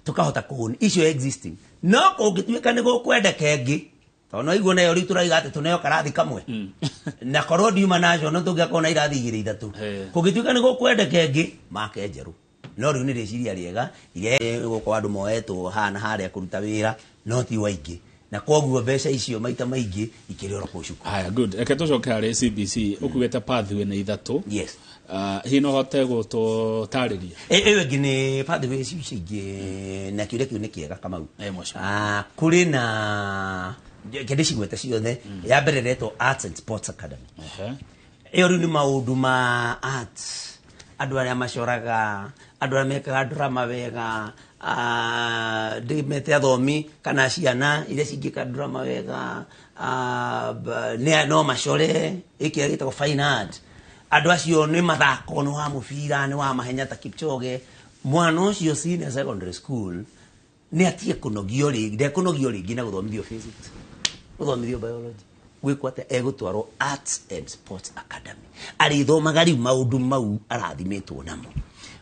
tũkahota kũũ nĩ icio existing. No kũngĩtuĩka nĩ gũkwendeka ĩngĩ, tondũ no igua nayo rĩu tũraiga atĩ tũneo karathi kamwe, na korwo ndiuma national tũngĩakorwo na irathi igĩrĩ ithatũ. Kũngĩtuĩka nĩ gũkwendeka ĩngĩ, make njerũ. No rĩu nĩ rĩciria rĩega, iria gũkorwo andũ moetwo haha na harĩa kũruta wĩra, no ti waingĩ, na koguo mbeca icio maita maingĩ ikĩrĩ oro kũu cukuru. Haya, good. Reke tũcoke harĩ CBC. Ũkugĩte pathway nĩ ithatũ. Yes. Hihi no hote gũtũtarĩria? Ĩyo ĩngĩ nĩ pathway icio ingĩ, na kĩũria kĩu nĩ kĩega, Kamau. Mheshimiwa. Kũrĩ na kĩndĩ cigwete ciothe. Ya mbere ĩretwo Arts and Sports Academy. Ĩyo rĩu nĩ maũndũ ma arts, andũ arĩa macoraga, andũ arĩa mekaga drama wega, ndĩmete athomi kana ciana iria cingĩka drama wega, no macore ĩkĩrĩa gĩtagwo fine art. Andũ acio nĩ mathako, nĩ wa mũbira, nĩ wa mahenya ta Kipchoge. Mwana ũcio senior secondary school nĩ atige kũnogio rĩngĩ, ndekũnogio rĩngĩ na gũthomithio physics, gũthomithio biology, gwĩkwo atĩa, egũtwarwo Arts and Sports Academy, arĩthomaga rĩu maũndũ mau arathimĩtwo namo.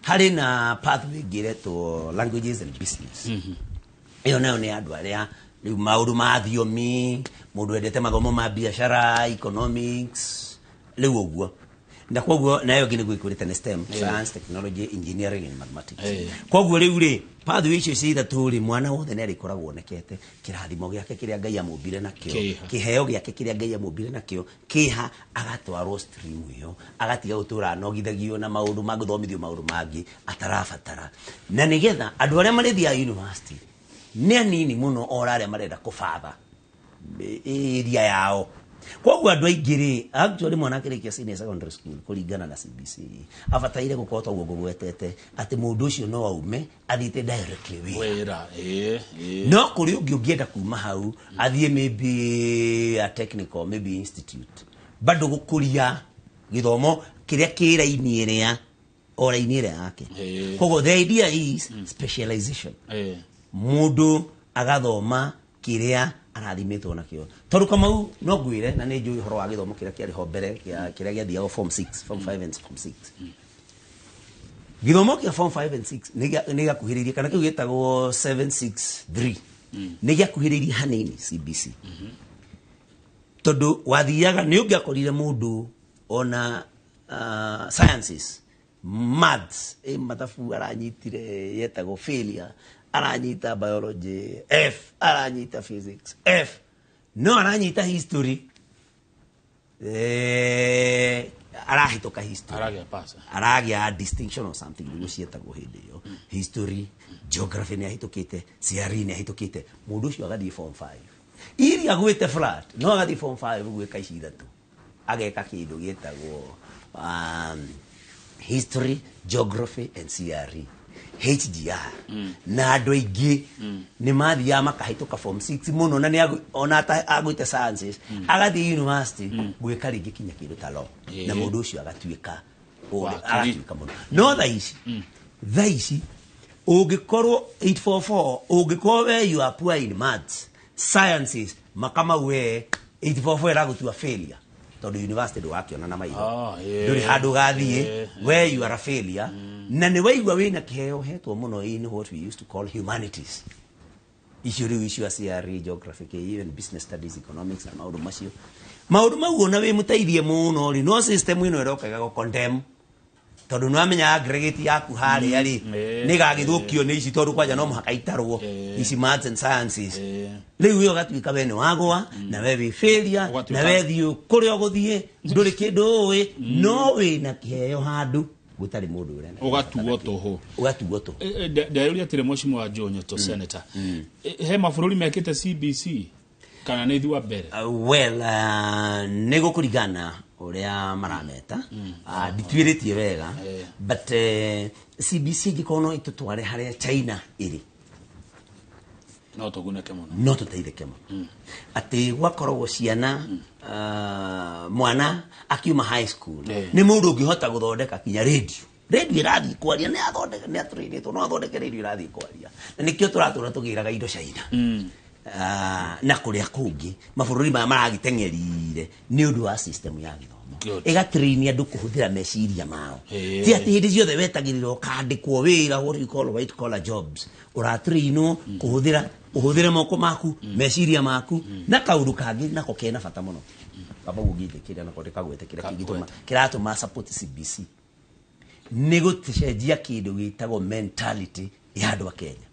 Harĩ na pathway ĩngĩ ĩretwo Languages and Business. Ĩyo nayo nĩ andũ arĩa rĩu maũndũ ma thiomi, mũndũ wendete mathomo ma biacara, economics, rĩu ũguo. Na koguo nayo ĩngĩ nĩguo ĩkũrĩte nĩ STEM, science, technology, engineering and mathematics. Koguo rĩu rĩ, pathway icio cia ithatũ rĩ, mwana wothe nĩ arĩkoragwo onekete kĩrathimo gĩake kĩrĩa Ngai amũmbire nakĩo, Kĩha. kĩheo gĩake kĩrĩa Ngai amũmbire nakĩo kĩha, agatwarwo stream ĩyo, agatiga gũtũra anogithagio na maũndũ ma gũthomithio maũndũ mangĩ atarabatara. Na nĩgetha andũ arĩa marĩthiaga university nĩ anini mũno, ora arĩa marenda kũbatha area yao. Koguo andũ aingĩ rĩ, actually mwana akĩrĩkia senior secondary school kũringana na CBC abataire gũkorwo toguo ngũgwetete, atĩ mũndũ ũcio no aume athiĩte directly wĩra. Wĩra, ĩĩ. No kũrĩ ũngĩ ũngĩenda kuma hau athiĩ maybe a technical, maybe institute, bado gũkũria gĩthomo kĩrĩa kĩ raini ĩrĩa o raini ĩrĩa yake. Koguo the idea is specialization, mũndũ agathoma kĩrĩa arathimĩtwo nakĩo. Tondũ Kamau, no ngwĩre na nĩ njũĩ ũhoro wa gĩthomo kĩrĩa kĩarĩ ho mbere, kĩrĩa gĩathiagwo form 6, form 5 and form 6. Gĩthomo kĩa form 5 and 6 nĩ gĩakuhĩrĩirie, kana kĩu gĩtagwo 763, nĩ gĩakuhĩrĩirie hanini CBC, tondũ wathiaga nĩ ũngĩakorire mũndũ ona sciences, maths, mathabu aranyitire yetagwo failure, aranyita biology F, aranyita physics F, no aranyita history, arahĩtũka history. Aragĩa pass. Aragĩa distinction or something, nĩguo cietagwo hĩndĩ ĩyo. History, geography nĩ ahĩtũkĩte, CRE nĩ ahĩtũkĩte. Mũndũ ũcio agathiĩ form 5 iria agwĩte flat, no agathiĩ form 5 gwĩka ici ithatũ. Ageka kĩndũ gĩtagwo history, geography and CRE, HGR. Na andũ aingĩ nĩ mathiaga makahĩtũka form 6 mũno, na nĩ ona agwĩte sciences, agathiĩ university gwĩka rĩngĩ kinya kĩndũ ta law, na mũndũ ũcio agatuĩka agatuĩka mũno. No thaa ici ũngĩkorwo 844, ũngĩkorwo we you are poor in maths, sciences, makamau, we 844 ĩragũtua failure, tondũ university ndũgakĩona na maitho, ndũrĩ handũ ũgathiĩ, we you are a failure. Na nĩ waigua wĩna kĩheo hetwo mũno in what we used to call humanities, icio rĩu icio CRE, geography, even business studies, economics na maũndũ macio, maũndũ mau ona wĩ mũteithie mũno rĩ, no system ĩno ĩroka ĩgagũ condemn, tondũ nĩ wamenya aggregate yaku harĩa rĩ nĩ gagĩthũkio nĩ ici, tondũ kwanja no mũhaka itarwo ici maths and sciences. Rĩu we ũgatuĩka we nĩ wagwa, na we wĩ failure, na we thiĩ kũrĩa ũgũthiĩ ndũrĩ kĩndũ ũĩ, no wĩna kĩheo handũ gũtarĩ mũndũ ũrenda. Ũgatuo tũhũ. Ũgatuo tũhũ. Ndeyũria atĩrĩ, Mheshimiwa Joe Nyoto, senator, he mabũrũri mekĩte CBC kana nĩ ithuĩ a mbere? Well, nĩ gũkũringana ũrĩa marameta, ndituĩrĩtie wega, but CBC ĩngĩkorwo no ĩtũtware harĩa China ĩrĩ, no tũgunĩke mũno, no tũteithĩke mũno, atĩ gwakoragwo ciana, mwana akiuma high school nĩ mũndũ ũngĩhota gũthondeka kinya radio ĩrathiĩ kwaria, nĩ athondeka, nĩ atũrĩrĩtwo, no athondeke radio ĩrathiĩ kwaria. Na nĩkĩo tũratũra tũgĩraga indo China na kũrĩa kũngĩ mabũrũri maya maragĩteng'erire nĩ ũndũ wa system ya gĩthomo ĩgatrain andũ kũhũthĩra meciria mao. Ti atĩ hĩndĩ ciothe wetagĩrĩra ũkandĩkwo wĩra, what you call white collar jobs, ũratrainwo kũhũthĩra ũhũthĩre moko maku, meciria maku, na kaũndũ kangĩ nako kena bata mũno kaba ũngĩtĩkĩra nako ndĩkagwete kĩrĩa kĩngĩtũma kĩratũma support CBC nĩ gũcenjia kĩndũ gĩtagwo mentality ya andũ a Kenya,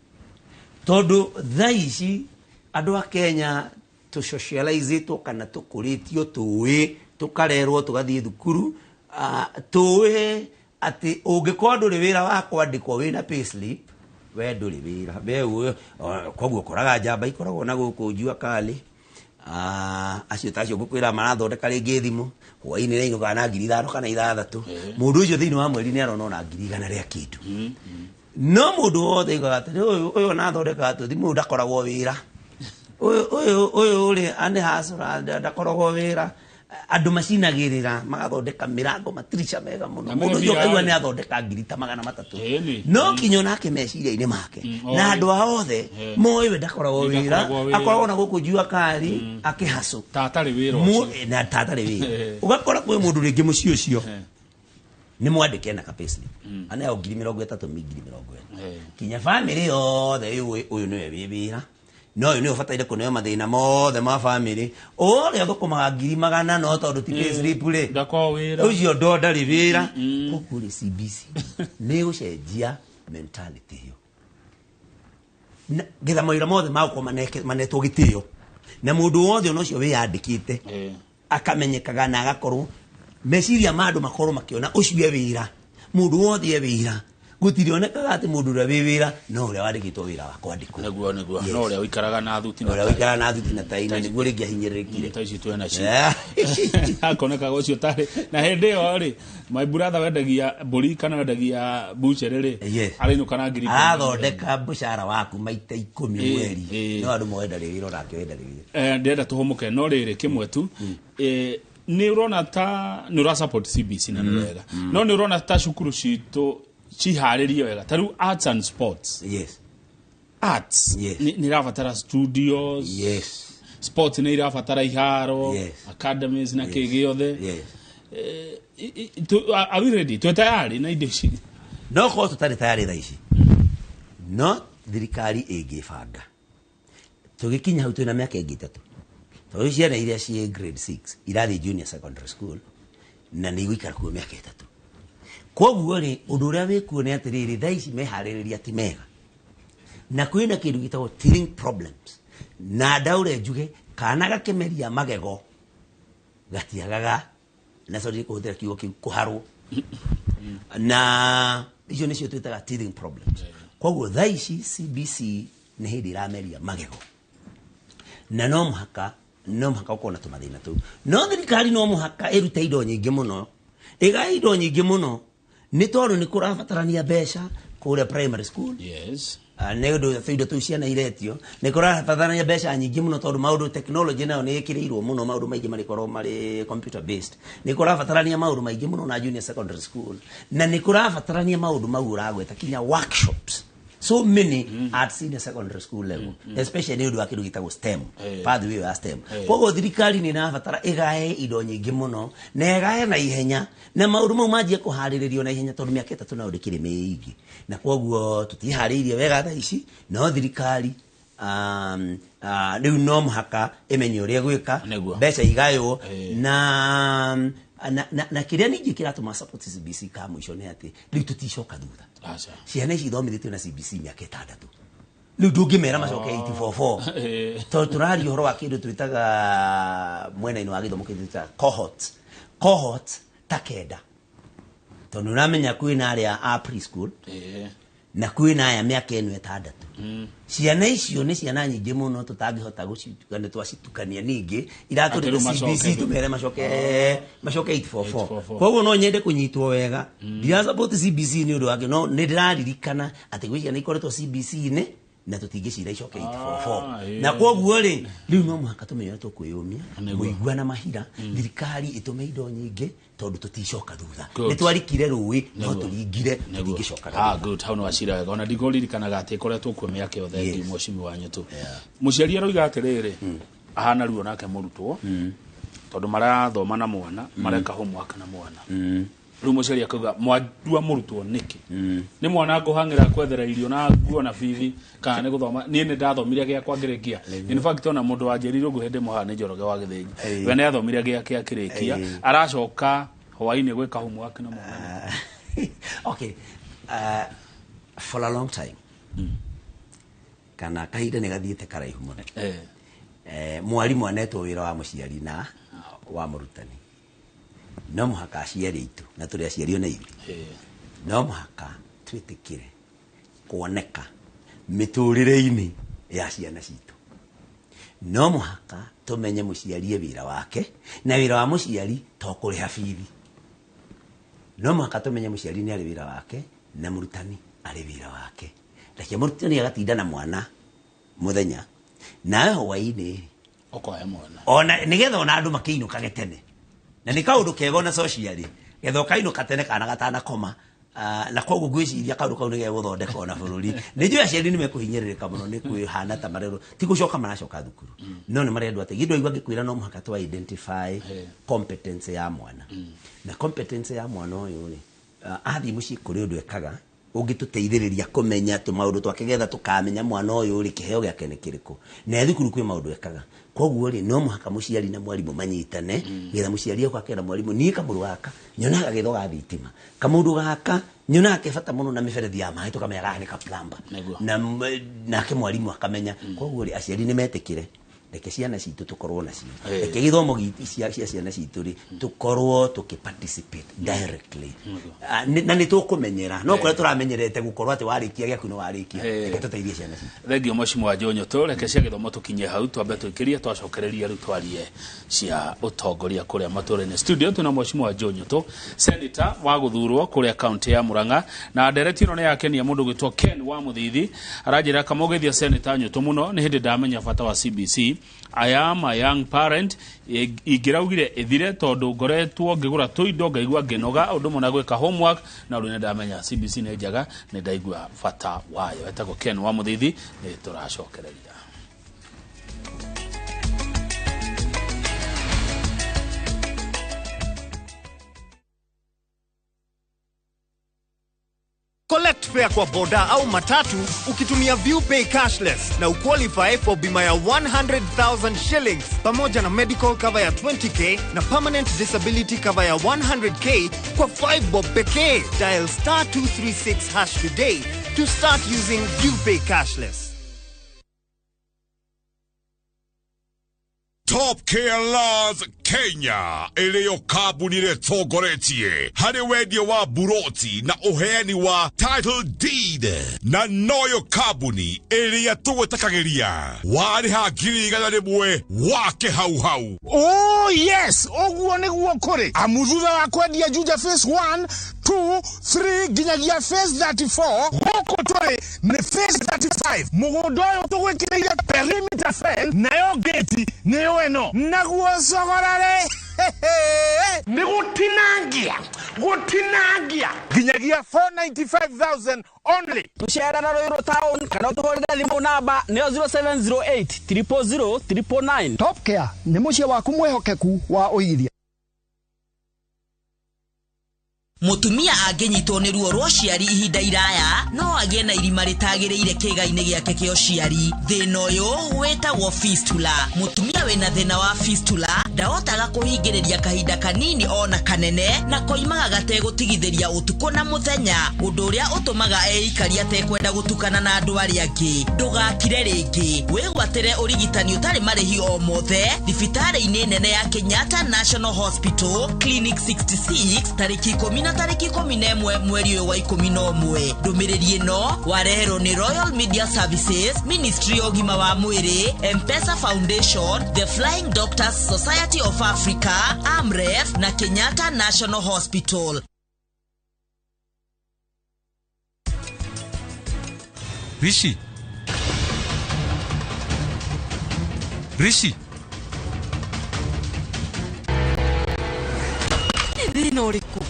tondũ thaa ici andũ a Kenya tũsocializĩtwo kana tũkũrĩtio tũĩ, tũkarerwo tũgathiĩ thukuru, tũĩ atĩ ũngĩkorwo ndũrĩ wĩra wa kwandĩkwo wĩna payslip, we ndũrĩ wĩra we. Koguo ũkoraga njamba ikoragwo na gũkũ jua kali, acio tacio ngũkwĩra marathondeka rĩngĩ thimũ hwainĩ nĩainũkaga na 5,000 kana 6,000. Mũndũ ũcio thĩinĩ wa mweri nĩ arona ona 100,000 rĩa kĩndũ. No mũndũ wothe aigaga atĩrĩ, ũyũ ona athondekaga tũthimũ, ũyũ ndakoragwo wĩra, ũyũ rĩ anĩ hasũra ndakoragwo wĩra. Andũ macinagĩrĩra magathondeka mĩrango matirisha mega mũno, mũndũ ũcio ũkaigua nĩ athondeka 300,000, no kinya onake meciria-inĩ make na andũ a othe moĩ we ndakoragwo wĩra, akoragwo na gũkũ jua kali akĩhacũ tatarĩ wĩra ũcio, na tatarĩ wĩra. Ũgakora kwĩ mũndũ rĩngĩ mũciĩ ũcio nĩ mwandĩke na ka payslip aneo 30,000, 40,000, kinya bamĩrĩ yothe ũyũ nĩwe wĩ wĩra, no ũyũ nĩ ũbataire kũneo mathĩna mothe ma bamĩrĩ, ũrĩa thũkũmaga 100,000 no tondũ ti payslip rĩ ũcio ndo ndarĩ wĩra. Koguo rĩ CBC nĩ gũcenjia mentality ĩyo getha mawĩra mothe magũkorwo manetwo gĩtĩo, na mũndũ wothe ona ũcio wĩyandĩkĩte akamenyekaga na agakorwo meciria ma andũ makorwo makĩona ũcio e wĩra, mũndũ wothe e wĩra. Gũtirĩ onekaga atĩ mũndũ ũrĩa wĩ wĩra no ũrĩa wandĩkĩtwo wĩra wa kwandĩkwo, nĩguo no ũrĩa ũikaraga na thuti na ũrĩa ũikaraga na thuti na tai, na nĩguo rĩngĩ ahinyĩrĩrĩkire ta ici twĩ nacio akonekaga ũcio tarĩ na hĩndĩ ĩyo rĩ my brother wendagia mbũri kana wendagia bucere rĩ arainũka na 10,000, arathondeka mũcara waku maita 10 mweri, no andũ moe ndarĩ wĩra onake we ndarĩ wĩra. Ndĩrenda tũhũmũke, no rĩrĩ kĩmwe tu, nĩ ũrona ta nĩ ũra support CBC na nĩ wega, no nĩ ũrona ta cukuru citũ ciharĩrie wega ta rĩu arts and sports? Yes. Arts nĩ irabatara studios, yes. Sports nĩ irabatara iharo, yes. Academies na kĩ gĩothe, yes. Are we ready? Twĩ tayari na indo ici? No korwo tũtarĩ tayari thaa ici, no thirikari ĩngĩbanga tũgĩkinya hau twĩna mĩaka ĩngĩ 3, tondũ ciana iria ciĩ grade 6 irathiĩ junior secondary school na nĩ igũikara kuo mĩaka 3. Koguo rĩ ũndũ ũrĩa wĩkuo nĩ atĩrĩrĩ, thaa ici meharĩrĩria ti mega, na kwĩna kĩndũ gĩtagwo teething problems, na ndaũre njuge kana gakĩmeria magego gatiagaga, na sorry kũhũthĩra kiugo kĩu, kũharwo, na icio nĩcio twĩtaga teething problems. Koguo thaa ici CBC nĩ hĩndĩ ĩrameria magego, na no mũhaka No mũhaka ũkorwo na tũmathĩna tũu. No thirikari no mũhaka ĩrute indo nyingĩ mũno, ĩgae indo nyingĩ mũno, nĩ tondũ nĩ kũrabatarania mbeca kũrĩa primary school. Yes. Nĩ ũndũ indo tũu ciana iretio, nĩ kũrabatarania mbeca nyingĩ mũno tondũ maũndũ technology nayo nĩ ĩkĩrĩirwo mũno, maũndũ maingĩ marĩkorwo marĩ computer based. Nĩ kũrabatarania maũndũ maingĩ mũno na junior secondary school, na nĩ kũrabatarania maũndũ mau ũragweta kinya workshops so many at senior secondary school level, especially nĩ ũndũ wa kĩndũ gĩtagwo STEM, pathway ya STEM. Koguo thirikari nĩ ĩrabatara ĩgae indo nyingĩ mũno na ĩgae na ihenya, na maũndũ mau manjie kũharĩrĩrio na ihenya tondũ mĩaka 3 nayo ndĩkĩrĩ mĩingĩ, na koguo tũtiharĩirie wega thaa ici. No thirikari rĩu no mũhaka ĩmenye ũrĩa ĩgwĩka, mbeca igaywo, na kĩrĩa ningĩ kĩratũma support CBC ka mũico nĩ atĩ rĩu tũticoka thutha. Ciana ici ithomithĩtio na CBC mĩaka 6, rĩu ndũngĩmera macoke 844, tondũ tũraria ũhoro wa kĩndũ twĩtaga mwena-inĩ wa gĩthomo kĩndũ twĩtaga cohort ta 9, tondũ ũramenya kwĩna arĩa a preschool na kwĩna aya mĩaka ĩno 6. Ciana icio nĩ ciana nyingĩ mũno tũtangĩhota gũcitukania, twacitukania ningĩ iratũrĩte CBC tũmere macoke 844. Koguo no nyende kũnyitwo wega, ndira support CBC nĩ ũndũ wake, no nĩ ndĩraririkana atĩ gwĩ ciana ikoretwo CBC-inĩ na tũtingĩcira icoke 844. Na koguo rĩ, rĩu no mũhaka tũmenye ũrĩa tũkwĩyũmia, mũigua na mahira, thirikari ĩtũme indo nyingĩ tondũ tũticoka thutha. Nĩ twarikire rũĩ no tũringire, tũtingĩcoka. Good, hau nĩ wacira wega. Ona ndikũririkanaga atĩ ĩkoretwo kuo mĩaka yothe ndi mũcimi wa Nyũtũ. Mũciari aroiga atĩrĩrĩ, ahana ruo nake mũrutwo, tondũ marathoma na mwana, mareka homework na mwana. Rĩu mũciari akauga mwadua mũrutwo nĩkĩ? Nĩ mwana ngũhang'ĩra kwethera irio na nguo na bithi kana nĩ gũthoma? Niĩ nĩ ndathomire gĩakwa ngĩrĩkia. In fact ona mũndũ wanjĩrire ũguo hĩndĩ ĩmwe haha nĩ Njoroge wa Gĩthĩnji. We nĩ athomire gĩake akĩrĩkia, aracoka hwaĩ-inĩ gwĩka homework na mwana. Okay, for a long time, kana kahinda nĩ gathiĩte karaihu mũno, mwarimũ anetwo wĩra wa mũciari na wa mũrutani. No mũhaka aciari aitũ, na tũrĩ aciari ona ithuĩ, no mũhaka twĩtĩkĩre kuoneka mĩtũrĩre-inĩ ya ciana citũ. No mũhaka tũmenye mũciari wĩra wake, na wĩra wa mũciari to kũrĩha bithi. No mũhaka tũmenye mũciari nĩ arĩ wĩra wake na mũrutani arĩ wĩra wake. Reke mũrutani agatinda na mwana mũthenya, nawe hwaĩ-inĩ ũkohe mwana, ona nĩgetha ona andũ makĩinũkage tene. Na nĩ kaũndũ kega ona socially, getha ũkainũka tene kana gatanakoma. Na koguo ngwĩciria kaũndũ kau nĩ gegũthondeka ona bũrũri. Nĩ njũĩ aciari nĩ mekũhinyĩrĩrĩka mũno nĩ kwĩhana ta marerwo ti gũcoka maracoka thukuru, no nĩ marendwo atĩ gĩndũ aigua ngĩkwĩra no mũhaka tũ identify competence ya mwana. Na competence ya mwana ũyũ rĩ, athiĩ mũciĩ kũrĩ ũndũ ekaga ũngĩtũteithĩrĩria kũmenya tũmaũndũ twake getha tũkamenya mwana ũyũ rĩ kĩheo gĩake nĩ kĩrĩkũ. Na thukuru kwĩ maũndũ ekaga. Koguo rĩ, no mũhaka mũciari na mwarimũ manyitane, getha mũciari oka akera mwarimũ, niĩ kamũndũ gaka nyonaga gĩtho ga thitima, kamũndũ gaka nyonaga ke bata mũno na mĩberethi ya maĩ, tũkamenya gaka nĩ ka plumber, na nake mwarimũ akamenya. Koguo rĩ, aciari nĩ metĩkĩre reke ciana citũ tũkorwo nacio, reke gĩthomo cia ciana citũ rĩ tũkorwo tũkĩ participate directly, na nĩ tũkũmenyera, no kũrĩa tũramenyerete gũkorwo atĩ warĩkia gĩaku nĩ warĩkia. Reke tũteithie ciana citũ. Thengio mũciĩ wa Nyũtũ, reke cia gĩthomo tũkinye hau, twambe tũikĩrie twacokereria rĩu twarie cia ũtongoria kũrĩa matũũra-inĩ. Studio twĩna mũciĩ wa Nyũtũ, senator wa gũthurwo kũrĩa kaunti ya Murang'a, na ndereti ĩno nĩ yakenia mũndũ gwĩtwo Ken wa Mũthithi, aranjĩra kamũgeithia senator Nyũtũ mũno, nĩ hĩndĩ ndamenya bata wa CBC. I am a young parent, ingĩraugire ĩthire tondũ ngoretwo ngĩgũra tũindo ngaigua ngĩnoga ũndũ ũmwe na gwĩka homework, na rĩu nĩ ndamenya CBC nĩ njega, nĩ ndaigua bata wayo. Etagwo Ken wa Mũthithi, nĩ tũracokereria. Collect fare kwa boda au matatu ukitumia ViewPay cashless na uqualify for bima ya 100,000 shillings pamoja na medical cover ya 20k na permanent disability cover ya 100k kwa 5 bob pekee. Dial star 236 hash today to start using ViewPay cashless. Top Care Lands Kenya ĩrĩyo kambuni ĩrĩa ĩtongoretie harĩ wendia wa buroti na ũheani wa title deed, na noyo kambuni ĩrĩa tũgwĩtakagĩria warĩha 100,000 wake hau hau. Oh yes, ũguo nĩguo kũrĩ. Amu thutha wa kwendia Juja phase 1, 2, 3 nginyagia phase 34, gũkũ tũrĩ nĩ phase 35. Mũgũnda ũyũ tũgwĩkĩrĩire perimeter fence, nayo gate nĩyo ĩno. Naguo cogora rĩ, nĩ gũtinangia, gũtinangia nginyagia 495,000 only. Tũcerera Ruiru town kana ũtũhũrĩre thimũ namba nĩyo 0708 000 999. Top Care nĩ mũciĩ waku mwĩhokeku wa ũigithia. Mũtumia angĩnyitwo nĩ ruo rwa ũciari ihinda iraya no agĩe na irima rĩtagĩrĩire kĩĩga-inĩ gĩake kĩa ũciari. Thĩna ũyũ wĩtagwo fistula. Mũtumia wĩna thĩna wa fistula ndahotaga kũhingĩrĩria kahinda kanini ona kanene na koimaga gategũtigithĩria ũtukũ na mũthenya, ũndũ ũrĩa ũtũmaga eikaria atekwenda gũtukana na andũ arĩa angĩ. Ndũgakire rĩngĩ, wĩgwatĩre ũrigitani ũtarĩ marĩhi o mothe thibitarĩ-inĩ nene ya Kenyatta National Hospital Clinic 66 tarĩki 10 na tarĩki 11 mweri ũyũ wa 11. Ndũmĩrĩri ĩno wareherwo nĩ Royal Media Services, Ministry ya Ũgima wa Mwĩrĩ, M-Pesa Foundation, The Flying Doctors Society of Africa, AMREF na Kenyatta National Hospital. Rishi. Rishi. Nĩ thĩna ũrĩkũ?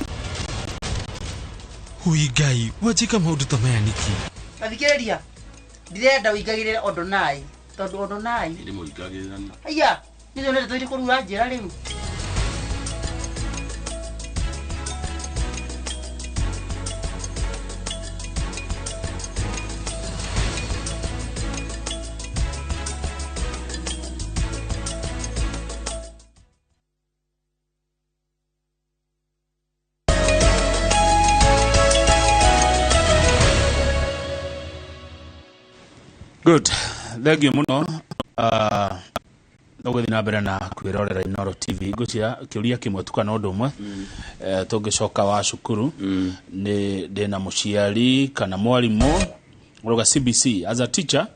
Ui Ngai, wanjĩka maũndũ ta maya nĩkĩ? Athikĩrĩria, ndirenda ũingagĩrĩre Odonai, tondũ Odonai aya nĩ nĩ tũrĩ kũrura njĩra rĩu. Good. Thank you muno. Ũgũthiĩ na mbere na kwĩrorera Inooro TV. Ngwĩciria kĩũria kĩmwe tu kana ũndũ ũmwe tũngĩcoka wa cukuru nĩ ndĩna mũciari kana mwarimũ ũroga CBC. As a teacher,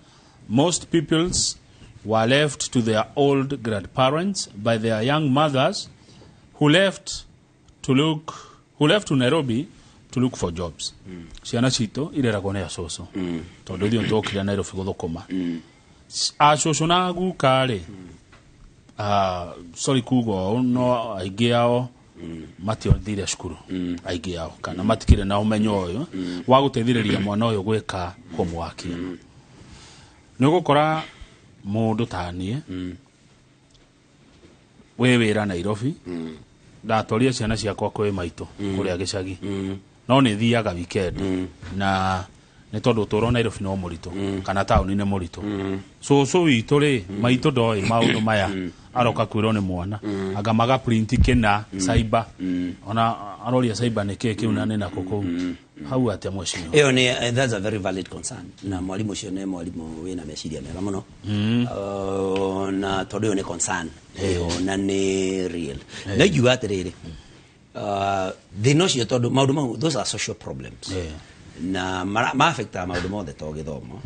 most pupils were left to their old grandparents by their young mothers who left to Nairobi to look for jobs. Ciana citũ ireragwo nĩ acũcũ tondũ ithuĩ nĩtwokire Nairobi gũthũkũma. Acũcũ na guka rĩ, sorry kuga ũũ, no aingĩ ao matiothire cukuru, aingĩ ao kana matikĩrĩ na ũmenyo ũyũ wa gũteithĩrĩria mwana ũyũ gwĩka homework. Nĩ ũgũkora mũndũ ta niĩ wĩ wĩra Nairobi, ndatwarire ciana ciakwa kwĩ maitũ kũrĩa gĩcagi, no nĩ thiaga weekend na nĩ tondũ ũtũũro Nairobi no mũritũ kana taũni nĩ mũritũ. Cũcũ witũ rĩ, maitũ ndoĩ maũndũ maya, aroka kwĩrwo nĩ mwana anga maga print kĩna cyber, ona aroria cyber nĩ kĩĩ kĩu na nĩ nakũ kũu hau atĩa mheshimiwa? Ĩyo nĩ that's a very valid concern, na mwarimũ ũcio nĩ mwarimũ wĩna meciria mega mũno, na tondũ ĩyo nĩ concern ĩyo na nĩ real. Na ingiuga atĩrĩrĩ, thĩna ũcio tondũ maũndũ mau, those are social problems na ma-affectaga maũndũ mothe to gĩthomo,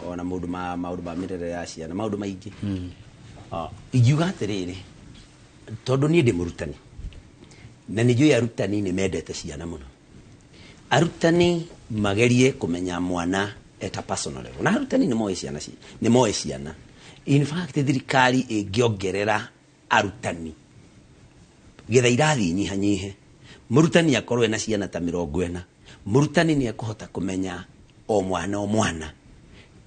ona maũndũ ma mĩrerere ya ciana, maũndũ maingĩ. Ingiuga atĩrĩrĩ, tondũ niĩ ndĩ mũrutani na nĩ njũĩ arutani nĩ mendete ciana mũno, arutani magerie kũmenya mwana at a personal level, na arutani nĩ moĩ ciana, nĩ moĩ ciana. In fact, thirikari ĩngĩongerera arutani getha irathi nyihanyihe, mũrutani akorwo ena ciana ta 40, mũrutani nĩ ekũhota kũmenya o mwana o mwana,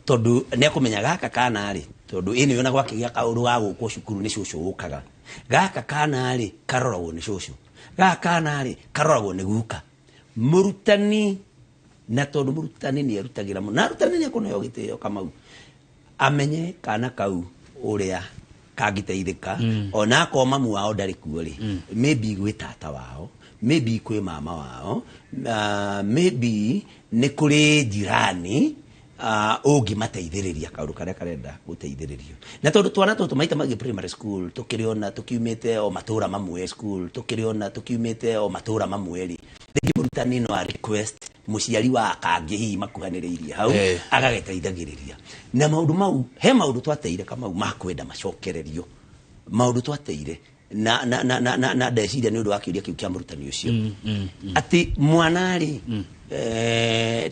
tondũ nĩ ekũmenya gaka kana rĩ, tondũ ĩnĩ yona gwakĩgĩa kaũndũ ga gũkwo cukuru nĩ cũcũ ũkaga, gaka kana rĩ karoragwo nĩ cũcũ, gaka kana rĩ karoragwo nĩ guka. Mũrutani, na tondũ mũrutani nĩ erutagĩra mũno, na arutani nĩ ekũneo gĩtĩo Kamau, amenye kana kau ũrĩa kangĩteithĩka, ona akorwo mamu wao ndarĩ kuo rĩ, maybe gwĩ tata wao, maybe kwĩ mama wao, maybe nĩ kũrĩ jirani, Ũngĩmateithĩrĩria kaũndũ karĩa karenda gũteithĩrĩrio na tondũ twana tũtũ maita maingĩ primary school tũkĩrĩ ona tũkiumĩte o matũra mamwe school, tũkĩrĩ ona tũkiumĩte o matũra mamwe rĩ, rĩngĩ mũrutani no a request mũciari wa kangĩ hihi makuhanĩrĩirie hau agagĩteithagĩrĩria na maũndũ mau. He maũndũ twateire, Kamau, makwenda macokererio, maũndũ twateire na ndeciria nĩ ũndũ wa kĩũria kĩu kĩa mũrutani ũcio atĩ mwana rĩ,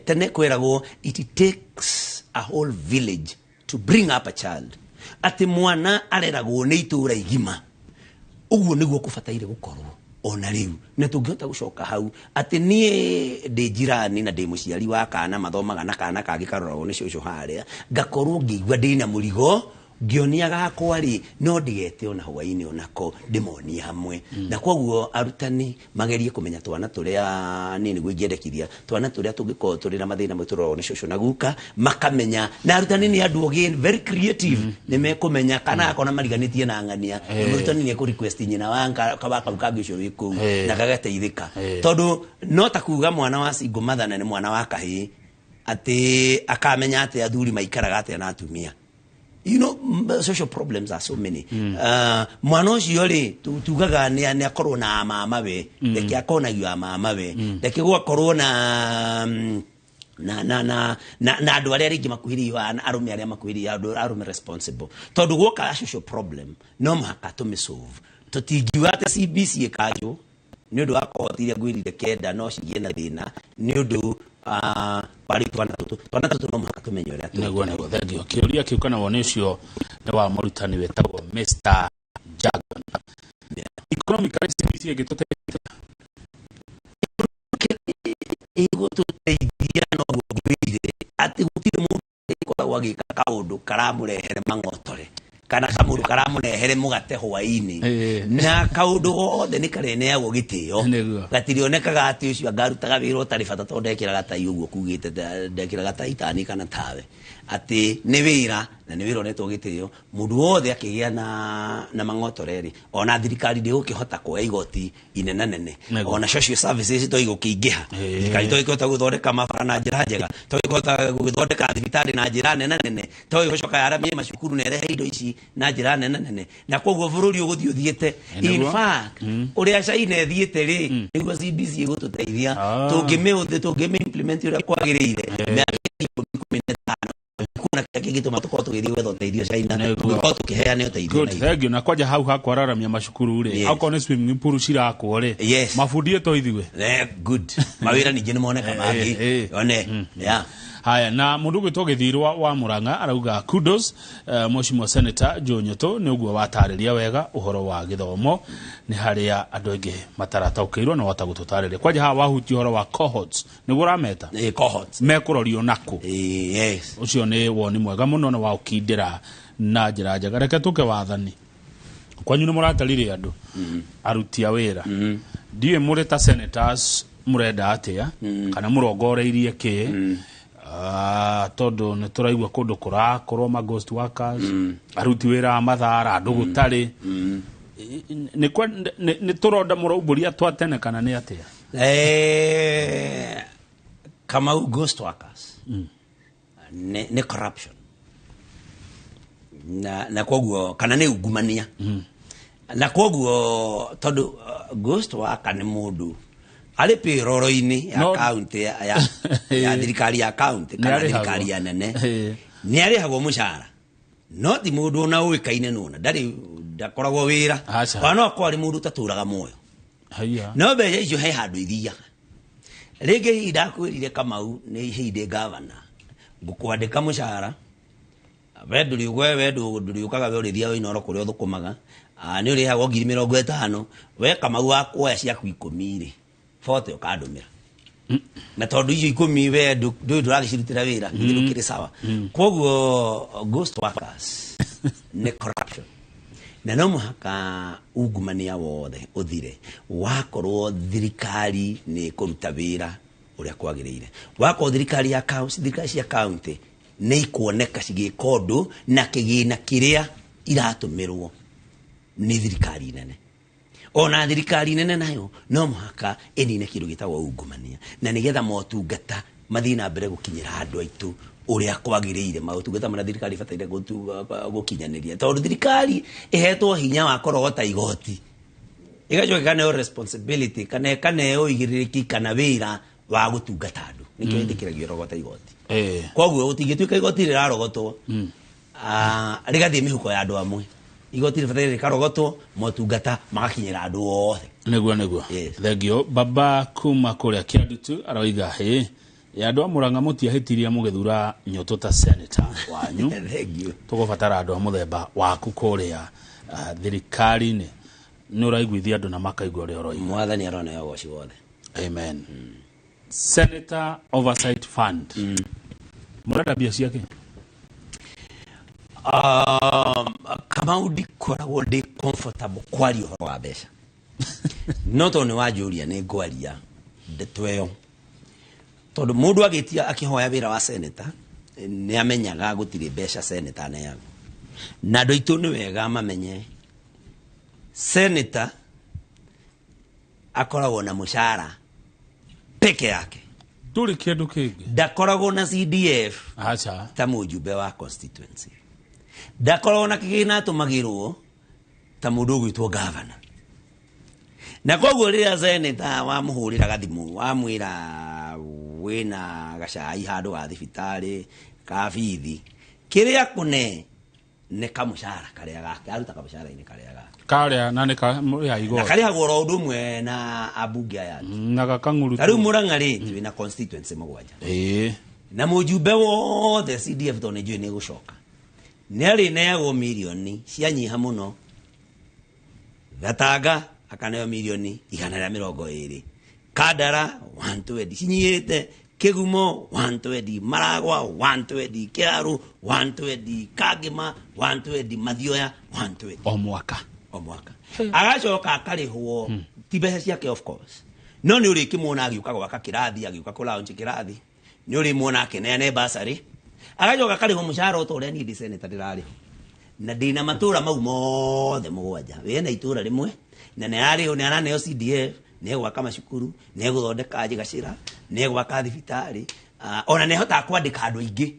tene kwĩragwo it takes a whole village to bring up a child, atĩ mwana areragwo nĩ itũũra igima. Ũguo nĩguo kũbataire gũkorwo ona rĩu, na tũngĩhota gũcoka hau atĩ niĩ ndĩ njirani na ndĩ mũciari wa kana mathomaga na kana kangĩ karoragwo nĩ cũcũ harĩa, ngakorwo ngĩigua ndĩna mũrigo ngĩonia gakwa rĩ, no ndigete ona hwainĩ onako ndĩmonie hamwe. Na koguo arutani magerie kũmenya twana tũrĩa niĩ nĩguo ingĩendekithia, twana tũrĩa tũngĩkorwo tũrĩ na mathĩna mau tũroragwo nĩ cũcũ na guka, makamenya. Na arutani nĩ andũ ogĩ, very creative, nĩ mekũmenya kana akona mariganĩtie na ng'ania, mũrutani nĩ ekũ request nyina wa kau kangĩ ũcio wĩ kũu na gagateithĩka, tondũ no ta kuga mwana wa single mother na nĩ mwana wa kahĩĩ atĩ akamenya atĩ athuri maikaraga atĩa na atumia. Social problems are so many. Mwana ũcio rĩ, tugaga nĩ akorwo na mama we, reke akonagio a mama we, reke gwakorwo na na na na na na andũ arĩa rĩngĩ makuhĩrĩirio, arũme arĩa makuhĩrĩirio, andũ arũme responsible, tondũ guoka social problem no mũhaka tũmĩsolve. Tũtingiuga atĩ CBC ĩkanjwo nĩ ũndũ wa cohort iria ngwĩrire kenda no cigĩe na thĩna nĩ ũndũ wa rĩu twana tũtũ no mũhaka tũmenye ũrĩa Nĩguo, thank you. Kĩũria kĩu kana woni ũcio nĩ wa mũrutani wĩtagwo Mr Jagon. Economically CBC ĩngĩtũteithia? Ĩgũtũteithia noguo ngwĩrire atĩ gũtirĩ mũndũ ĩkoragwo agĩka kaũndũ karamũrehere mang'otore kana kamũndũ karamũrehere mũgate hwaĩ-inĩ, na kaũndũ gothe nĩ karĩneagwo gĩtĩo. Gatirionekaga atĩ ũcio angarutaga wĩra ũtarĩ bata tondũ ndekĩraga tai ũguo kugĩte ndekĩraga tai tani kana tawe, atĩ nĩ wĩra na nĩ wĩra ũnetwo gĩtĩo. Mũndũ wothe akĩgĩa na mang'otore rĩ, ona thirikari ndĩgũkĩhota kuoya igoti inenanene, ona social services to igũkĩingĩha. Thirikari to ĩkĩhota gũthondeka mabara na njĩra njega, to ĩkĩhota gũthondeka thibitarĩ na njĩra nene nene, to ĩgũcoka yaramie macukuru na ĩrehe indo ici na njĩra nene nene, na koguo bũrũri ũgũthiĩ ũthiĩte. In fact, ũrĩa China ĩthiĩte rĩ, nĩguo CBC ĩgũtũteithia. Tũngĩmĩ implement ũrĩa kwagĩrĩire, mĩaka 15 kuna kĩrĩa kĩngĩtũma tũkorwo tũgĩthiĩ gwetha ũteithio China, tũngĩkorwo tũkĩheana ũteithio Good, thank you. Na kwanja hau hakwararamia macukuru rĩ, okorwo nĩ swimming pool cirakwo rĩ, mabundi ĩto ithuĩ. Good, mawĩra ningĩ nĩ moneka mangĩ one, yeah. Haya, na mundu gwitwo Githirwa wa Murang'a arauga kudos, Mheshimiwa Senator Joe Nyoto, nĩ ũguo watarĩria wega ũhoro wa gĩthomo, nĩ harĩa andũ aingĩ matarataũkĩirwo na wahota gũtũtarĩria. Kwanja haha wahutia ũhoro wa cohorts, nĩguo ũrameta? Cohorts. Mekũrorio nakũ? Yes. Ũcio nĩ woni mwega mũno na wa ũkindĩra na njĩra njega. Reke tũke wathani kwanyu, nĩ mũratarire andũ aruti a wĩra, ndiũĩ mũrĩ ta senators mũrenda atĩa kana mũrongoreirie kĩ? Tondũ nĩ tũraigua kũndũ kũrakorwo ma ghost workers, aruti wĩra a mathara, andũ gũtarĩ. Nĩ tũronda mũraumbũria twa tene kana nĩ atĩa? Kamau, ghost workers nĩ corruption na koguo kana nĩ ungumania, na koguo tondũ ghost worker nĩ mũndũ arĩ payroll-inĩ ya county ya thirikari ya county kana Nĩ arĩhagwo. thirikari ya nene, nĩ arĩhagwo mũcara, no ti mũndũ ona ũĩkaine nona ndarĩ ndakoragwo wĩra, ona no akorwo arĩ mũndũ ũtatũraga muoyo. Haiya. No mbeca icio he handũ ithiaga. Rĩngĩ hihi ndakwĩrire, Kamau, nĩ hihi ndĩ gavana ngũkwandĩka mũcara, we ndũrĩ we ndũrĩũkaga, we ũrĩthiaga Inooro kũrĩa ũthũkũmaga. Nĩ ũrĩhagwo 50,000. We Kamau wa kuoya ciaku 10 rĩ, 40 ũkandũmĩra, na tondũ icio 10 we ndũĩ ndũragĩcirutĩra wĩra, githĩ ndũkĩrĩ sawa? Koguo ghost workers nĩ corruption, na no mũhaka ungumania wothe ũthire wakorwo thirikari nĩ ĩkũruta wĩra ũrĩa kwagĩrĩire, wakorwo thirikari ya county, thirikari cia county nĩ ikuoneka cigĩka ũndũ na kĩgĩna kĩrĩa iratũmĩrwo nĩ thirikari nene. Ona thirikari nene nayo no mũhaka ĩnine kĩndũ gĩtagwo ungumania, na nĩgetha motungata mathiĩ na mbere gũkinyĩra andũ aitũ. Ũrĩa kwagĩrĩire maũtungata marĩa thirikari ĩbataire gũkinyanĩria, tondũ thirikari ĩhetwo hinya wa kũrogota igoti, ĩgacoka ĩkaneo responsibility kana ĩkaneo ũigĩrĩrĩki kana wĩra wa gũtungata andũ, nĩkĩo ĩtĩkĩragio ĩrogota igoti. Koguo gũtingĩtuĩka igoti rĩrarogotwo rĩgathiĩ mĩhuko ya andũ amwe. Igoti rĩbataire rĩkarogotwo, motungata magakinyĩra andũ othe. Nĩguo. Thengio baba kuma kũrĩa Kĩandutu aroiga hĩ ya andũ a Murang'a mũtiahĩtirie mũgĩthura Nyoto ta senator wanyu. Thengio. Tũgũbatara andũ a mũthemba waku kũrĩa thirikari-inĩ. Nĩ ũraiguithia andũ na makaigua ũrĩa ũroiga. Mwathani aroneo ũgoci wothe. Amen. Senator Oversight Fund. Mũrenda mbia ciake? Kamau, ndikoragwo ndĩ comfortable kwaria ũhoro wa mbeca, no tondũ nĩ wanjũria nĩ ngwaria ndeto ĩyo, tondũ mũndũ agĩtia akĩhoya wĩra wa senator nĩ amenyaga gũtirĩ mbeca senator aneagwo, na andũ aitũ nĩ wega mamenye senator akoragwo na mũcara peke yake. Ndũrĩ kĩndũ kĩngĩ. Ndakoragwo na CDF. Aca. Ta mũjumbe wa constituency, ndakoragwo na kĩgĩna atũmagĩrwo ta mũndũ ũgwĩtwo governor, na koguo rĩrĩa senator wamũhũrĩra gathimũ wamwĩra wĩna gacai handũ ga thibitarĩ ka bithi, kĩrĩa kũne nĩ kamũcara karĩa gake aruta kamũcara-inĩ karĩa gake. Karĩa na nĩ ka ya na igoti. Karĩhagwo oro ũndũ ũmwe na ambunge aya angĩ. Na gakang'uru. Ta rĩu Murang'a rĩ, twĩna constituency 7. Na mũjumbe wothe CDF, tondũ nĩ njũĩ nĩ gũcoka, nĩ arĩneagwo mirioni cianyiha mũno. Gatanga akaneo mirioni 120, Kandara 120 cinyihĩte, Kĩgumo 120, Maragwa 120, Kĩaru 120, Kangĩma 120, Mathioya 120. O mwaka. O mwaka. Agacoka akarĩhwo, ti mbeca ciake of course, no nĩ ũrĩkĩmuona agĩũka gwaka kĩrathi, agĩũka kũ launch kĩrathi, nĩ ũrĩmuona akĩneane bursary. Agacoka akarĩhwo mũcara o ta ũrĩa niĩ ndĩ senator ndĩrarĩhwo, na ndĩna matũra mau mothe 7. We na itũra rĩmwe na nĩ ararĩhwo, nĩ araneo CDF, nĩ egwaka macukuru, nĩ egũthondeka njĩgacĩra, nĩ egwaka thibitarĩ, ona nĩ ahotaga kwandĩka andũ aingĩ,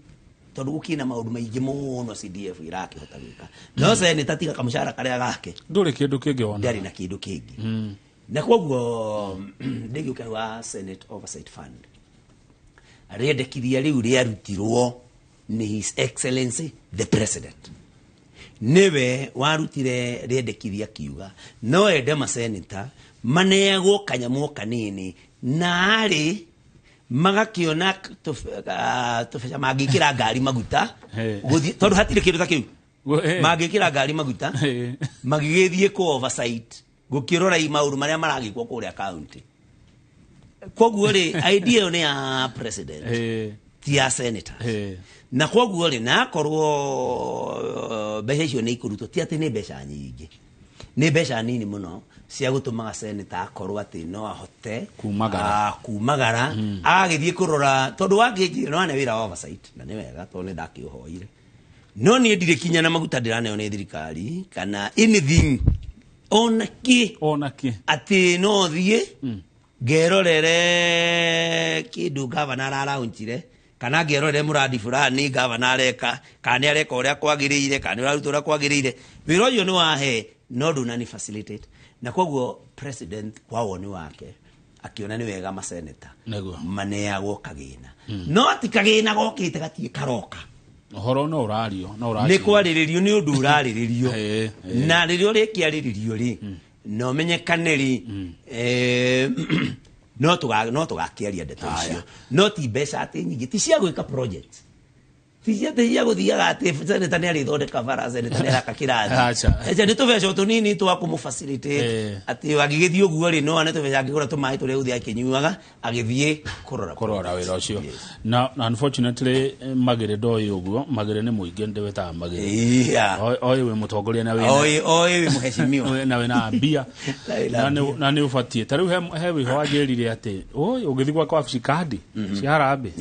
tondũ gũkĩna maũndũ maingĩ mũno CDF irakĩhota gwĩka. No senator, tiga kamũcara karĩa gake, ndũrĩ kĩndũ kĩngĩ wona. Ndarĩ na kĩndũ kĩngĩ. Na koguo ndĩgĩũka wa Senate Oversight Fund, rĩendekithia rĩu rĩarutirwo nĩ His Excellency the President. Nĩwe warutire rĩendekithia kiuga no ende maseneta maneagwo kanyamũ kanini, na arĩ magakĩona tũbeca mangĩkĩra ngari maguta gũthiĩ, tondũ hatirĩ kĩndũ ta kĩu, mangĩkĩra ngari maguta magĩgĩthiĩ kũ oversight, gũkĩrora maũndũ marĩa maragĩkwo kũrĩa county. Koguo rĩ, idea ĩyo nĩ ya president, ti ya senator. Na koguo rĩ, na akorwo mbeca icio nĩ ikũrutwo, ti atĩ nĩ mbeca nyingĩ, nĩ mbeca nini mũno cia gũtũmaga senator akorwo atĩ no ahote kumagara. Kumagara agagĩthiĩ kũrora, tondũ wangĩnjĩra no ane wĩra wa oversight, na nĩ wega tondũ nĩ ndakĩũhoire, no niĩ ndirĩ kinya na maguta ndĩraneo nĩ thirikari kana anything ona kĩ. Ona kĩ. Atĩ no thiĩ ngerorere kĩndũ gavana araraunchire, kana ngerorere mũradi fulani gavana areka, kana nĩ areka ũrĩa kwagĩrĩire, kana nĩ ũraruta ũrĩa kwagĩrĩire. Wĩra ũcio nĩ wahe, no ndũnani facilitate. Na koguo president kwa woni wake akĩona nĩ wega maseneta maneagwo kagĩna, no ti kagĩna gokĩte gatirĩ karoka. Ũhoro no ũrario, no ũracio. Nĩ kwarĩrĩrio, nĩ ũndũ ũrarĩrĩrio, na rĩrĩa ũrĩkĩarĩrĩrio rĩ, no menyekane rĩ, no tũgakĩaria ndeto icio, no ti mbeca atĩ nyingĩ, ti cia gwĩka project, ti cia atĩ cia gũthiaga atĩ senator nĩ arĩthondeka bara, senator nĩ araka kĩrathi. Aca. Aca, nĩ tũbeca o tũnini twa kũmũ facilitate atĩ agĩgĩthiĩ ũguo rĩ, no ane tũbeca angĩgũra tũmaĩ tũrĩa gũthiĩ akĩnyuaga agĩthiĩ kũrora kũrora wĩra ũcio. Na unfortunately Magĩrĩ ndoĩ ũguo. Magĩrĩ nĩ mũingĩ, ndĩwĩtaga Magĩrĩ. Oĩ wĩ mũtongoria na wĩna Oĩ wĩ mũheshimiwa. Na wĩna mbia. Na wĩna mbia. Na nĩ ũbatiĩ. Ta rĩu he wĩho wanjĩrire atĩ oi ũgĩthiĩ gwaka wabici kandi cia harambee,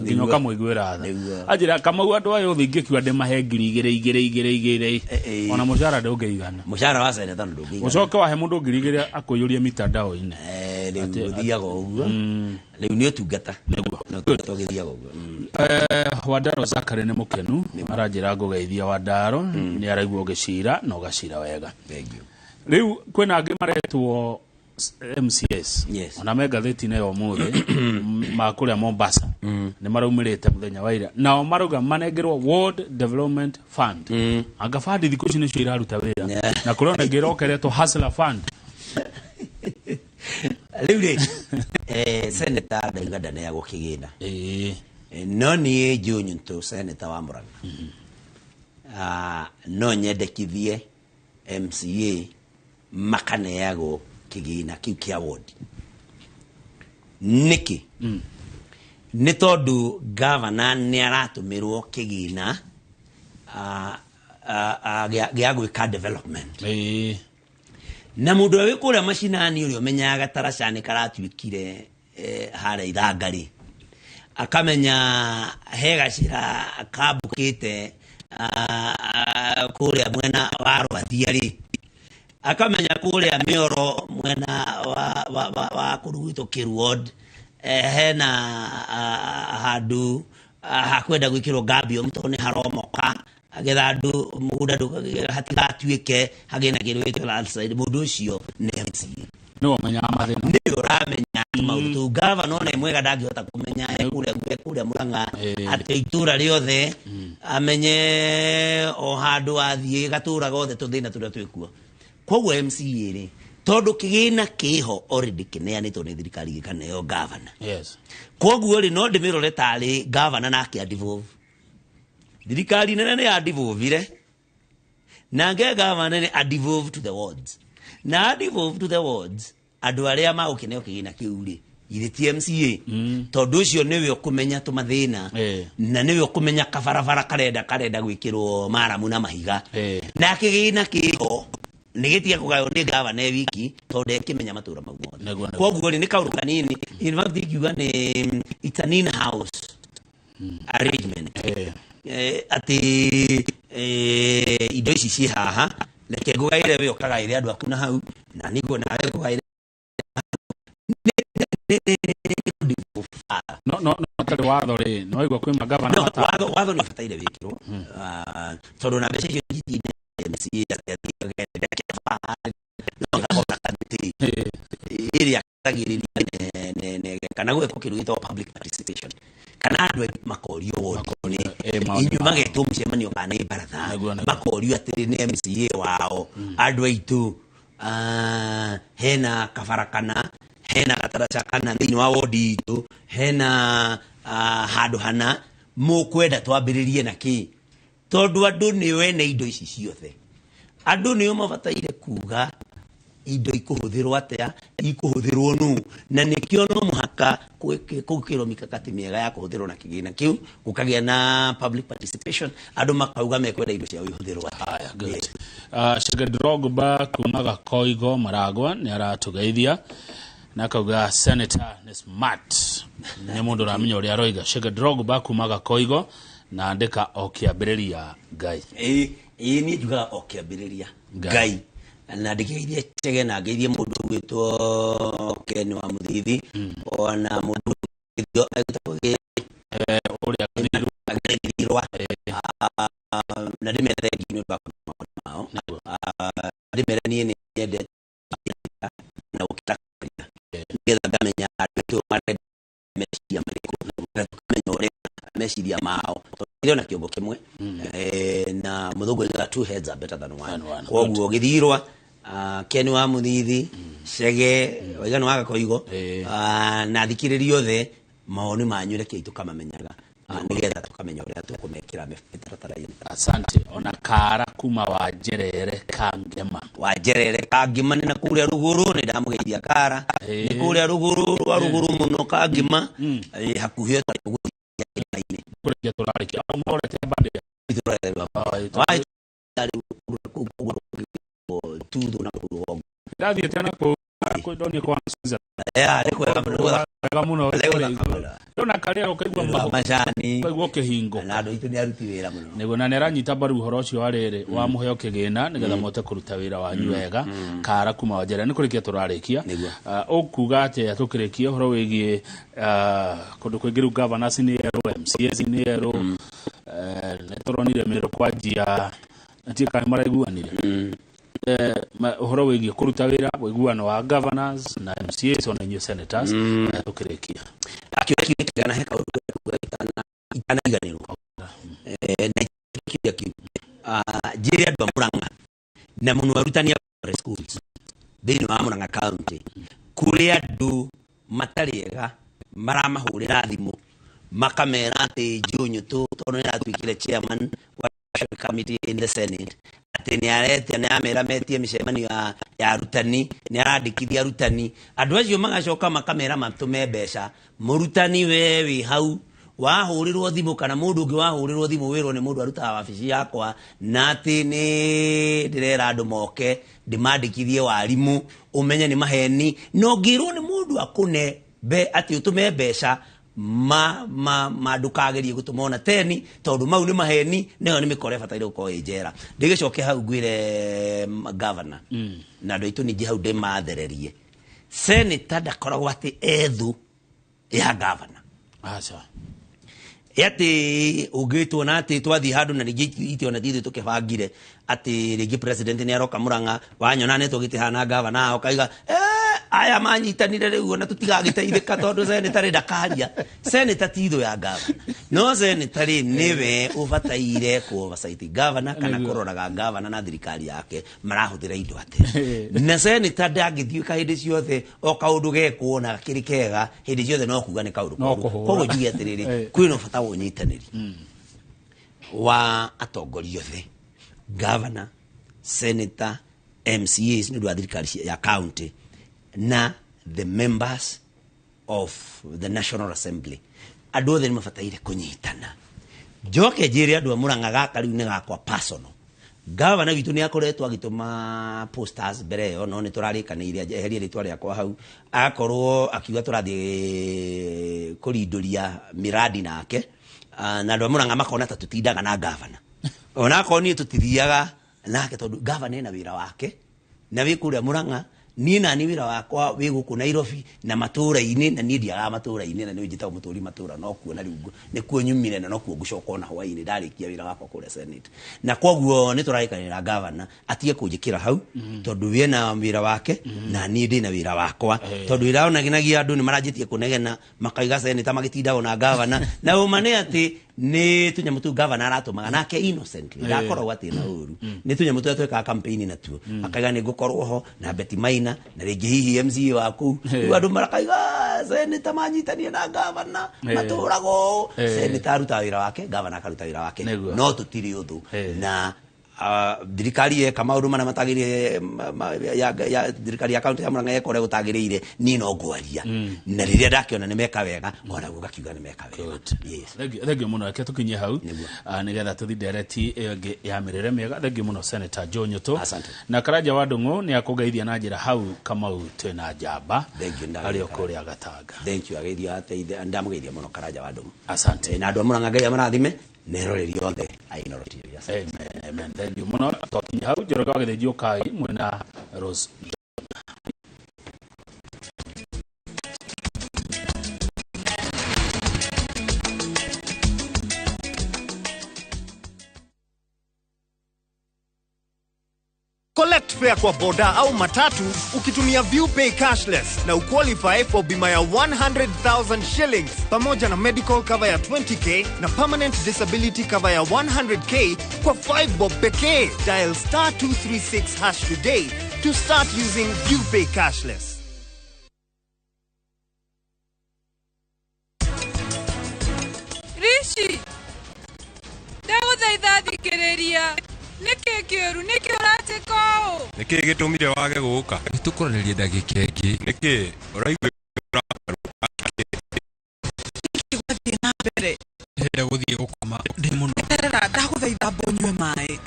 nginya ũkamũiguĩra tha. Anjĩra Kamau, andũ aya othe ingĩkiuga ndĩmahe 2,000 2,000 2,000 2,000, ona mũcara ndũngĩigana. Mũcara wa seneta ndũngĩigana. Ũcoke wahe mũndũ 2,000 akũiyũrie mitandao-inĩ. Rĩu gũthiaga ũguo, rĩu nĩ ũtungata. Nĩ ũtungata ũgĩthiaga ũguo. Wandaro Zakari nĩ mũkenu, aranjĩra ngũgeithia Wandaro, nĩ araigua ũgĩcira na ũgacira wega. Rĩu kwĩna angĩ maretwo MCS ona me ngathĩti-inĩ ya ũmũthĩ ma kũrĩa Mombasa, nĩ maraumĩrĩte mũthenya wa ira, nao marauga manengerwo World Development Fund. Anga fund thikũ ici nĩcio iraruta wĩra, na kũrĩ ona ĩngĩ ĩrokeretwo Hustler Fund. Rĩu rĩ, senator ndauga ndaneagwo kĩgĩna. No niĩ Joe Nyuntũ, senator wa Murang'a, no nyendekithie MCA makaneagwo kĩgĩna kĩu kĩa ward. Nĩkĩ? Nĩ tondũ gavana nĩ aratũmĩrwo kĩgĩna gĩa gwĩka development. Na mũndũ ũrĩa wĩ kũrĩa macinani, ũrĩa ũmenyaga gataraca nĩ karatuĩkire harĩa ithanga rĩ, akamenya he gacĩra kambũkĩte kũrĩa mwena wa Rwathia rĩ, akamenya kũrĩa mĩoro mwena wa kũndũ gwitũ Kĩru ward, hena handũ hakwenda gwĩkĩrwo gabion tondũ nĩ haromoka, getha andũ mũgũnda hatigatuĩke hagĩe na kĩndũ gĩtwo landslide. Mũndũ ũcio nĩ MCA. Nĩwe ũmenyaga mathĩna. Nĩwe ũramenya maũndũ tũu. Gavana ona mwega ndangĩhota kũmenya e kũrĩa Murang'a atĩ itũra rĩothe, amenye o handũ athiĩ gatũra gothe tũthĩna tũrĩa twĩkuo. Koguo MCA rĩ, tondũ kĩgĩna kĩho already kĩneanĩtwo nĩ thirikari gĩkaneo gavana, koguo rĩ, no ndĩmĩrore tarĩ gavana nake adevolve. Thirikari nene nĩ yadevolvire, nake gavana nĩ adevolve to the wards, na adevolve to the wards, andũ arĩa magũkĩneo kĩgĩna kĩu rĩ, githĩ ti MCA? Tondũ ũcio nĩwe ũkũmenya tũmathĩna na nĩwe ũkũmenya kabarabara karenda gwĩkĩrwo maramu na mahiga, na kĩgĩna kĩho nĩ gĩtige kũgaywo nĩ gavana e wiki, tondũ ndekĩmenya matũra mau mothe. Koguo rĩ, nĩ kaũndũ kanini, in fact ingiuga nĩ it's an in house arrangement, atĩ indo ici ciĩ haha, reke ngũgaĩre, we ũkagaĩre andũ aku na hau, na niguo nawe ngũgaĩre. No hatarĩ watho rĩ, no waigua kwĩ magavana. No, watho nĩ ũbataire wĩkĩrwo. Tondũ na mbeca icio itinda MCA atĩ athiĩ agende no ngakona kamĩtĩ ĩrĩa akagĩrĩria kana gwĩkwo kĩndũ gĩtagwo public participation, kana andũ aingĩ makorio wodi-inĩ, inyuĩ magetwo mũcemanio kana nĩ baratha, makorio atĩrĩ nĩ MCA wao, andũ aitũ, hena kabara kana hena gataraca kana thĩinĩ wa wodi itũ hena handũ hana mũkwenda twambĩrĩrie na kĩ, tondũ andũ nĩo ene indo ici ciothe, andũ nĩo mabataire kuga indo ikũhũthĩrwo atĩa, ikũhũthĩrwo nũ, na nĩkĩo no mũhaka gwĩkĩrwo mikakati mĩega ya kũhũthĩrwo na kĩgĩna kĩu, gũkagĩa na public participation, andũ makauga mekwenda indo ciao ihũthĩrwo atĩa. Haya, good. Shege Drogba kuma Gakoigo Maragwa nĩ aratũgeithia na akauga senator nĩ smart, nĩ mũndũ ũramenya ũrĩa aroiga. Shege Drogba kuma Gakoigo, na andĩka o kĩambĩrĩria Ngai. Ĩĩ ĩĩ, niĩ njugaga o kĩambĩrĩria Ngai. Ngai, na ndĩgeithie Chege na ngeithie mũndũ ũgwĩtwo Ken wa Mũthithi, ona mũndũ ũgwĩtwo ũrĩa Gĩthirwa, na ndĩmere thengiũ nĩ ũndũ wa maũndũ mao. Ndĩmere niĩ nĩ nyendete na gũkĩra nĩgetha ngamenya andũ aitũ marenda meciria marĩkũ, na tũkamenya ũrĩa meciria mao, tondũ ĩrĩ ona kĩongo kĩmwe, na mũthũngũ oigaga two heads are better than one. Koguo Gĩthirwa, Ken wa Mũthithi, Chege waigana wa Gakoigo, na thikĩrĩria othe, mawoni manyu rekei tũkamamenyaga, nĩgetha tũkamenya ũrĩa tũkũmekĩra mĩtaratara-inĩ. Asante. Ona Kara kuma wa Njerere Kangema. Wa Njerere Kangema nĩ na kũrĩa rũgũrũ, nĩ ndamũgeithia Kara, nĩ kũrĩa rũgũrũ rwa rũgũrũ mũno Kangema, hakuhĩ o gũthiĩ kĩrĩma-inĩ. Kũrĩkia tũrarĩkia. Au mũrorete mbandĩ. Tuthũ na kũu rũgongo. Ndathiĩte na kũu ndonire kwa Yeah, nĩ kwega mũno. Wega mũno. Nĩ gũthaka mũno. Ndona karĩa ũkaigua Nĩ ũndũ wa macani ũkaigua ũkĩhingũka. Na andũ aitũ nĩ aruti wĩra mũno. Nĩguo, na nĩ aranyita mbaru ũhoro ũcio wa rĩrĩ wa mũheo kĩgĩna nĩgetha mũhote kũruta wĩra wanyu wega. Kara kuma Wanjeria nĩ kũrĩkia tũrarĩkia. Ũkuga atĩa tũkĩrĩkia ũhoro wĩgiĩ kũndũ kũingĩ rĩu governors nĩ erũ, MCAs nĩ erũ, nĩ tũronire mĩrũ kwanjia natiĩ kana nĩ maraiguanire. Ũhoro wĩgiĩ kũruta wĩra, ũiguano wa governors na MCAs ona inyuĩ senators, tũkĩrĩkia. Akĩũria kiugo kĩgana he kaũndũ itanaiganĩrwo. Na kĩũria kĩu. Njĩre andũ a Murang'a na mũno arutani a primary schools thĩinĩ wa Murang'a County, kũrĩ andũ matarĩ ega maramahũrĩra thimũ makamera atĩ Joe Nyutu tondũ nĩ aratuĩkire chairman wa committee in the Senate, atĩ nĩ aretia, nĩ amera metie mĩcemanio ya arutani, nĩ arandĩkithia arutani. Andũ acio magacoka makamera matũme mbeca. Mũrutani we wĩ hau wahũrĩrwo thimũ kana mũndũ ũngĩ wahũrĩrwo thimũ wĩrwo nĩ mũndũ arutaga wabici yakwa na atĩ nĩ ndĩrera andũ moke ndĩmandĩkithie warimũ, ũmenye nĩ maheni. Na ũngĩrwo nĩ mũndũ akũne atĩ ũtũme mbeca ma ndũkagerie gũtũma ona teni tondũ mau nĩ maheni, nayo nĩ mĩkora ĩbataire gũkorwo ĩ njera. Ndĩgĩcoke hau ngwĩre governor na andũ aitũ ningĩ hau ndĩmathererie, senator ndakoragwo atĩ ethũ ya governor. Aca. Atĩ ũngĩtwo na atĩ twathiĩ handũ na rĩngĩ itiona ti ithuĩ tũkĩbangire atĩ rĩngĩ president nĩ aroka Murang'a, wanyona nĩ tũgĩtĩhana governor ũkaiga aya manyitanire rĩu ona tũtigagĩteithĩka tondũ senator rĩ ndakaria. Senator ti thũ ya governor, no senator rĩ nĩwe ũbataire kũ oversight governor kana kũroraga governor na thirikari yake marahũthĩra indo atĩa. Na senator ndangĩthiũka hĩndĩ ciothe o kaũndũ gekwo na gakĩrĩ kega hĩndĩ ciothe no kuga nĩ kaũndũ No koru. kũhũra. Koguo njuge atĩrĩrĩ, kwĩna bata wa ũnyitanĩri wa atongoria othe, governor, senator, MCAs nĩ ũndũ wa thirikari ya county na the members of the National Assembly. Andũ othe nĩ mabataire kũnyitana. Njoke njĩre andũ a Murang'a gaka rĩu nĩ gakwa personal. Gavana witũ nĩ akoretwo agĩtũma posters mbere ĩyo, no nĩ tũrarĩkanĩire eherie rĩtwa rĩakwa hau, agakorwo akiuga tũrathiĩ kũrindũria miradi nake. Na andũ a Murang'a makona ta tũtindaga na gavana, onakorwo niĩ tũtithiaga nake tondũ gavana ena wĩra wake na wĩ kũrĩa Murang'a, niĩ nani wĩra wakwa wĩ gũkũ Nairobi na matũra-inĩ, na niĩ ndiagaga matũra-inĩ, na nĩ njĩtagwo mũtũri matũra, no kuo na rĩu nĩkuo nyumire na nokuo ngũcoka ona hwaĩ-inĩ ndarĩkia wĩra wakwa kũrĩa Senate. Na koguo nĩ tũrarĩkanĩra gavana atige kũnjĩkĩra hau tondũ we ena wĩra wake na niĩ ndĩna wĩra wakwa, tondũ wĩra onagenagia andũ nĩ maranjĩtie kũnegena makaiga seneta magĩtindagwo na gavana, na ũma nĩ atĩ nĩ tũnyamũ tũu gavana aratũmaga nake innocently, ndakoragwo atĩ na ũru, nĩ tũnyamũ tũrĩa twekaga campaign natuo, akaiga nĩ ngũkorwo ho na Betty Maina na rĩngĩ hihi MCA wa kũu. Rĩu andũ marakaiga seneta manyitanie na gavana matũraga ũũ. Seneta arutaga wĩra wake, gavana akaruta wĩra wake, no tũtirĩ ũthũ na thirikari yeka maũndũ marĩa matagĩrĩire, ya thirikari ya kaunti ya Murang'a yeka ũrĩa gũtagĩrĩire, niĩ no ngwaria, na rĩrĩa ndakĩona nĩ meka wega onaguo ngakiuga nĩ meka wega. Yes. Thank you mũno, reke tũkinyie hau nĩgetha tũthi ndereti ĩyo ĩngĩ ya mĩrĩre mĩega. Thank you mũno Senator Joe Nyutu. Na Karanja wa Ndung'u nĩ akũgeithia na njĩra hau Kamau twĩna njamba arĩ o kũrĩa Gatanga. Thank you, ageithia ateithia, ndamũgeithia mũno Karanja wa Ndung'u. Asante. Na andũ a Murang'a Ngai amarathime neroreri othe a Inooro TV. Amen, amen. Thank you mũno. Twakinya hau Njoroge wa Gĩthĩnji ũkai mwena Rose. Collect fare kwa boda au matatu ukitumia ViewPay cashless na uqualify for bima ya 100,000 shillings pamoja na medical cover ya 20k na permanent disability cover ya 100k kwa 5 bob pekee. Dial star 236 hash today to start using ViewPay cashless. Rishi, ndagũthaitha thikĩrĩria, nĩkĩ kĩũru, nĩkĩ ũratĩka ũũ? Nĩkĩ gĩtũmire wage gũka? Nĩtũkũranĩria ndagĩka ĩngĩ. Nĩkĩ ũraigua? Gwathiĩ na mbere? Ndĩrenda gũthiĩ gũkoma ndĩ mũno. Eterera, ndagũthaitha amba ũnyue maĩ.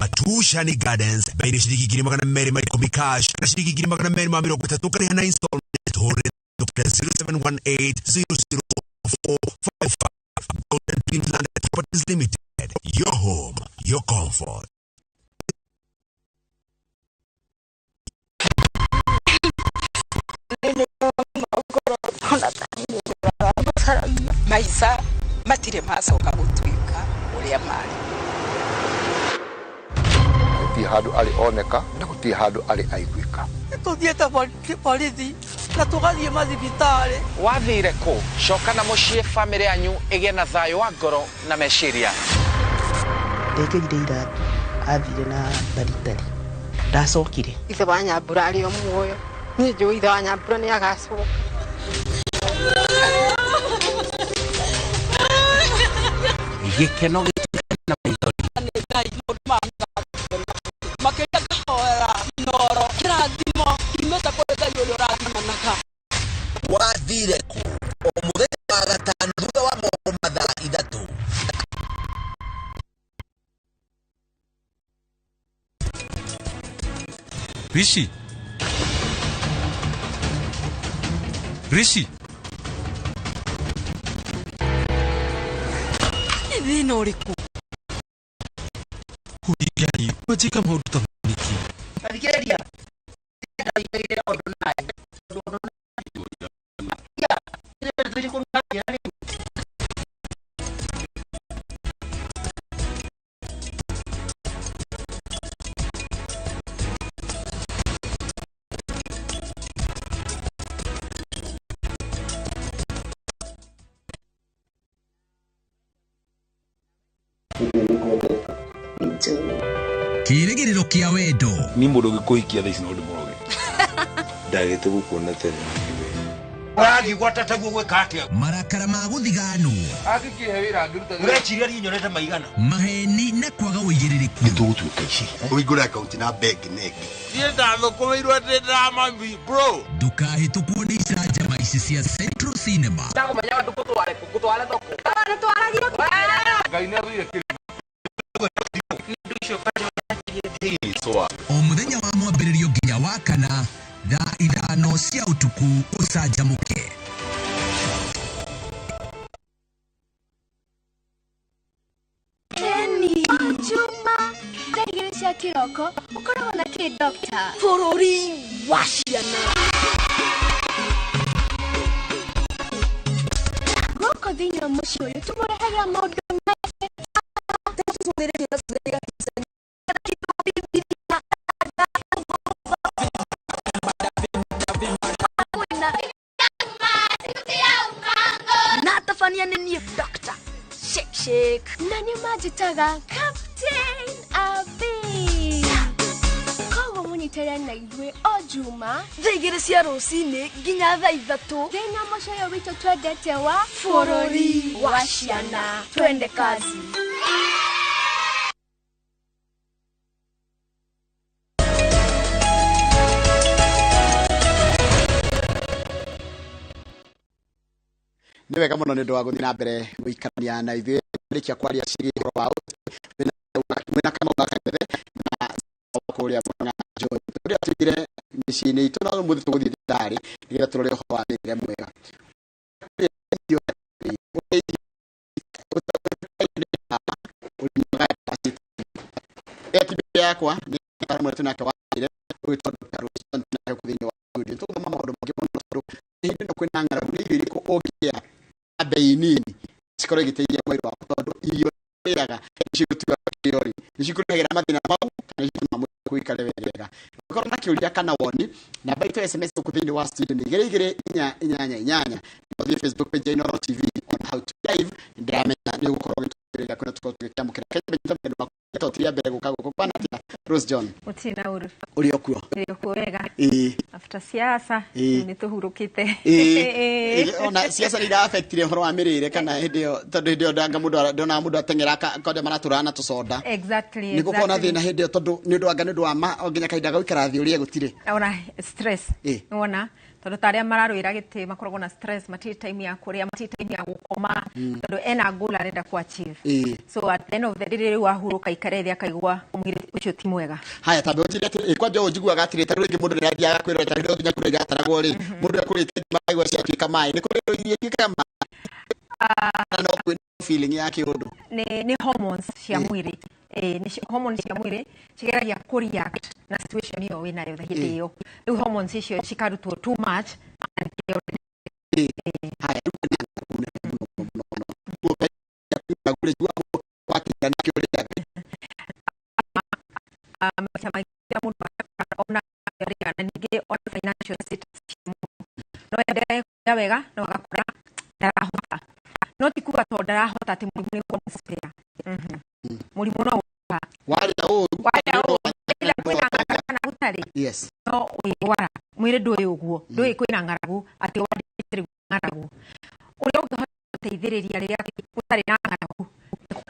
Matushani Gardens, Bei nĩ ciringi 210,000 cash na ciringi 230,000 ũkarĩha na installment. Hũrĩra 0718 00455. Golden Dreams Land Properties Limited, your home, your comfort. Maica matirĩ macoka gũtuĩka ũrĩa marĩ. Gũtirĩ handũ arĩ oneka na gũtirĩ handũ arĩ aiguĩka. Tũthiĩte borithi na tũgathiĩ mathibitarĩ. Wathire kũ? Coka na mũciĩ bamĩrĩ yanyu ĩgĩe na thayũ wa ngoro na meciria. Ndekĩrire iratũ athire na taritari ndacokire. Ithe wa Nyambura arĩ o muoyo. Niĩ njũĩ ithe wa Nyambura nĩ agacoka. Gĩkeno gĩtuĩke na maithori. Nĩ Ngai maũndũ maya makĩria ngahoera Inooro kĩrathimo kiumĩte kũrĩ Ngai ũrĩa ũrathimanaga. Wathire kũ? O mũthenya wa gatano thutha wa mohoro mathaa 3. Rishi. Rishi. Nĩ thĩna ũrĩkũ? Ngai, wanjĩka maũndũ ta nĩkĩ? Thikĩrĩria ndĩrenda ũingagĩrĩre ũndũ naĩ tondũ ũndũ naĩ Kĩĩrĩgĩrĩro kĩa wendo. Ni mũndũ ũngĩkũhikia thaa ici no ndĩmũroge. Ndagĩte gũkuona tene. Ũrathiĩ gwata taguo gwĩka atĩa? Marakara ma gũthiganwo. Angĩkĩhe wĩra angĩruta. Ũreciria niĩ nyonete maigana? Maheni na kwaga ũigĩrĩrĩku. Nĩtũgũtuĩka ici. Ũhingũre akaunti na bengi na ĩngĩ. Niĩ ndathũkũmĩirwo atĩ ndĩramami bro. Ndũkahĩtũkwo nĩ icanjama ici cia Central Cinema. Ndakũmenya ndũkũtware kũ, ngũtware thoko. Ngai nĩ athũire kĩrĩma. O mũthenya wa mwambĩrĩrio nginya wa kana thaa 5 cia ũtukũ ũcanjamũke. Kenny. Juma, thaa 2 cia kĩroko ũkoragwo na kĩ doctor? Bũrũri wa ciana. Gũkũ thĩinĩ wa mũciĩ ũyũ tũmũrehagĩra maũndũ Na tabania nĩ niĩ Dr. Shake Shake. Na nĩ manjĩtaga Captain Abi. Koguo mũnyitĩrĩre na ithuĩ o Juma thaa 2 cia rũcinĩ nginya thaa 3 thĩinĩ wa mũciĩ ũyũ witũ twendete wa bũrũri wa ciana. Twende kazi. Nĩ wega mũno nĩ ũndũ wa gũthiĩ na mbere gũikarania na ithuĩ rĩkia kwaria ciĩgiĩ ũhoro wa mwĩna Kamau wa Kang'ethe na kũrĩa Murang'a John. Tũrĩa tũigire mĩciĩ-inĩ itũ na ũmũthĩ tũgũthiĩ thibitarĩ nĩgetha tũrore ũhoro wa mĩrĩre mwega. Yakwa nĩ mũtaaramu ũrĩa twĩnake wa mĩrĩre ũgwĩtwo Dr. Rose John twĩnake gũkũ thĩinĩ wa studio. Tũgũthoma maũndũ maingĩ mũno tondũ hĩndĩ ĩno kwĩna ng'aragu nĩ irio irĩkũ ũngĩrĩa na bei nini cikorwo igĩteithia mwĩrĩ waku tondũ irio ũrĩaga nĩcio igũtuaga kĩrĩa ũrĩ, nĩcio ikũrehagĩra mathĩna mau kana nĩcio itũmaga mwĩrĩ waku ũikare wega. Ũngĩkorwo na kĩũria kana woni, namba itũ ya SMS gũkũ thĩinĩ wa studio nĩ 2 2 4 8 8. Na ũthiĩ Facebook page ya Inooro TV ona hau live, ndĩramenya nĩ ũgũkorwo ũgĩtũrĩria kwĩna tũkorwo tũgĩkĩamũkĩra. Kenya menyita mũgeni waku tũtiria mbere gũka gũkũ kwana atĩa Rose John? Gũtirĩ na ũru. Ũrĩ o kuo? Ndĩ o kuo wega. Ĩĩ. After siasa Ĩĩ. nĩ tũhurũkĩte. Ĩĩ. Ona siasa nĩ ira-affectire ũhoro wa mĩrĩre kana hĩndĩ ĩyo tondũ hĩndĩ ĩyo ndanga mũndũ ndonaga mũndũ ateng'era akonde maratũraga na tũconda. Exactly. Nĩ gũkorwo na exactly. thĩna hĩndĩ ĩyo tondũ nĩ ũndũ wa nĩ ũndũ wa ma o nginya kahinda ga gũikara thĩ ũrĩe gũtirĩ. Ona stress. Ĩĩ. Nĩwona? Tondũ ta arĩa mararũĩra gĩtĩ makoragwo na stress, matirĩ time ya kũrĩa, matirĩ time ya gũkoma, tondũ ena goal arenda ku achieve. So at the end of the day, rĩu ahurũka ikare thĩ akaigua mwĩrĩ ũcio ti mwega. Haya, tambe ũnjĩre atĩrĩ, kwanja ũũ njiguaga atĩrĩ, ta rĩu rĩngĩ mũndũ nĩathiaga kwĩrora, ta rĩu nginya kũrĩa irataragwo rĩ, mũndũ ekũrĩte ngima aigua ciatuĩka maĩ, nĩ kũrĩ irio ituĩkaga maĩ na no kwĩna feeling ya kĩũndũ? Nĩ hormones cia mwĩrĩ. Nĩ hormones cia mwĩrĩ cigeragia kũ react na situation ĩyo wĩnayo hĩndĩ ĩyo. Rĩu hormones icio cikarutwo too much na nĩkĩo. Haya, rĩu kwĩna ng'aragu nene mũno mũno mũno. Ng'aragu rĩ, njiguaga wakinya nĩkĩo ũrĩaga. Maita maingĩ rĩrĩa mũndũ ona na ningĩ ona financial status cia mũndũ, no endelee kũrĩa wega no agakora ndarahota, no ti kuga tondũ ndarahota atĩ mũrimũ nĩ ũkũmũcokera. Mũrimũ no ũka warĩa ũru. Warĩa ũru, either kwĩna ng'aragu kana gũtarĩ, no wĩrwara. Mwĩrĩ ndũĩ ũguo, ndũĩ kwĩna ng'aragu atĩ wandĩkĩte ng'aragu. Ũrĩa ũngĩhota gũteithĩrĩria rĩrĩa gũtarĩ na ng'aragu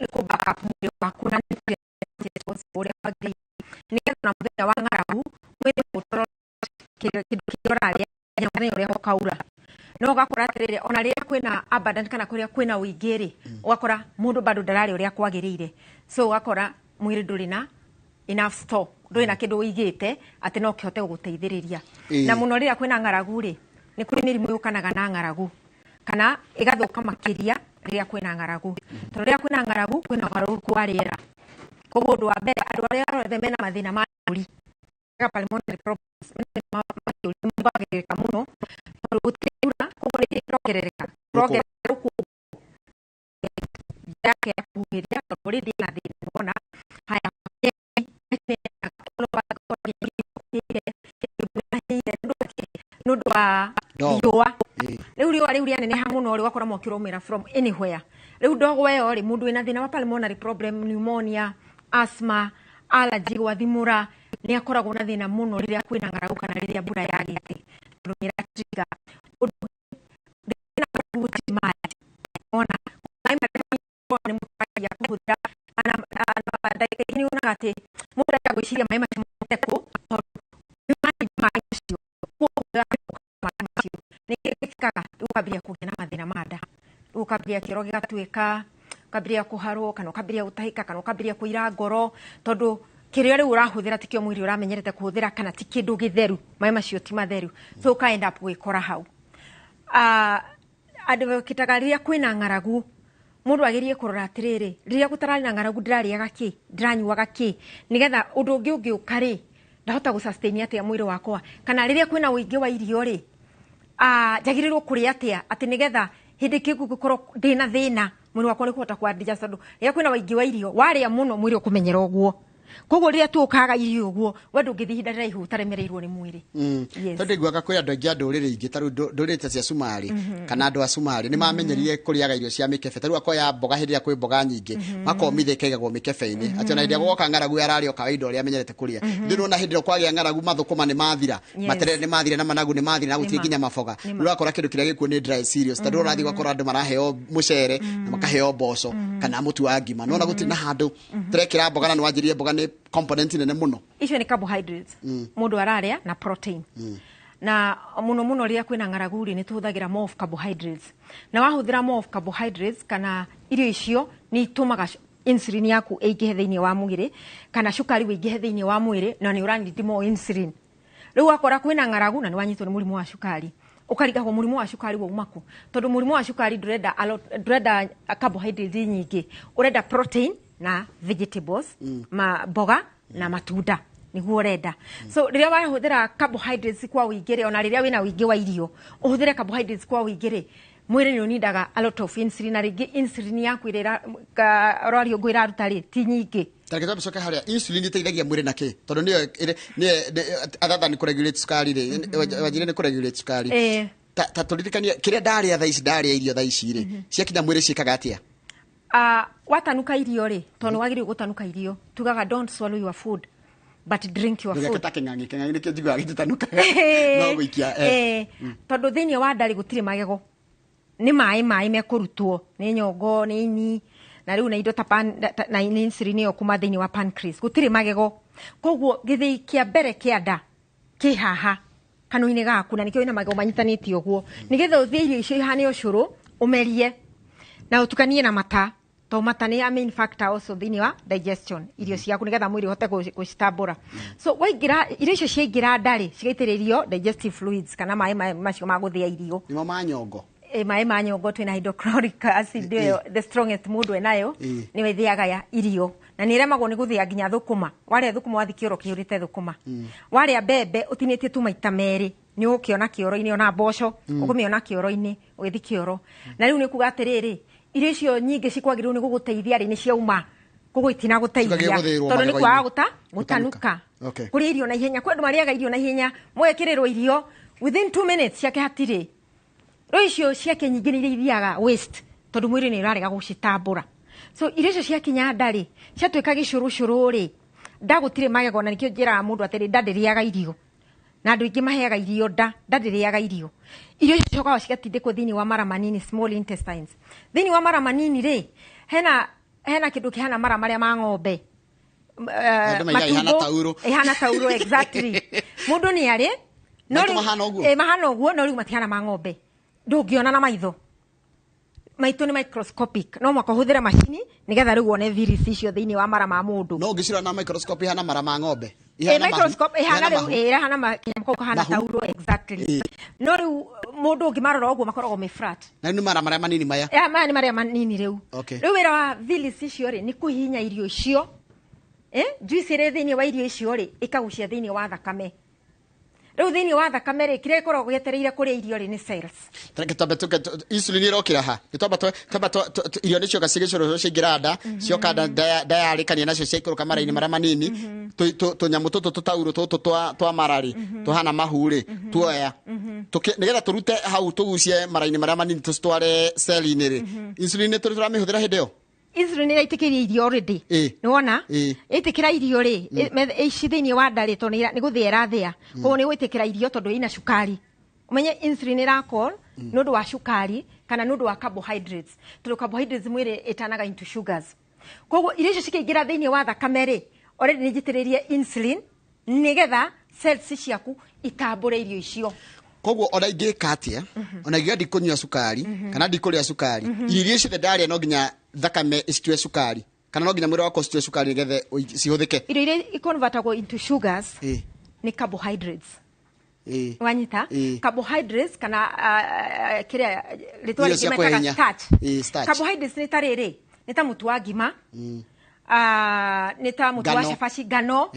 nĩ kũ back up mwĩrĩ waku na nutrients ũrĩa kwagĩrĩire, nĩgetha ona mũthenya wa ng'aragu mwĩrĩ ũtorore kĩndũ kĩrĩa ũrarĩa na ũrĩa ũkaura. No ũgakora atĩrĩrĩ, ona rĩrĩa kwĩna abundant kana kũrĩa kwĩna ũingĩ rĩ, ũgakora mũndũ bado ndararĩa ũrĩa kwagĩrĩire, so ũgakora mwĩrĩ ndũrĩ na enough store, ndũrĩ na kĩndũ ũigĩte atĩ no kĩhote gũgũteithĩrĩria. Na mũno rĩrĩa kwĩna ng'aragu rĩ, nĩ kũrĩ mĩrimũ yũkanaga na ng'aragu kana ĩgathũka makĩria rĩrĩa kwĩna ng'aragu, tondũ rĩrĩa kwĩna ng'aragu kwĩna ũgarũrũku wa rĩera. Koguo ũndũ wa mbere, andũ arĩa othe mena mathĩna ma kĩũri, pulmonary problems, mena ma kĩũri, nĩmongagĩrĩrĩka mũno tondũ gũtirĩ mbura, koguo nĩkĩo kĩrongerereka kĩrongerereka rũkũngũ yake ya kũhuhĩria, tondũ already ena thĩna. Wona haya, nĩ ũndũ wa Ndogo. Riũa rĩu, riũa rĩu rĩaneneha mũno rĩ, ũgakora mwaki ũraumĩra from anywhere. Rĩu ndogo ĩyo rĩ, mũndũ wĩna thĩna wa pulmonary problem, pneumonia, asthma, allergy, gwathimũra, nĩ akoragwo na thĩna mũno rĩrĩa kwĩna ng'aragu kana rĩrĩa mbura yagĩte, tondũ nĩ ĩratrigger ũndũ ũngĩ. Thĩna wa gũtirĩ maĩ, ona maĩ marĩa nĩ mũtaragia kũhũthĩra na ndagĩka ingĩ nĩ wonaga atĩ mũndũ arenda gwĩciria maĩ macio maumĩte kũ, tondũ nĩ maĩ macio, koguo maĩ macio nĩ gĩkĩkaga. Rĩu ũkambĩrĩria kũgĩa na mathĩna ma nda, rĩu ũkambĩrĩria kĩoro gĩgatuĩka, ũkambĩrĩria kũharwo kana ũkambĩrĩria gũtahĩka kana ũkambĩrĩria kũira ngoro, tondũ kĩrĩa rĩu ũrahũthĩra tikĩo mwĩrĩ ũramenyerete kũhũthĩra kana ti kĩndũ gĩtheru, maĩ macio ti matheru, so ũka end up gwĩkora hau. Advocataga rĩrĩa kwĩna ng'aragu mũndũ agerie kũrora atĩrĩrĩ, rĩrĩa gũtararĩ na ng'aragu ndĩrarĩaga kĩ, ndĩranyuaga kĩ, nĩgetha ũndũ ũngĩ ũngĩũka rĩ, ndahota gũ sustain atĩa mwĩrĩ wakwa, kana rĩrĩa kwĩna ũingĩ wa irio rĩ, njagĩrĩirwo kũrĩa atĩa atĩ nĩgetha hĩndĩ kĩu gũkorwo ndĩna thĩna mwĩrĩ wakwa nĩ kũhota kũ adjust, tondũ rĩrĩa kwĩna ũingĩ wa irio warĩa mũno mwĩrĩ ũkũmenyera ũguo. Koguo rĩrĩa tũkaga irio ũguo, we ndũngĩthiĩ ihinda rĩraihu ũtaremereirwo nĩ mwĩrĩ. Yes. Tondũ ndaiguaga kwĩ andũ aingĩ a ndũrĩrĩ ingĩ, ta rĩu ndũrĩrĩ ta cia Cumarĩ kana andũ a Cumarĩ nĩ mamenyerire kũrĩaga irio cia mĩkebe. Ta rĩu akoya mboga hĩndĩ ĩrĩa kwĩ mboga nyingĩ, makomithia ikaigagwo mĩkebe-inĩ, atĩ ona hĩndĩ ĩrĩa gwoka ng'aragu ararĩa o kawaida ũrĩa amenyerete kũrĩa. Ndĩ nona hĩndĩ ĩrĩa kwagĩa ng'aragu mathũkũma nĩ mathira, materere nĩ mathira na managu nĩ mathira na gũtirĩ nginya maboga. Nĩma. Rĩu ũrakora kĩndũ kĩrĩa gĩkuo nĩ dry cereals, tondũ ũrathiĩ ũgakora andũ maraheo mũcere na makaheo mboco kana mũtu wa ngima, nona gũtirĩ na handũ tũrekĩra mboga, na nĩ wanjĩrire mboga nĩ component nene mũno. Icio nĩ carbohydrates mũndũ ararĩa na protein, na mũno mũno rĩrĩa kwĩna ng'aragu rĩ, nĩ tũhũthagĩra more of carbohydrates, na wahũthĩra more of carbohydrates kana irio icio nĩ itũmaga insulin yaku ĩingĩhe thĩinĩ wa mwĩrĩ kana cukari wĩingĩhe thĩinĩ wa mwĩrĩ, na nĩ ũranidi more insulin. Rĩu wakora kwĩna ng'aragu na nĩ wanyitwo nĩ mũrimũ wa cukari, ũkarigagwo mũrimũ wa cukari wauma kũ, tondũ mũrimũ wa cukari ndũrenda ndũrenda carbohydrates nyingĩ, ũrenda protein na vegetables, ma mboga na matunda nĩguo ũrenda. So rĩrĩa wahũthĩra carbohydrates kwa ũingĩ rĩ, ona rĩrĩa wĩna ũingĩ wa irio ũhũthĩre carbohydrates kwa ũingĩ rĩ, mwĩrĩ nĩ ũnindaga a lot of insulin, na rĩngĩ insulin yaku ĩrĩa rwariũngũ ĩraruta rĩ ti nyingĩ. Tareke twambe coke harĩa insulin ĩteithagia mwĩrĩ na kĩ, tondũ nĩyo nĩyo other than kũregulate cukari rĩ, wanjĩrire nĩ kũregulate cukari. Ta tũririkanie kĩrĩa ndarĩa thaa ici, ndarĩa irio thaa ici rĩ, ciakinya mwĩrĩ ciĩkaga atĩa? Watanuka irio rĩ, tondũ nĩ wagĩrĩirwo gũtanuka irio, tugaga don't swallow your food but drink your Ndũgeke food. ta kĩng'ang'i, kĩng'ang'i nĩkĩo njiguaga gĩtitanukaga no gũikia. Tondũ thĩinĩ wa nda rĩ gũtirĩ magego, nĩ maĩ mekũrutwo nĩ nyongo, nĩ ini, na rĩu na indo ta na nĩ insulin ĩyo kuma thĩinĩ wa pancreas. Gũtirĩ magego, koguo gĩthĩi kĩa mbere kĩa nda kĩ haha. kanua-inĩ gaku na nĩkĩo wĩna magego manyitanĩte ũguo nĩgetha ũthĩe irio icio ihane ũcũrũ ũmerie na ũtukanie na mata to mata nĩ a main factor also thĩinĩ wa digestion irio ciaku nĩgetha mwĩrĩ ũhote gũcitambũra. So waingĩra irio icio ciaingĩra nda rĩ, cigaitĩrĩrio digestive fluids kana maĩ macio ma gũthĩa irio. Nĩmo ma nyongo. Maĩ ma nyongo twĩna hydrochloric acid ĩyo the strongest mũndũ enayo, nĩyo ĩthĩaga ya irio na nĩ ĩremagwo nĩ gũthĩa nginya thũkũma. Warĩa thũkũma wathiĩ kĩoro kĩihũrĩte thũkũma, warĩa mbembe ũtinĩtie tu maita merĩ nĩ ũgũkĩona kĩoro-inĩ, ona mboco ũkũmĩona kĩoro-inĩ ũgĩthiĩ kĩoro. Na rĩu nĩ kuga atĩrĩrĩ, irio icio nyingĩ cikwagĩrĩirwo nĩ gũgũteithia rĩ, nĩ ciauma koguo itinagũteithia tondũ nĩ kwaga gũtanuka. Kũrĩa irio na ihenya, kwĩ andũ marĩaga irio na ihenya, mũgekĩrĩrwo irio within 2 minutes ciake hatirĩ. Rĩu icio ciake nyingĩ nĩ iria ithiaga waste tondũ mwĩrĩ nĩ ũrarega gũcitambũra. So irio icio ciakinya nda rĩ, ciatuĩka gĩcũrũcũrũ rĩ, nda gũtirĩ magego, na nĩkĩo njĩraga mũndũ atĩrĩ, nda ndĩrĩaga irio. Na andũ aingĩ maheaga irio nda, nda ndĩrĩaga irio. Irio icio cicokaga cigatindĩkwo thĩinĩ wa mara manini, small intestines. Thĩinĩ wa mara manini rĩ, hena kĩndũ kĩhana mara marĩa ma ng'ombe. Ihana tauro. Ihana tauro, exactly. Mũndũ nĩ arĩ, no rĩu mahana ũguo, no rĩu matihana ma ng'ombe. Ndũngĩona na maitho. Maitũ nĩ microscopic, no mwaka ũhũthĩre macini nĩgetha rĩu wone virus icio thĩinĩ wa mara ma mũndũ. No ũngĩcirora na microscope ihana mara ma ng'ombe. Microscope ihana rĩu ĩrahana kĩnyamũ kau kahana tauro, exactly. No rĩu mũndũ ũngĩmarora ũguo makoragwo me flat. Na nĩ mara marĩa manini maya. Maya nĩ marĩa manini rĩu. Rĩu wĩra wa virus icio rĩ nĩ kũhihinya irio icio. Juice ĩrĩ thĩinĩ wa irio icio rĩ ĩkagucia thĩinĩ wa thakame. Rĩu thĩinĩ wa thakame rĩ kĩrĩa gĩkoragwo gĩetereire kũrĩa irio rĩ nĩ cells. Tareke twambe tuke insulin ĩrokĩra ha. Twamba irio nĩ cioka cigĩcũrũrũ ciaingĩra nda, cioka nda ndayarĩkania nacio ciaikũrũka mara-inĩ marĩa manini, tũnyamũ tũtũ tũtaurũ tũtũ twa mara rĩ, tũhana mahu rĩ, tuoya. Nĩgetha tũrute hau tũgucie mara-inĩ marĩa manini tũcitware cell-inĩ rĩ. Insulin nĩ tũramĩhũthĩra hĩndĩ ĩyo? Insulin ĩraitĩkĩria irio already. Nĩ wona? Ĩtĩkĩra irio rĩ, ici thĩinĩ wa nda rĩ, tondũ nĩ gũthĩa ĩrathĩa. Koguo nĩ gwĩtĩkĩra irio tondũ ina cukari. Ũmenye insulin ĩrakol nĩ ũndũ wa cukari kana nĩ ũndũ wa carbohydrates. Tondũ carbohydrates mwĩrĩ ĩtanaga into sugars. Koguo irio icio cikĩingĩra thĩinĩ wa thakame rĩ, already nĩ njitĩrĩrie insulin nĩgetha cells ciaku itambũre irio icio. Koguo ona ingĩka atĩa, ona ingĩga ndikũnyua cukari kana ndikũrĩa cukari, irio iria ciothe ndarĩa no nginya thakame icitue cukari kana no nginya mwĩrĩ wakwa ũcitue cukari nĩgetha cihũthĩke. Irio iria iconvertagwo into sugars nĩ carbohydrates. Wanyita? Carbohydrates kana kĩrĩa rĩtwa rĩngĩ metaga starch. Carbohydrates nĩ ta rĩrĩ, nĩ ta mũtu wa ngima, nĩ ta mũtu wa cabaci, ngano.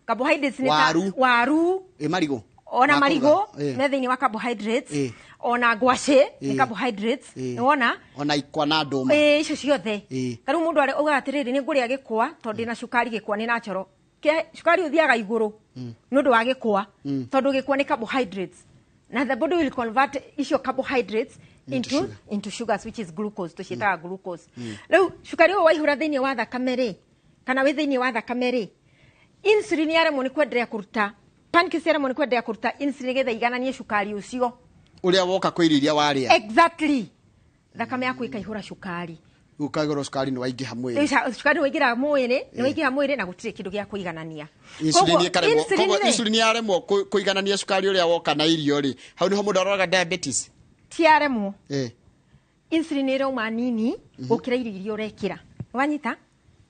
Carbohydrates nĩ ta waru, marigũ, ona marigũ me thĩinĩ wa carbohydrates, ona ngwacĩ nĩ carbohydrates, nĩwona? Ona ikwa na ndũma. Icio ciothe. Ta rĩu mũndũ augaga atĩrĩrĩ, nĩ ngũrĩa gĩkwa tondũ ndĩna cukari, gĩkwa nĩ natural. Cukari ũthiaga igũrũ nĩ ũndũ wa gĩkwa, tondũ gĩkwa nĩ carbohydrates. Na the body will convert icio carbohydrates into sugars, which is glucose, tũciĩtaga glucose. Rĩu cukari ũyũ waihũra thĩinĩ wa thakame rĩ, kana wĩ thĩinĩ wa thakame rĩ, insulin yaremwo nĩ kwenderea kũruta, pancreas yaremwo nĩ kwenderea kũruta insulin nĩgetha igananie cukari ũcio ũrĩa woka kwĩ irio iria warĩa. Exactly. Thakame yaku ĩkaihũra cukari. Ũkaihũra cukari nĩ waingĩha mwĩrĩ. Cukari nĩ waingĩra mwĩrĩ, nĩ waingĩha mwĩrĩ na gũtirĩ kĩndũ gĩa kũiganania. Koguo insulin yaremwo kũiganania cukari ũrĩa woka na irio rĩ, hau nĩho mũndũ aroraga diabetes. Ti yaremwo. Insulin ĩrauma nini gũkĩra irio iria ũrekĩra. Wanyita?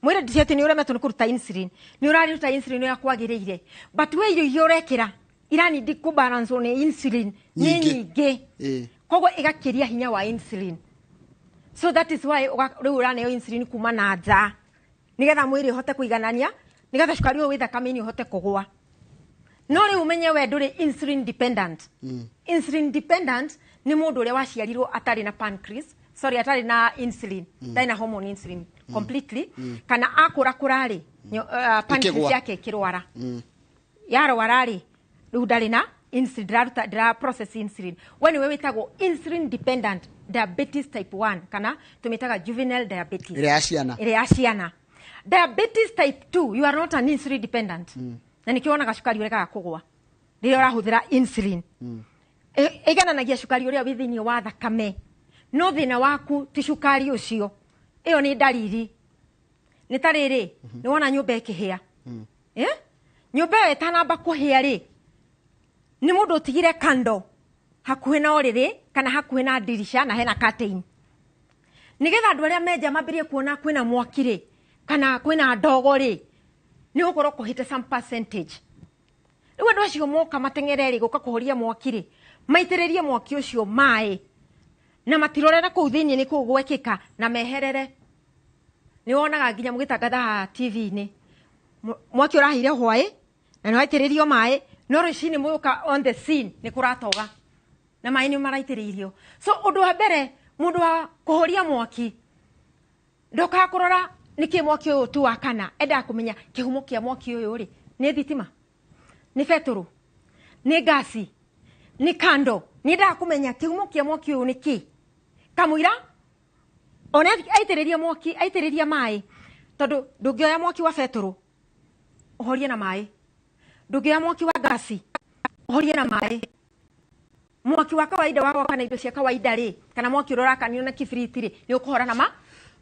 Mwĩrĩ ti atĩ nĩ ũremetwo nĩ kũruta insulin, nĩ ũraruta insulin ũrĩa kwagĩrĩire, but we irio iria ũrekĩra iranindi kũbalance nĩ insulin nĩ nyingĩ, koguo ĩgakĩria hinya wa insulin. So that is why rĩu ũraneo insulin kuma na nja nĩgetha mwĩrĩ ũhote kũiganania, nĩgetha cukari ũyũ wĩ thakame-inĩ ũhote kũgũa. No rĩu ũmenye we ndũrĩ insulin dependent. Insulin dependent nĩ mũndũ ũrĩa waciarirwo atarĩ na pancreas, sorry, atarĩ na insulin, ndarĩ na hormone insulin completely, kana akũra kũra rĩ, pancreas yake ĩkĩrwara. Yarwara rĩ, rĩu ndarĩ na insulin, ndĩra process insulin. We nĩwe wĩtagwo insulin dependent diabetes type 1 kana tũmĩtaga juvenile diabetes. Ĩrĩa ya ciana. Ĩrĩa ya ciana. Diabetes type 2, you are not an insulin dependent. Na nĩkĩo wonaga cukari ũregaga kũgũa rĩrĩa ũrahũthĩra insulin. Ĩigananagia cukari ũrĩa wĩ thĩinĩ wa thakame. No thĩna waku ti cukari ũcio, ĩyo nĩ ndariri. Nĩ ta rĩrĩ, nĩ wona nyũmba ĩkĩhĩa. Nyũmba ĩyo ĩtanamba kũhĩa rĩ, Nĩ mũndũ ũtigire kando hakuhĩ na ũrĩrĩ kana hakuhĩ na ndirisha na hena curtain. Nĩgetha andũ arĩa menja mambĩrĩrie kuona kwĩna mwaki rĩ kana kwĩna ndogo rĩ, nĩ ũgũkorwo kũhĩte some percentage. Rĩu andũ acio moka mateng'ere rĩ gũka kũhoria mwaki rĩ, maitĩrĩrie mwaki ũcio maĩ na matirore na kũu thĩinĩ nĩ kũu gwekĩka na meherere. Nĩ wonaga nginya mũgĩtangatha haha TV-inĩ mwaki ũrahĩire hwaĩ na nĩ waitĩrĩrio maĩ, no rũcinĩ mũgũka on the scene nĩ kũratoga na maĩ nĩ maraitĩrĩirio. So ũndũ wa mbere mũndũ wa kũhoria mwaki ndokaga kũrora nĩkĩ mwaki ũyũ tu wakana, endaga kũmenya kĩhumo kĩa mwaki ũyũ rĩ nĩ thitima, nĩ betũrũ, nĩ ngasi, nĩ kando. Nĩ endaga kũmenya kĩhumo kĩa mwaki ũyũ nĩ kĩ. Kamũira ona aitĩrĩria mwaki, aitĩrĩria maĩ, tondũ ndũngĩoya mwaki wa betũrũ ũhorie na maĩ, ndũngĩoya mwaki wa ngasi ũhorie na maĩ. Mwaki wa kawaida wa gwakana indo cia kawaida rĩ, kana mwaki ũrĩa ũrakanio na kibiriti rĩ, nĩ ũkũhora na ma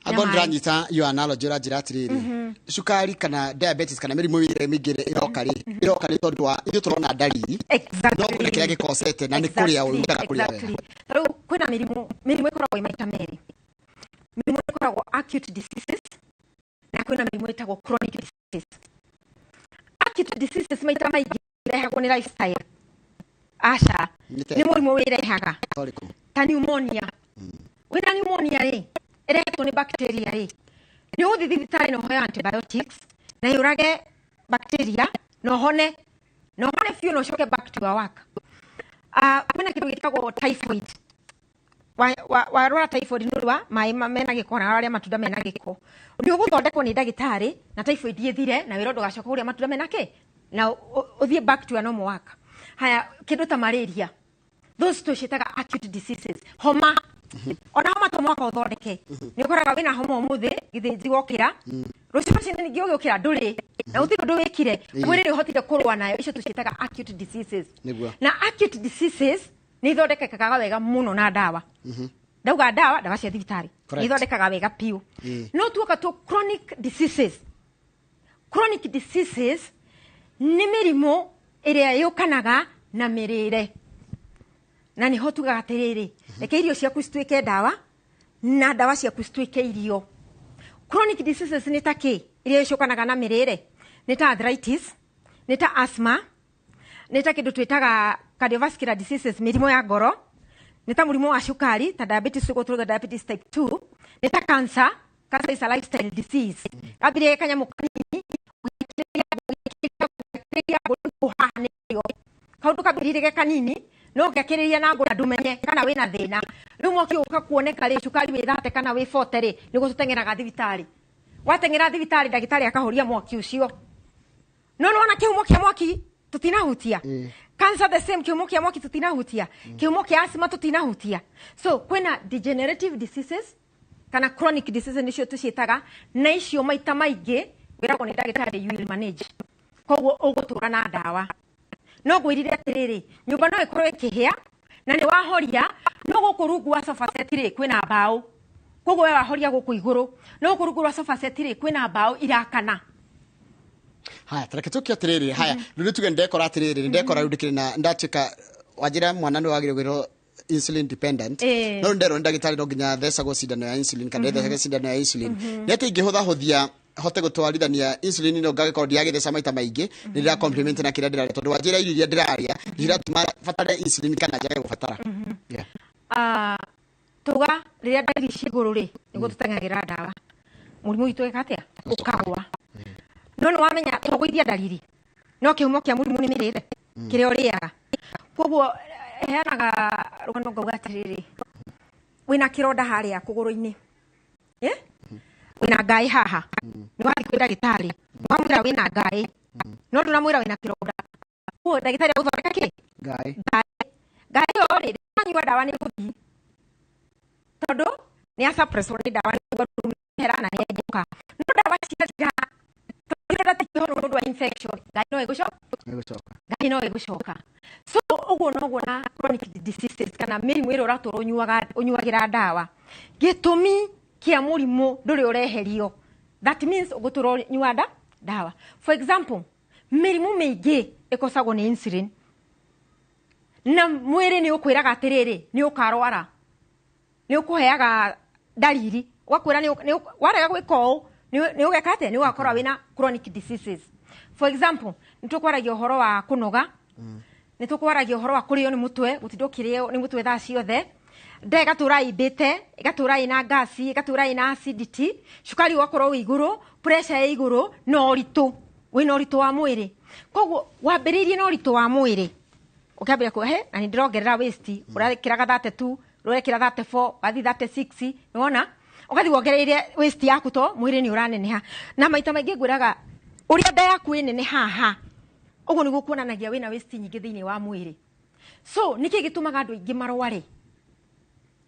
Angorwo ndĩranyita your analogy ũranjĩra atĩrĩrĩ, cukari kana diabetes kana mĩrimũ ĩrĩa mĩingĩ ĩroka rĩ, ĩroka nĩ tondũ wa ithuĩ tũrona ndariri, no kwĩna kĩrĩa gĩkosete na nĩ kũrĩa ũrutaga kũrĩa wega. Rĩu kwĩna mĩrimũ ĩkoragwo ĩ maita merĩ. Mĩrimũ ĩkoragwo acute diseases na kwĩna mĩrimũ ĩtagwo chronic diseases. Acute diseases maita maingĩ irehagwo nĩ lifestyle. Aca, nĩ mũrimũ wĩrehaga ta pneumonia. Wĩna pneumonia rĩ, ĩrehetwo nĩ bacteria rĩ, nĩ ũgũthiĩ thibitarĩ na ũheo antibiotics na yũrage bacteria na ũhone, na ũhone biũ na ũcoke back to your work. Kwĩna kĩndũ gĩtagwo typhoid. Warwara typhoid nĩ ũndũ wa maĩ mena gĩko na warĩa matunda mena gĩko, nĩ ũgũthondekwo nĩ ndagĩtarĩ na typhoid ĩthire na wĩra ndũgacoka kũrĩa matunda mena kĩ na ũthiĩ back to your normal work. Haya, kĩndũ ta malaria, those tũciĩtaga acute diseases. Homa, ona homa to mwaka ũthondeke, nĩ ũkoraga wĩna homa ũmũthĩ gĩthĩnji wokĩra, rũciũ rũcinĩ ningĩ ũgĩũkĩra ndũrĩ na gũtirĩ ũndũ wĩkire, mwĩrĩ nĩ ũhotire kũrũa nayo. Icio tũciĩtaga acute diseases. Na acute diseases nĩ ithondekekaga wega mũno na ndawa. Ndauga ndawa, ndawa cia thibitarĩ nĩ ithondekaga wega biũ. No tuoka tu chronic diseases. Chronic diseases nĩ mĩrimũ ĩrĩa yũkanaga na mĩrĩre. Na nĩho tugaga atĩrĩrĩ, reke irio ciaku cituĩke ndawa na ndawa ciaku cituĩke irio. Chronic diseases nĩ ta kĩ? Iria icũkanaga na mĩrĩre nĩ ta arthritis, nĩ ta asthma, nĩ ta kĩndũ twĩtaga cardiovascular diseases, mĩrimũ ya ngoro, nĩ ta mũrimũ wa cukari ta diabetes, ũguo tũrauga diabetes type 2, nĩ ta cancer. Cancer is a lifestyle disease. Kambĩrĩria kanyamũ kanini, kaũndũ kambĩrĩrie kanini no ngakĩrĩria na ngũra ndũmenye kana wĩna thĩna. Rĩu mwaki ũka kuoneka rĩ, cukari wĩ 30 kana wĩ 40 rĩ, nĩguo tũteng'eraga thibitarĩ. Wateng'era thibitarĩ ndagĩtarĩ akahoria mwaki ũcio. No nĩwona kĩhumo kĩa mwaki tũtinahutia. Cancer the same, kĩhumo kĩa mwaki tũtinahutia. Kĩhumo kĩa asthma tũtinahutia. So kwĩna degenerative diseases kana chronic diseases nĩcio tũciĩtaga, na icio maita maingĩ wĩragwo nĩ ndagĩtarĩ you will manage. Koguo ũgũtũra na ndawa. No ngwĩrire atĩrĩrĩ, nyũmba no ĩkorwo ĩkĩhĩa na nĩ wahoria, no gũkũ rungu wa sofa set rĩ kwĩna mbaũ. Koguo we wahoria gũkũ igũrũ, no gũkũ rungu rwa sofa set rĩ kwĩna mbaũ irakana. Haya, tareke tũke atĩrĩrĩ, haya, rĩu tuge ndekora atĩrĩrĩ, ndekora rĩu ndĩkĩrĩ na ndatuĩka wanjĩra mwana nĩ wagĩrĩirwo kwĩrwo insulin dependent. No nderwo nĩ ndagĩtarĩ no nginya thecagwo cindano ya insulin kana ndethecage cindano ya insulin. Nĩ atĩ ingĩhũthahũthia hote gũtwarithania insulin ĩno ngagĩkorwo ndiragĩtheca maita maingĩ, nĩ ndĩra complement na kĩrĩa ndĩrarĩa, tondũ wanjĩra irio iria ndĩrarĩa iratũma batare insulin kana njage gũbatara. Tuga rĩrĩa ndariri ciĩ igũrũ rĩ, nĩguo tũteng'agĩra ndawa, mũrimũ witũ wĩka atĩa? Ũkagũa. No nĩ wamenya tũgũithia ndariri, no kĩhumo kĩa mũrimũ nĩ mĩrĩre, kĩrĩa ũrĩaga. Koguo heanaga rũgano ngauga atĩrĩrĩ, wĩna kĩronda harĩa kũgũrũ-inĩ, wĩna ngaĩ haha, nĩ wathiĩ kwĩ ndagĩtarĩ, wamwĩra wĩna ngaĩ, no ndũramwĩra wĩna kĩronda. Koguo ndagĩtarĩ agũthondeka kĩ? Ngaĩ. Ngaĩ ĩyo rĩ, wanyua ndawa nĩ ĩgũthiĩ, tondũ nĩ ya suppress nĩ ndawa nĩ na nĩ enjũka. No ndawa ciathira, tondũ kĩronda ti kĩhono nĩ ũndũ wa infection, ngaĩ no ĩgũcoka. Ngaĩ no ĩgũcoka. So ũguo noguo na chronic diseases kana mĩrimũ ĩrĩa ũratũra ũnyuagĩra ndawa. Gĩtũmi kĩa mũrimũ ndũrĩ ũreherio. That means ũgũtũra ũnyua ndawa. For example, mĩrimũ mĩingĩ ĩkosagwo nĩ insulin. Na mwĩrĩ nĩ ũkwĩraga atĩrĩrĩ, nĩ ũkarwara, nĩ ũkũheaga ndariri, ũgakwĩra warega gwĩka ũũ nĩ ũgeka atĩa, nĩ ũgakorwo wĩna chronic diseases. For example, nĩ tũkwaragia ũhoro wa kũnoga, nĩ tũkwaragia ũhoro wa kũrĩo nĩ mũtwe, gũtinda ũkĩrĩo nĩ mũtwe thaa ciothe, nda ĩgatũra ĩimbĩte, ĩgatũra ĩna ngasi, ĩgatũra ĩna acidity, cukari ũgakorwo wĩ igũrũ, pressure ĩ igũrũ, na ũritũ, wĩna ũritũ wa mwĩrĩ. Koguo wambĩrĩirie na ũritũ wa mwĩrĩ, ũkĩambĩrĩria kuga he na nĩ ndĩrongerera waist, ũrekĩraga 32, ũrekĩra 34, wathiĩ 36, nĩwona? Ũgathiĩ wongereire waist yaku to mwĩrĩ nĩ ũraneneha. Na maita maingĩ ngwĩraga ũrĩa nda yaku ĩnene haha, ũguo nĩguo kuonanagia wĩna waist nyingĩ thĩinĩ wa mwĩrĩ. So nĩkĩ gĩtũmaga andũ aingĩ marware?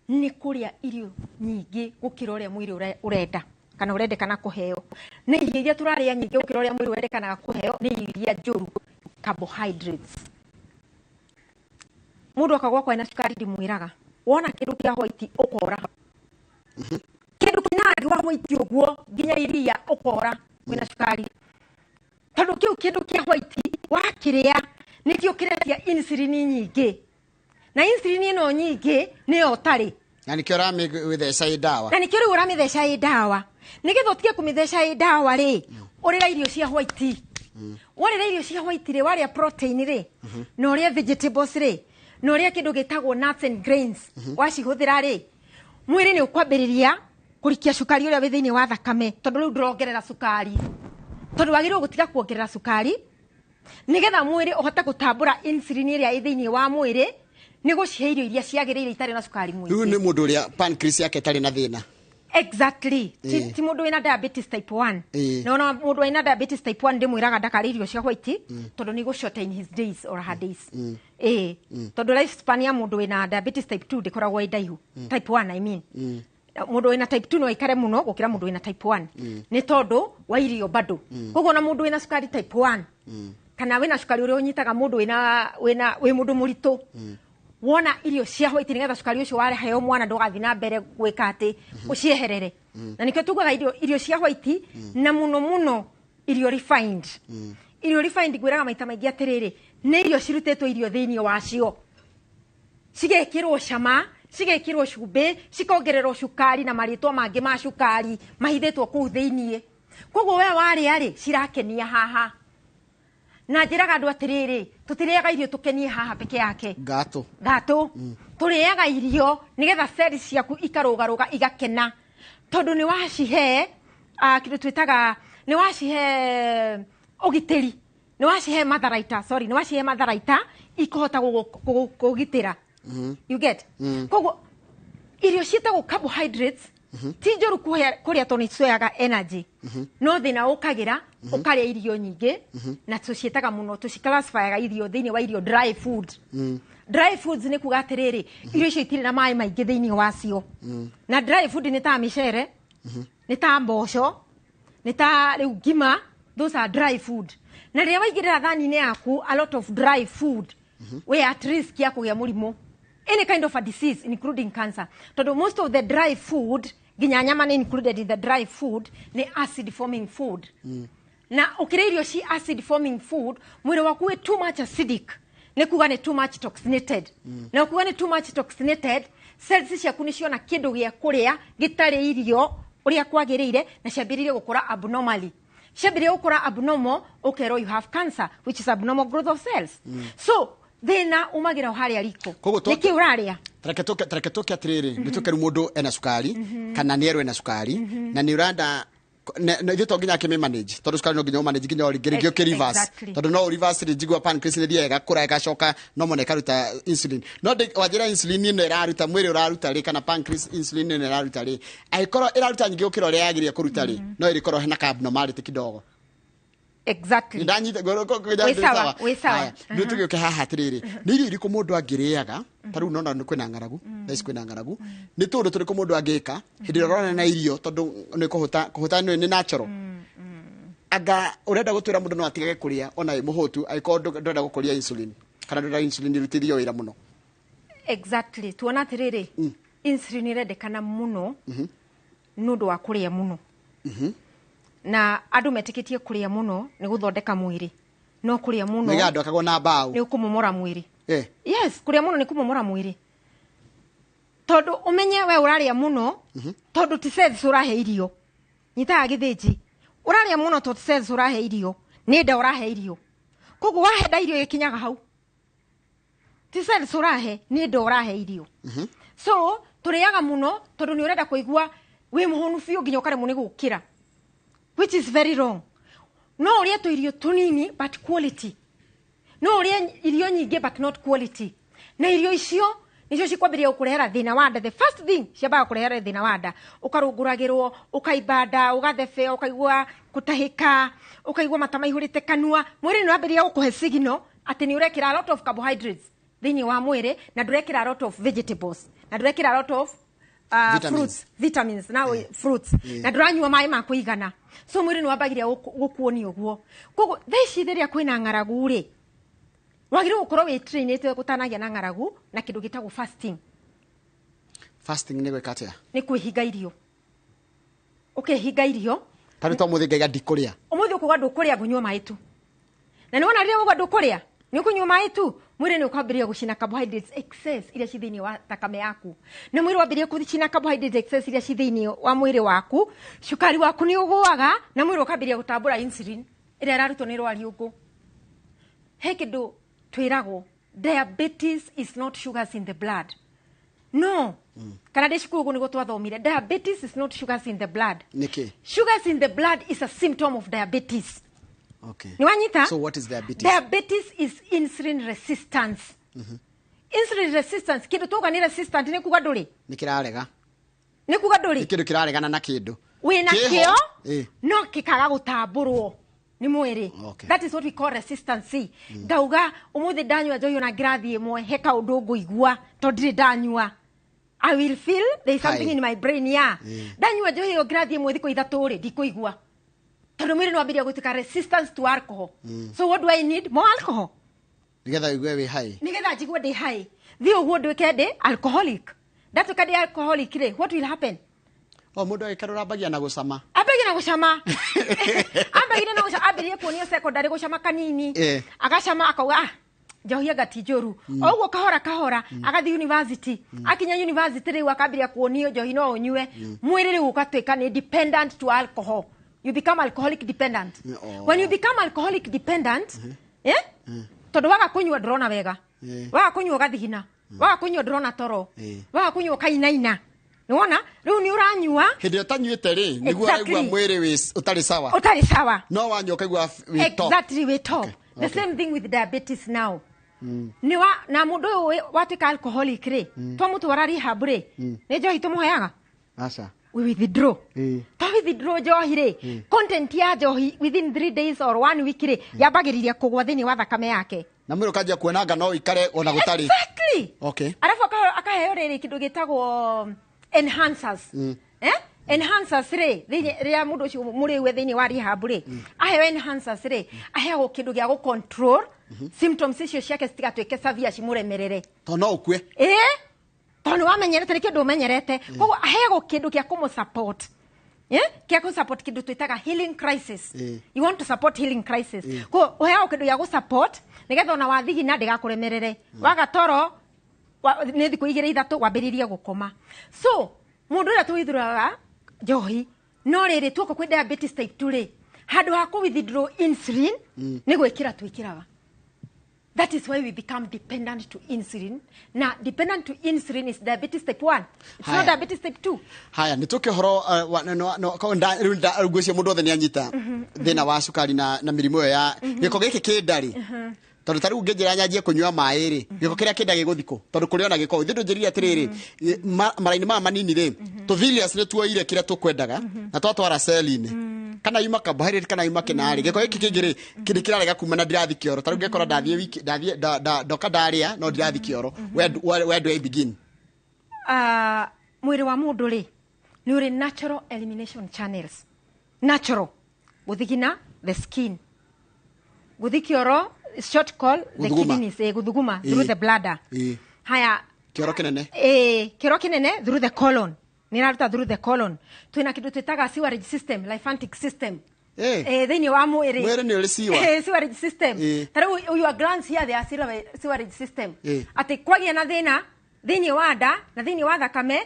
Nĩ kũrĩa irio nyingĩ gũkĩra ũrĩa mwĩrĩ ũrenda kana ũrendekana kũheo. Na irio iria tũrarĩa nyingĩ gũkĩra ũrĩa mwĩrĩ ũrendekanaga kũheo nĩ irio iria njũru, carbohydrates. Mũndũ akagwa kwa ena cukari ndimwĩraga, wona kĩndũ kĩa white ũkora. Kĩndũ kĩna rangi wa white ũguo nginya iria ũkora wĩna cukari. Tondũ kĩu kĩndũ kĩa white wakĩrĩa nĩkĩo kĩretia insulin nyingĩ. Na insulin ĩno nyingĩ nĩyo ũtarĩ. Na nĩkĩo ũramĩtheca ĩ ndawa. Na nĩkĩo rĩu ũramĩtheca ĩ ndawa. Nĩgetha ũtige kũmĩtheca ĩ ndawa rĩ, ũrĩra irio cia white. Warĩra irio cia white rĩ, warĩa protein rĩ, na ũrĩe vegetables rĩ, na ũrĩe kĩndũ gĩtagwo nuts and grains, wacihũthĩra rĩ, mwĩrĩ nĩ ũkwambĩrĩria kũrikia cukari ũrĩa wĩ thĩinĩ wa thakame, tondũ rĩu ndũrongerera cukari. Tondũ wagĩrĩirwo gũtiga kuongerera cukari nĩgetha mwĩrĩ ũhote gũtambũra insulin ĩrĩa ĩ thĩinĩ wa mwĩrĩ, nĩ gũcihe irio iria ciagĩrĩire itarĩ na cukari mũingĩ. Rĩu nĩ mũndũ ũrĩa pancreas yake ĩtarĩ na thĩna. Exactly. Ti mũndũ wĩna diabetes type 1. Na ona mũndũ wĩna diabetes type 1 ndĩmwĩraga ndakarĩe irio cia white, tondũ nĩ gũ-shorten his days or her days. Tondũ life span ya mũndũ wĩna diabetes type 2 ndĩkoragwo ĩ ndaihu. Type 1 I mean. Mũndũ wĩna type 2 no aikare mũno gũkĩra mũndũ wĩna type 1. Nĩ tondũ wa irio bado. Koguo ona mũndũ wĩna cukari type 1 kana wĩna cukari ũrĩa ũnyitaga mũndũ wĩna wĩ mũndũ mũritũ, wona irio cia white nĩgetha cukari ũcio wareheo mwana ndũgathiĩ na mbere gwĩka atĩ ũcieherere. Na nĩkĩo tugaga irio cia white na mũno mũno irio refined. Irio refined ngwĩraga maita maingĩ atĩrĩrĩ, nĩ irio cirutĩtwo irio thĩinĩ wacio, cigekĩrwo cama, cigekĩrwo cumbĩ, cikongererwo cukari na marĩtwa mangĩ ma cukari mahithĩtwo kũu thĩinĩ. Koguo we warĩa rĩ, cirakenia haha. Na njĩraga andũ atĩrĩrĩ, tũtirĩaga irio tũkenie haha peke yake. Gatũ. Gatũ. Tũrĩaga irio nĩgetha cells ciaku ikarũgarũga igakena. Tondũ nĩ wacihe, kĩndũ twĩtaga, nĩ wacihe ũgitĩri, nĩ wacihe matharaita, sorry, nĩ wacihe matharaita ikũhota kũgitĩra. You get? Koguo irio ciĩtagwo carbohydrates ti njũru kũrĩa tondũ nĩ cioyaga energy. No thĩna ũkagĩra ũkarĩa irio nyingĩ, na tũciĩtaga mũno, tũciclassifyaga irio thĩinĩ wa irio dry food. Dry foods nĩ kuga atĩrĩrĩ, irio icio itirĩ na maĩ maingĩ thĩinĩ wacio. Na dry food nĩ ta mĩcere, nĩ ta mboco, nĩ ta rĩu ngima, those are dry food. Na rĩrĩa waigĩrĩra thani-inĩ yaku a lot of dry food, we at risk ya kũgĩa mũrimũ, any kind of a disease including cancer. Tondũ most of the dry food, nginya nyama nĩ included in the dry food, nĩ acid forming food. Na ũkĩrĩa irio ci acid forming food, mwĩrĩ waku wĩ too much acidic, nĩ kuga nĩ too much toxinated. Na kuga nĩ too much toxinated, cells ciaku nĩ ciona kĩndũ gĩa kũrĩa gĩtarĩ irio ũrĩa kwagĩrĩire, na ciambĩrĩirie gũkũra abnormally. Ciambĩrĩria gũkũra abnormal, ũkerwo you have cancer, which is abnormal growth of cells. So thĩna umagĩra o harĩa riko. Koguo Nĩkĩ ũrarĩa? Tareke tũke atĩrĩrĩ, nĩ tũke rĩu mũndũ ena cukari, kana nĩ erwo ena cukari, na nĩ ũrenda ithuĩ to nginya akĩmĩ manage, tondũ cukari no nginya ũmanage nginya ũrĩngĩ rĩngĩ ũkĩ reverse. Tondũ no reverse rĩ, njigua pancreas nĩ ĩthiaga ĩgakũra ĩgacoka no mũno ĩkaruta insulin. No wanjĩra insulin ĩno ĩraruta, mwĩrĩ ũraruta rĩ, kana pancreas insulin ĩno ĩraruta rĩ, angĩkorwo ĩraruta nyingĩ gũkĩra ũrĩa yagĩrĩire kũruta rĩ, no ĩrĩkorwo hena ka abnormality kidogo. Exactly. Ndanyita Wĩ sawa, wĩ sawa. Nĩ tũgĩũke haha atĩrĩrĩ, nĩ irio irĩkũ mũndũ angĩrĩaga? Ta rĩu nona kwĩna ng'aragu, thaa ici kwĩna ng'aragu. Nĩ tũũndũ tũrĩkũ mũndũ angĩka hĩndĩ ĩrĩa ũrona na irio, tondũ nĩ kũhũta, kũhũta nĩ natural. Anga ũrenda gũtwĩra mũndũ no atigage kũrĩa ona wĩ mũhũtu, angĩkorwo ndũrenda gũkũria insulin, kana ndũrenda insulin ĩrutithio wĩra mũno. Exactly. Tuona atĩrĩrĩ, insulin ĩrendekana mũno nĩ ũndũ wa kũrĩa mũno. Na andũ metĩkĩtie kũrĩa mũno nĩ gũthondeka mwĩrĩ, no kũrĩa mũno Nĩgetha andũ akagwo na mbaũ. nĩ ũkũmomora mwĩrĩ. Yes, kũrĩa mũno nĩ kũmomora mwĩrĩ, tondũ ũmenye we ũrarĩa mũno tondũ ti cells ũrahe irio. Nyitaga gĩthĩnji, ũrarĩa mũno tondũ ti cells ũrahe irio, nĩ nda ũrahe irio. Koguo wahe nda irio ĩkinyaga hau, ti cells ũrahe, nĩ nda ũrahe irio. So tũrĩaga mũno tondũ nĩ ũrenda kũigua wĩ mũhũnu biũ nginya ũkaremwo nĩ gũkĩra, which is very wrong. No ũrĩe tũirio tũnini but quality, no ũrĩe irio nyingĩ but not quality. Na irio icio nicio cikwambĩrĩria gũkũrehera thĩna wa nda. The first thing ciambaga kũrehera thĩna wa nda, ũkarũngũragĩrwo, ũkaimba nda, ũgathebea, ũkaigua kũtahĩka, ũkaigua mata maihũrĩte kanua. Mwĩrĩ nĩ wambĩrĩria gũkũhe signal atĩ nĩ ũrekĩra a lot of carbohydrates thĩinĩ wa mwĩrĩ, na ndũrekĩra a lot of vegetables, na ndũrekĩra a lot of Vitamins. fruits, vitamins na fruits, na ndũranyua maĩ ma kũigana. So mwĩrĩ nĩ wambagĩrĩria gũkuonia ũguo. Koguo thaa ici rĩrĩa kwĩna ng'aragu rĩ, wagĩrĩirwo gũkorwo wĩ trainĩte gũtanagĩa na ng'aragu na kĩndũ gĩtagwo fasting. Fasting nĩ gwĩka atĩa? Nĩ kwĩhinga irio, ũkehinga irio. Tarĩ to mũthĩ ngaiga ndikũrĩa. Ũmũthĩ ũkuga ndũkũrĩa, ngũnyua maĩ tu. Na nĩwona rĩrĩa wauga ndũkũrĩa, nĩ ũkũnyua maĩ tu, mwĩrĩ nĩ ũkwambĩrĩria gũcina carbohydrates excess iria ci thĩinĩ wa thakame yaku. Na mwĩrĩ wambĩrĩria gũcina carbohydrates excess iria ci thĩinĩ wa mwĩrĩ waku, cukari waku nĩ ũgũaga, na mwĩrĩ ũkambĩrĩria gũtambũra insulin ĩrĩa ĩrarutwo nĩ rwariũngũ. He kĩndũ twĩragwo, diabetes is not sugars in the blood. No, kana ndĩ cukuru ũguo nĩguo twathomire, diabetes is not sugars in the blood. Nĩkĩ? Sugars in the blood is a symptom of diabetes. Okay. Nĩ wanyita? So what is diabetes? Diabetes is insulin resistance. Insulin resistance, kĩndũ tuga nĩ resistant nĩ kuga ndũrĩ. Nĩ kĩrarega. Nĩ kuga ndũrĩ. Nĩ kĩndũ kĩraregana na kĩndũ. Wĩna Kĩho. kĩo no kĩkaga gũtambũrwo nĩ mwĩrĩ. Okay. That is what we call resistance. Ngauga ũmũthĩ ndanyua njohi ona ngirathi ĩmwe, he kaũndũ ngũigua tondũ ndirĩ ndanyua. I will feel there is something Hai. in my brain, yeah. Ndanyua njohi ĩyo ngirathi ĩmwe thikũ 3 rĩ, ndikũigua. Tondũ mwĩrĩ nĩ wambĩrĩria gũtuĩka resistance to alcohol. So what do I need? More alcohol. Nĩgetha ũigue wĩ high. Nĩgetha njigue ndĩ high. Thiĩ ũguo nduĩke ndĩ alcoholic. Ndatuĩka ndĩ alcoholic rĩ, what will happen? O mũndũ agĩkarũra ambagia na gũcama. Ambagia na gũcama. Ambagia na gũcama, ambĩrĩrie kuonio secondary gũcama kanini. Agacama akauga, ah, njohi anga ti njũru. O ũguo kahora kahora agathiĩ university. Akinya university rĩu akambĩrĩria kuonio njohi no ũnyue. Mwĩrĩ rĩu ũgatuĩka nĩ dependent to alcohol. You become alcoholic dependent. Oh. When you become alcoholic dependent, tondũ waga kũnyua ndũrona wega. Waga kũnyua ũgathigina. Waga kũnyua ndũrona toro. Waga kũnyua ũkainaina. Nĩwona? Rĩu nĩ ũranyua. Hĩndĩ ĩrĩa ũtanyuĩte rĩ, nĩguo ũraigua mwĩrĩ ũtarĩ sawa. Ũtarĩ sawa. No wanyua ũkaigua wĩ top. Exactly, wĩ top. The same thing with diabetes now. Nĩ wa, na mũndũ ũyũ watuĩka alcoholic rĩ, twamũtwara rehab rĩ, nĩ njohi tũmũheaga? Aca. We withdraw. Ta withdraw njohi rĩ, content ya njohi within 3 days or 1 week rĩ, yambagĩrĩria kũgwa thĩinĩ wa thakame yake. Na mwĩrĩ ũkanjia kuona anga no ũikare ona gũtarĩ. Exactly. Okay. Arabu akaheo rĩrĩ kĩndũ gĩtagwo enhancers. Enhancers rĩ, thĩinĩ rĩrĩa mũndũ ũcio mũrĩu e thĩinĩ wa rehab rĩ, aheo enhancers rĩ, aheagwo kĩndũ gĩa gũ control symptoms icio ciake citigatuĩke severe cimũremerere. Tondũ no ũkue. Tondũ nĩ wamenyerete, nĩ kĩndũ ũmenyerete. Koguo aheagwo kĩndũ gĩa kũmũ support. Kĩa kũ support kĩndũ twĩtaga healing crisis. You want to support healing crisis. Koguo ũheagwo kĩndũ gĩa gũ support nĩgetha ona wathigina ndĩgakũremerere. Waga toro, nĩ thikũ 2 3 wambĩrĩrie gũkoma. So mũndũ ũrĩa tũwithdrawaga njohi, no rĩrĩ tuoka kwĩ diabetes type 2 rĩ, handũ ha kũ withdraw insulin, nĩ gwĩkĩra twĩkĩraga. That is why we become dependent to insulin. Na dependent to insulin is diabetes type 1. It's not Haya. diabetes type 2. Haya, nĩ tũke ũhoro, rĩu ngwĩciria mũndũ othe nĩ anyita thĩna wa cukari na mĩrimũ ĩyo ya gĩko gĩkĩ kĩ nda rĩ. Tondũ ta rĩu ũngĩnjĩra nyanjie kũnyua maĩ rĩ, gĩko kĩrĩa kĩ nda gĩgũthiĩ kũ? Tondũ kũrĩ ona gĩko. Ithuĩ ndũnjĩrire atĩrĩrĩ, mara-inĩ maya manini rĩ, tũ-villus nĩ tuoire kĩrĩa tũkwendaga, na twatwara cell-inĩ. Kana yuma carbohydrate, kana yuma kĩna rĩ, gĩko gĩkĩ kĩngĩ rĩ, kĩndũ kĩrarega kuma na ndirathiĩ kĩoro. Ta rĩu ngekora ndathiĩ wiki, ndathiĩ, ndoka ndarĩa, no ndirathiĩ kĩoro. Where do I begin? Mwĩrĩ wa mũndũ rĩ, nĩ ũrĩ natural elimination channels. Natural. Gũthigina the skin. Gũthiĩ kĩoro, short call the Gũthuguma. kidneys, gũthuguma through the bladder. Haya, Kĩoro kĩnene. Kĩoro kĩnene through the colon. Nĩ ĩraruta through the colon. Twĩna kĩndũ twĩtaga sewerage system, lymphatic system. Thĩinĩ wa mwĩrĩ. Mwĩrĩ nĩ ũrĩ sewer. Sewerage system. Ta rĩu your glands here, they are sewerage system. Atĩ kwagĩa na thĩna thĩinĩ wa nda na thĩinĩ wa thakame,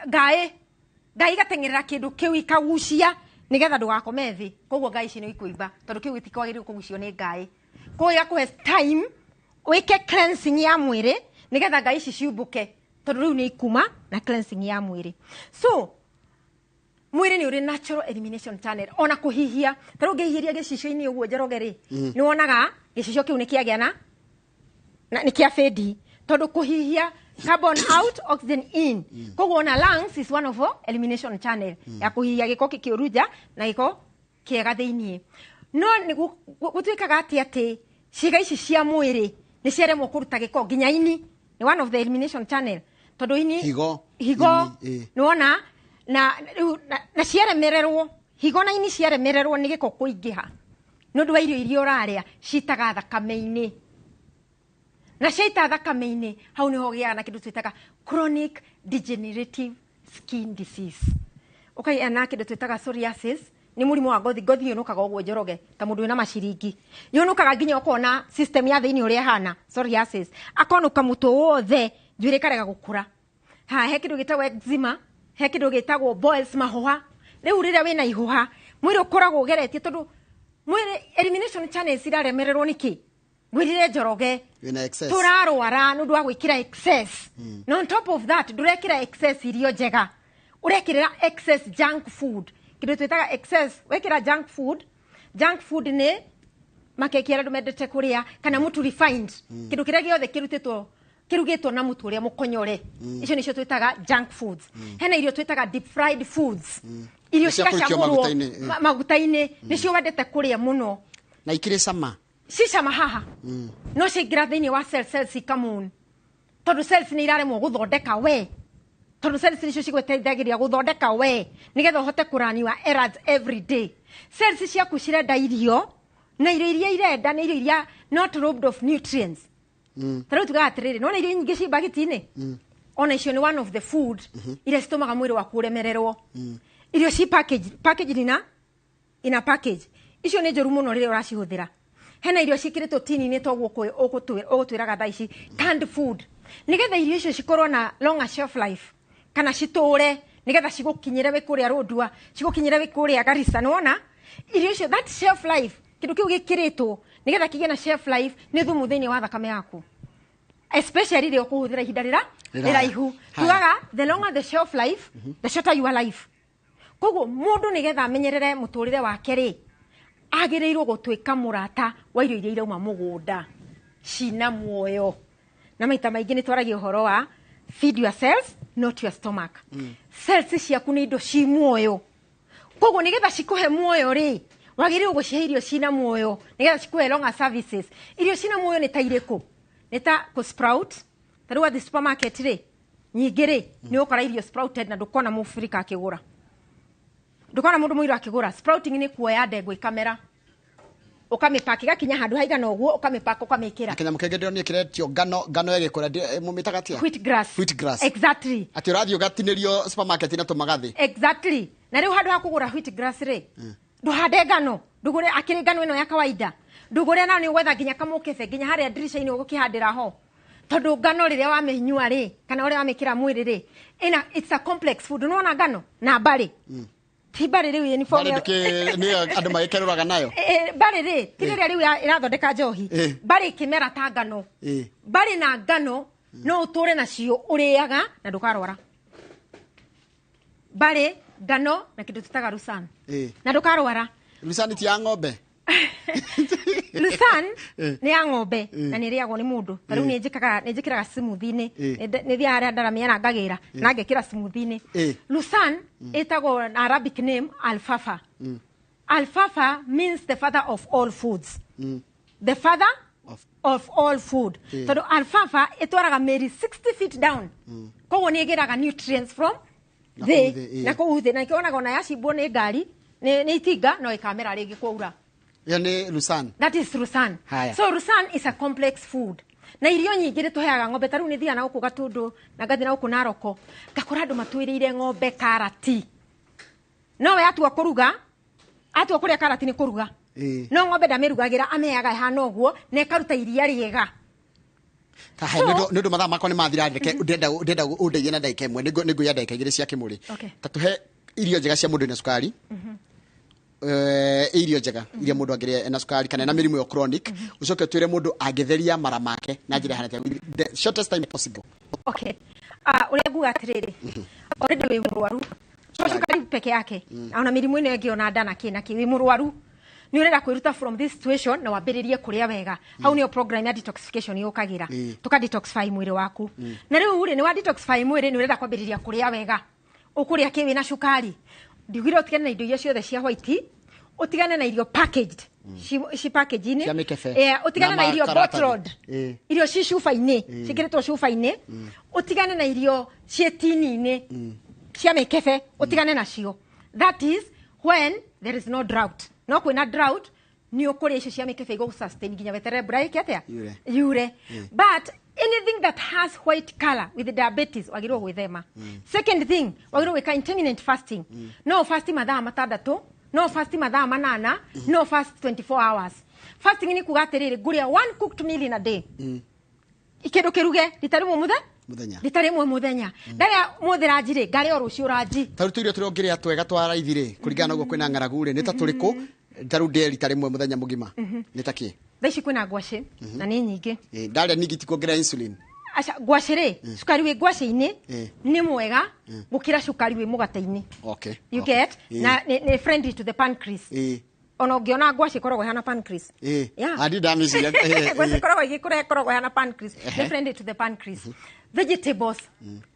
ngaĩ ngai igateng'erera kĩndũ kĩu ikagucia nĩgetha ndũgakome thĩ. Koguo ngai ici nĩ ikũimba tondũ kĩu gĩtikwagĩrĩirwo kũgucio nĩ ngai. Koguo igakũhe time wĩke cleansing ya mwĩrĩ nĩgetha ngai ici ciumbũke, tondũ rĩu nĩ ikuma na cleansing ya mwĩrĩ. So mwĩrĩ nĩ ũrĩ natural elimination channel, ona kũhihia. Ta rĩu ũngĩhihĩria gĩcicio-inĩ ũguo, Njoroge rĩ, nĩ wonaga gĩcicio kĩu nĩ kĩagĩa na nĩ kĩa fade, tondũ kũhihia carbon out, oxygen in. Koguo ona lungs is one of our elimination channel ya kũhihia gĩko kĩũru nja na gĩko kĩega thĩiniĩ. No nĩ gũtuĩkaga atĩ ciĩga ici cia mwĩrĩ nĩ ciaremwo kũruta gĩko, nginya ini nĩ one of the elimination channel, tondũ ini, Higo. Higo. Ini. Nĩwona na rĩu na ciaremererwo, higo na ini ciaremererwo nĩ gĩko kũingĩha nĩ ũndũ wa irio iria ũrarĩa, citaga thakame-inĩ, na ciaita thakame-inĩ, hau nĩho ũgĩaga na kĩndũ twĩtaga chronic degenerative skin disease, ũkagĩa na kĩndũ twĩtaga psoriasis. Nĩ mũrimũ wa ngothi. Ngothi yũnũkaga ũguo, Njoroge, ta mũndũ wĩna maciringi, yũnũkaga nginya ũkona system ya thĩinĩ ũrĩa ĩhana. Psoriasis akonũka mũtwe wothe, njuĩrĩ ĩkarega gũkũra. Ha he kĩndũ gĩtagwo eczema, he kĩndũ gĩtagwo boils, mahũha. Rĩu rĩrĩa wĩna ihũha, mwĩrĩ ũkoragwo ũgeretie, tondũ mwĩrĩ elimination channels iraremererwo. Nĩkĩ ngwĩrire, Njoroge? Wĩna excess. Tũrarwara nĩ ũndũ wa gwĩkĩra excess. Na on top of that, ndũrekĩra excess irio njega, ũrekĩrĩra excess junk food, kĩndũ twĩtaga excess. Wekĩra junk food, junk food nĩ makeki arĩa andũ mendete kũrĩa, kana mũtu refined, kĩndũ kĩrĩa gĩothe kĩrutĩtwo, kĩrugĩtwo na mũtu ũrĩa mũkonyore. Icio nĩcio twĩtaga junk foods. Hena irio twĩtaga deep fried foods, irio Cia kũikio cigacamũrwo maguta-inĩ, maguta-inĩ, nĩcio wendete kũrĩa mũno. Na ikĩrĩ cama. Cicama haha, no ciaingĩra thĩinĩ wa cells, cells ikamuni, tondũ cells nĩ iraremwo gũthondeka we, tondũ cells nĩcio cigũteithagĩrĩria gũthondeka we nĩgetha ũhote kũraniwa errands every day. Cells ciaku cirenda irio, na irio iria irenda nĩ irio iria not robbed of nutrients. Ta rĩu tugaga atĩrĩrĩ, nona irio nyingĩ ci mbagiti-inĩ, ona icio nĩ one of the food iria citũmaga mwĩrĩ waku ũremererwo. Irio ci package, package ina ina package, icio nĩ njũru mũno rĩrĩa ũracihũthĩra. Hena irio ciĩkĩrĩtwo tini-inĩ, toguo ũgũtwĩraga thaa ici, canned food, nĩgetha irio icio cikorwo na longer shelf life kana citũre, nĩgetha cigũkinyĩre wĩ kũrĩa Rũndua, cigũkinyĩre wĩ kũrĩa Garissa. Nĩwona irio icio, that shelf life, kĩndũ kĩu gĩkĩrĩtwo nĩgetha kĩgĩe na shelf life nĩ thumu thĩinĩ wa thakame yaku, especially rĩrĩa ũkũhũthĩra ihinda rĩra Rĩraya. rĩraihu. Haya. Tugaga the longer the shelf life, the shorter your life. Koguo mũndũ nĩgetha amenyerere mũtũrĩre wake rĩ, agĩrĩirwo gũtuĩka mũrata wa irio iria irauma mũgũnda cina muoyo. Na maita maingĩ nĩ twaragia ũhoro wa feed your cells, not your stomach. Cells ciaku nĩ indo ci muoyo, koguo nĩgetha cikũhe muoyo rĩ, wagĩrĩirwo gũcihe irio cina muoyo nĩgetha cikũhe longer services. Irio cina muoyo nĩ ta irĩkũ? Nĩ ta kũ sprout. Ta rĩu wathiĩ supermarket rĩ, nyingĩ rĩ, nĩ ũgũkora irio sprouted, na ndũkona mũbirika akĩgũra, ndũkona mũndũ mũirũ akĩgũra. Sprouting nĩ kuoya ndengũ ikamera, ũkamĩpaki, igakinya handũ haigana ũguo, ũkamĩpaka, ũkamĩkĩra. Kĩnyamũ kĩngĩ ndĩronire kĩretio ngano, ngano ĩgĩkũra, mũmĩtaga atĩa? Wheat grass. Wheat grass. Exactly. Atĩ ũrathiĩ ũgatinĩrio supermarket na tũmagathĩ. Exactly. Na rĩu handũ ha kũgũra wheat grass rĩ, ndũhande ngano, ndũgũre akĩrĩ ngano ĩno ya kawaida, ndũgũre, na nĩ ũgwetha nginya kamũkebe, nginya harĩa ndirica-inĩ ũgũkĩhandĩra ho, tondũ ngano rĩrĩa wamĩnyua rĩ, kana ũrĩa wamĩkĩra mwĩrĩ rĩ, ĩna, it's a complex food. Nĩwona ngano na mbarĩ, ti mbarĩ rĩu uniform Mbarĩ nĩyo andũ magĩkerũraga nayo. Mbarĩ rĩ, ti rĩrĩa rĩu ĩrathondeka njohi. Mbarĩ ĩkĩmera ta ngano. Mbarĩ na ngano no ũtũre nacio, ũrĩaga na ndũkarwara. Mbarĩ, ngano na kĩndũ tũtaga rusan, na ndũkarwara. Lucani ti ya ng'ombe? Lusan nĩ ya ng'ombe na nĩ ĩrĩagwo nĩ mũndũ. Ta rĩu nĩ njĩkĩraga smoothie-inĩ. Nĩ thiaga harĩa ndaramĩara, ngagĩra na ngekĩra smoothie-inĩ. Lusan ĩtagwo na Arabic name alfalfa. Alfalfa means the father of all foods. The father of all food, tondũ alfalfa ĩtwaraga mĩri 60 feet down. Koguo nĩ ĩgĩraga nutrients from Na thĩ. kũu thĩ, Na kũu thĩ, na nĩkĩo ona yacimbwo nĩ ngari, nĩ itinga, no ĩkamera rĩngĩ kwaura. Ĩyo nĩ lusan. That is rusan. Haya. So rusan is a complex food, na irio nyingĩ nĩ tũheaga ng'ombe. Ta rĩu nĩ thiaga na gũkũ Gatũndũ na ngathiĩ na gũkũ Naroko, ngakora andũ matwĩrĩire ng'ombe karati, no we atua kũruga Atua kũrĩa karati nĩ kũruga. No ng'ombe ndamĩrugagĩra, amĩheaga ĩhana ũguo na ĩkaruta iria rĩega. Nĩ ũndũ mathaa makwa nĩ mathira, reke ndenda ũndeithie na ndagĩka ĩmwe, nĩngũiya ndagĩka igĩrĩ cia kĩmũrĩ. Ta tũhe irio njega cia mũndũ wĩna cukari. Irio njega iria mũndũ angĩrĩa ena cukari kana ena mĩrimũ ya chronic, ũcoke ũtwĩre mũndũ angĩtheria mara make na njĩra ĩhana atĩa, the shortest time possible. Okay. Ũrĩa nguga atĩrĩrĩ, already wĩ mũrwaru, to cukari peke yake, ona mĩrimũ ĩno ĩngĩ ona nda na kĩ na kĩ, wĩ mũrwaru nĩ ũrenda kwĩruta from this situation na wambĩrĩrie kũrĩa wega. Hau nĩyo program ya detoxification yũkagĩra. Tũka detoxify mwĩrĩ waku. Na rĩu rĩ, nĩ wa detoxify mwĩrĩ, nĩ ũrenda kwambĩrĩria kũrĩa wega. Ũkũrĩa kĩ wĩna cukari? Ndiugire ũtigane na indo iria ciothe cia white, ũtigane na irio packaged, ci package-inĩ. Cia mĩkebe. Ũtigane na irio makaratathi. bottled, irio ci cuba-inĩ, ciĩkĩrĩtwo cuba-inĩ. Ũtigane na irio ciĩ tini-inĩ cia mĩkebe, ũtigane nacio. That is when there is no drought. No kwĩna drought, nĩ ũkũrĩa icio cia mĩkebe igũgũ sustain nginya weterere mbura ĩke atĩa? Yure. Yure. But anything that has white color with diabetes wagĩrĩirwo gwĩthema. Second thing, wagĩrĩirwo gwĩka intermittent fasting. No fast mathaa 6, no fast mathaa 8, no fast 24 hours. Fasting nĩ kuga atĩrĩrĩ, ngũrĩa one cooked meal in a day. Kĩndũ kĩruge rita rĩmwe mũthenya, Mũthenya. rita rĩmwe mũthenya. Ndarĩa mũthĩ ranji rĩ, ngarĩa o rũciũ ranji. Ta rĩu tũirio tũrĩa ũngĩrĩa twega twa raithi rĩ, kũringana na ũguo kwĩna ng'aragu rĩ, nĩ ta tũrĩkũ? Ta rĩu ndĩe rita rĩmwe mũthenya mũgima, nĩ ta kĩ? Thaa ici kwĩna ngwacĩ na nĩ nyingĩ. Ndarĩa ningĩ ti kuongerera insulin? Aca, ngwacĩ rĩ, cukari wĩ ngwacĩ-inĩ nĩ mwega gũkĩra cukari wĩ mũgate-inĩ. You get? Na nĩ friendly to the pancreas. Ona ũngĩona ngwacĩ ĩkoragwo ĩhana pancreas. Yeah. Andi ndamĩciria. Ngwacĩ ĩkoragwo ĩgĩkũra ĩkoragwo ĩhana pancreas. Nĩ friendly to the pancreas. Vegetables,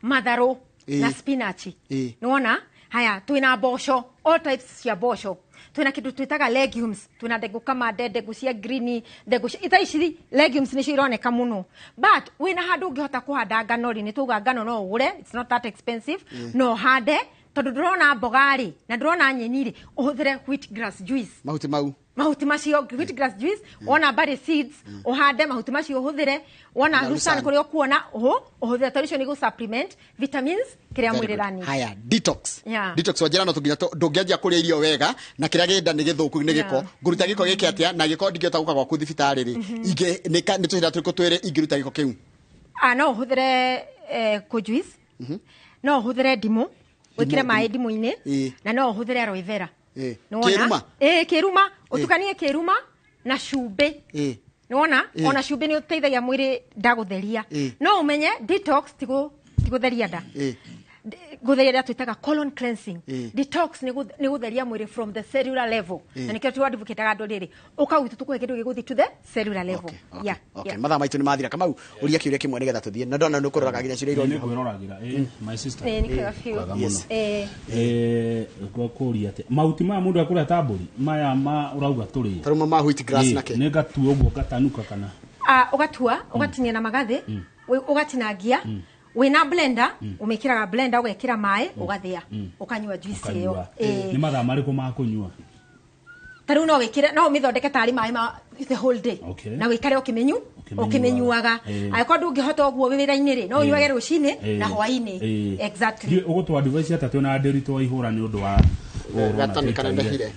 matharũ na spinach. Nĩwona? Haya, twĩna mboco, all types cia mboco. Twĩna kĩndũ twĩtaga legumes, twĩna ndengũ kamande, ndengũ cia green, ndengũ cia thaa ici legumes nĩcio ironeka mũno. But wĩna handũ ũngĩhota kũhanda ngano rĩ, nĩ twauga ngano no ũgũre, it's not that expensive, no ũhande, tondũ ndũrona mboga rĩ, na ndũrona nyeni rĩ, ũhũthĩre wheat grass juice. Mahuti mau. Mahuti macio, wheat grass juice, wona barley seeds, ũhande mahuti macio ũhũthĩre, wona Na lucerne lucerne. kũrĩa ũkuona, ũhũthĩre, tondũ icio nĩ igũ supplement vitamins kĩrĩa Very mwĩrĩ good. ũra need. Haya, detox. Yeah. Detox wanjĩra no tũnginya ndũngĩanjia kũrĩa irio wega na kĩrĩa gĩnda nĩ gĩthũku nĩ gĩko. Ngũruta gĩko gĩkĩ atĩa na gĩko ndingĩhota gũka gwaku thibitarĩ rĩ? Ingĩ nĩ tũcĩra tũrĩkũ twĩrĩ ingĩruta gĩko kĩu? No ũhũthĩre kũ juice. No ũhũthĩre ndimũ, wĩkĩre maĩ ndimũ-inĩ, na no ũhũthĩre aloe vera. Nĩwona? Kĩruma? Kĩruma, ũtukanie kĩruma na cumbĩ. Nĩwona? Ona cumbĩ nĩ ũteithagia mwĩrĩ nda gũtheria. No ũmenye detox ti gũtheria nda. Gũtheria nda twĩtaga colon cleansing. Detox nĩ gũtheria mwĩrĩ from the cellular level. Na nĩkĩo tũ advocate andũ rĩrĩ, ũka gwitũ tũkũhe kĩndũ gĩgũthiĩ to the cellular level. Yeah, yeah. Mathaa maitũ nĩ mathira. Kamau, ũria kĩũria kĩmwe nĩgetha tũthiĩ. Na ndona nĩ ũkũroraga nginya ciũria ironio. Nĩ ngwĩroragĩra, my sister. Nĩ kwega biũ. Kwega mũno. Yes. Kũria atĩ mahuti maya mũndũ akũrĩa ta mbũri maya ma ũrauga tũrĩe. Ta rĩu ma wheat grass nake. Nĩ ngatua ũguo ngatanuka kana? Ũgatua, ũgatinia na magathĩ, ũgatinangia, wĩna blender, ũmĩkĩraga blender, ũgekĩra maĩ, ũgathĩa, ũkanyua juice ĩyo. Ũkanyua. Nĩ mathaa marĩkũ ma kũnyua? Ta rĩu no wĩkĩre, no ũmĩthondeke tarĩ maĩ ma the whole day. Na wĩikare ũkĩmĩnyuaga. Angĩkorwo ndũngĩhota ũguo wĩ wĩra-inĩ rĩ, no ũnyuage rũcinĩ na hwaĩ-inĩ. Exactly. Ndiũĩ ũgũtũ advice atĩa twĩna ndĩritũ wa ihũra nĩ ũndũ wa Gatani kana ndahire.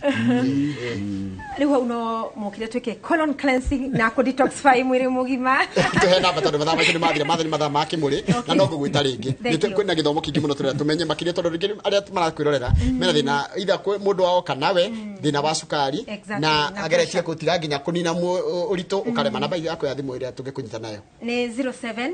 Rĩu hau no mokire twĩke colon cleansing na kũ detoxify mwĩrĩ mũgima. Tũhe namba tondũ mathaa maitũ nĩ mathira, mathaa nĩ mathaa ma kĩmũrĩ, na no ngũgwĩta rĩngĩ. Thank Nĩ you. kwĩna gĩthomo kĩingĩ mũno tũrenda tũmenye makĩria tondũ rĩngĩ arĩa marakwĩrorera mena thĩna either kwĩ mũndũ wao kana we thĩna wa cukari Exactly, na na ageretie gũtiga nginya kũnina ũritũ ũkarema. Namba yaku ya thimũ ĩrĩa tũngĩkũnyita nayo? Nĩ 07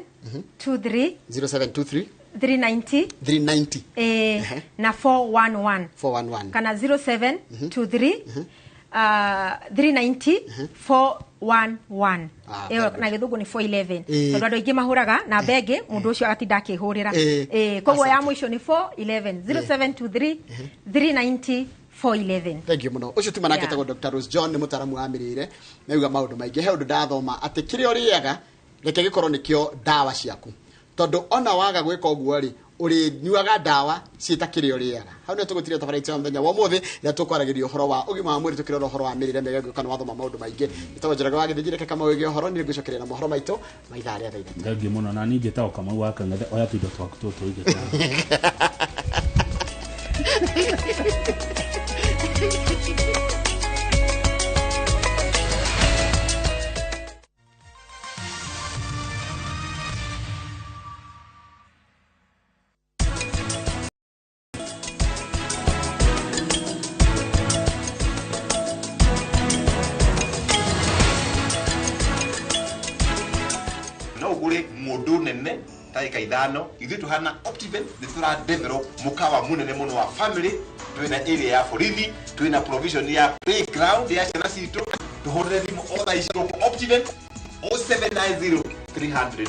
23 0723 390 390 na 411. 411. Kana 07 23 390 411. Very Ĩyo good. na gĩthũngũ nĩ 411. Eh. Tondũ andũ aingĩ mahũraga namba ĩngĩ, mũndũ ũcio agatinda akĩhũrĩra. Koguo ya Asante. mũico nĩ 411, 0723 390 411. Thank you mũno. Ũcio tuma nake Yeah. etagwo Dr. Rose John, nĩ mũtaaramu wa mĩrĩre. Nĩauga maũndũ maingĩ. He ũndũ ndathoma atĩ kĩrĩa ũrĩaga reke gĩkorwo nĩkĩo ndawa ciaku, tondũ ona waga gwĩka ũguo rĩ, ũrĩnyuaga ndawa ciĩta kĩrĩa ũrĩaga. Hau nĩho tũgũtiria tabarĩra itũ ya mũthenya wa ũmũthĩ, rĩrĩa tũkwaragĩria ũhoro wa ũgima wa mwĩrĩ, tũkĩrora ũhoro wa mĩrĩre mĩega. Ngũka nĩ wathoma maũndũ maingĩ. Ĩtagwo Njoroge wa Gĩthĩnji, reke Kamau ĩgĩe ũhoro, niĩ ngũcokeria na mohoro maitũ ma ithaa rĩa thaa 3. Thengiũ mũno. Na niĩ njĩtagwo Kamau wa Kang'ethe, oya tũindo twaku tũtũ ũige. Thank you. Kundu nene ta eka 5 ithuĩ tuhana Optiven nĩ tũra develop mukawa munene muno wa family. Twina area ya borithi, twina provision ya playground ya ciana citũ. Tuhũrĩre thimũ o thaa ici gũkũ Optiven 0790 300.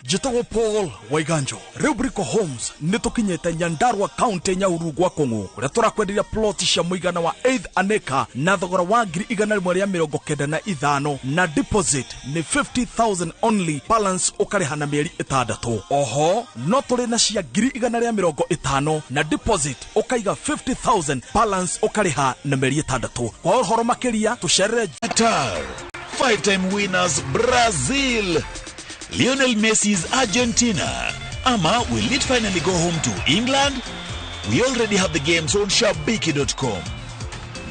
Njĩtagwo Paul Waiganjo. Rĩu Brico Homes nĩ tũkinyĩte Nyandarua County Nyahururu gwa Kũng'ũ kũrĩa tũrakwenderia plot cia mũigana wa 8 an acre na thogora wa 195,000 na deposit nĩ 50,000 only, balance ũkarĩha na mĩeri 6. Oho no tũrĩ na cia 150,000 na deposit ũkaiga 50,000, balance ũkarĩha na mĩeri 6. Kwa ũhoro makĩria tũcerere Qatar. 5-time winners Brazil, Lionel Messi's Argentina. Ama will it finally go home to England? We already have the games on shabiki.com.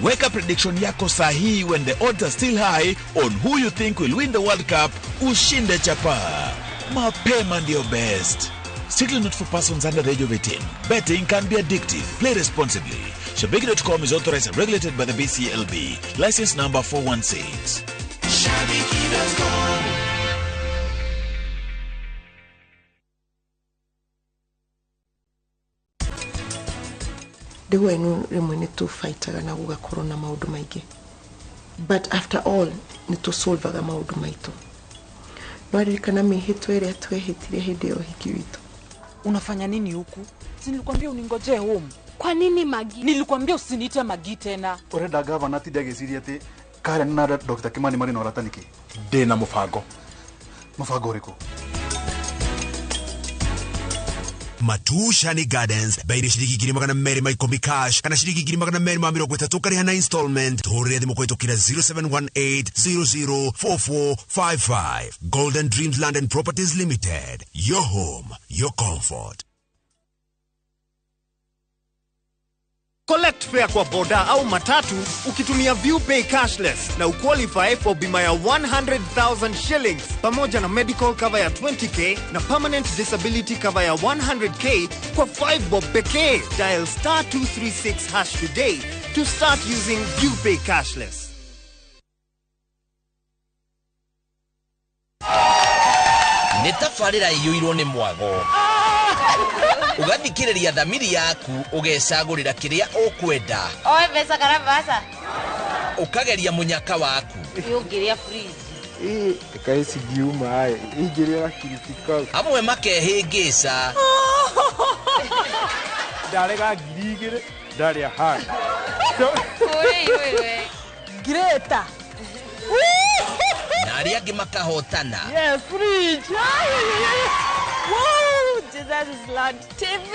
Weka prediction yako sahihi when the odds are still high on who you think will win the World Cup. Ushinde chapa. Mapema ndio best. Strictly not for persons under the age of 18. Betting can be addictive. Play responsibly. Shabiki.com is authorized and regulated by the BCLB. License number 416. Shabiki.com. Ndĩgwa ĩno rĩmwe nĩ tũbaitaga na gũgakorwo na maũndũ maingĩ, but after all nĩ tũsolvaga maũndũ maitũ. No ririkana mĩhĩtwa ĩrĩa twehĩtire hĩndĩ ya ũhiki witũ. Unafanya nini huku? Si nilikwambia uningojee home. Kwa nini Magi? Nilikwambia usiniite Magi tena. Urenda gavana atinde agĩciria atĩ Karen na Dr. Kimani marĩ na ũrata nĩkĩ? Ndĩ na mũbango. Mũbango ũrĩkũ? Matushani Gardens baire shilingi 210 cash kana shilingi 230 kariha na installment. Tuhurire thimu kũhĩtũkĩra 0718 004455. Golden Dreams Land and Properties Limited, your home, your comfort. Collect fare kwa boda au matatu ukitumia ViewPay cashless na uqualify for bima ya 100,000 shillings pamoja na medical cover ya 20k na permanent disability cover ya 100k kwa 5 bob pekee. Dial star 236 hash today to start using ViewPay cashless. Nĩ tabarĩra iyũirwo nĩ mwago. Ũgathikĩrĩria thamiri yaku ũgecagũrĩra kĩrĩa ũkwenda. Oe mbeca kana mbaca. Ũkageria mũnyaka waku. Ũngĩrĩa fridge. Ĩkaĩ cingiuma ingĩrĩa gakiriti kau. Amwe makehĩngĩca. Ndarega 2,000 ndarĩa hanga. Greta. Na arĩa angĩ makahotana. Yes, fridge. Woo, Jesus is Lord TV.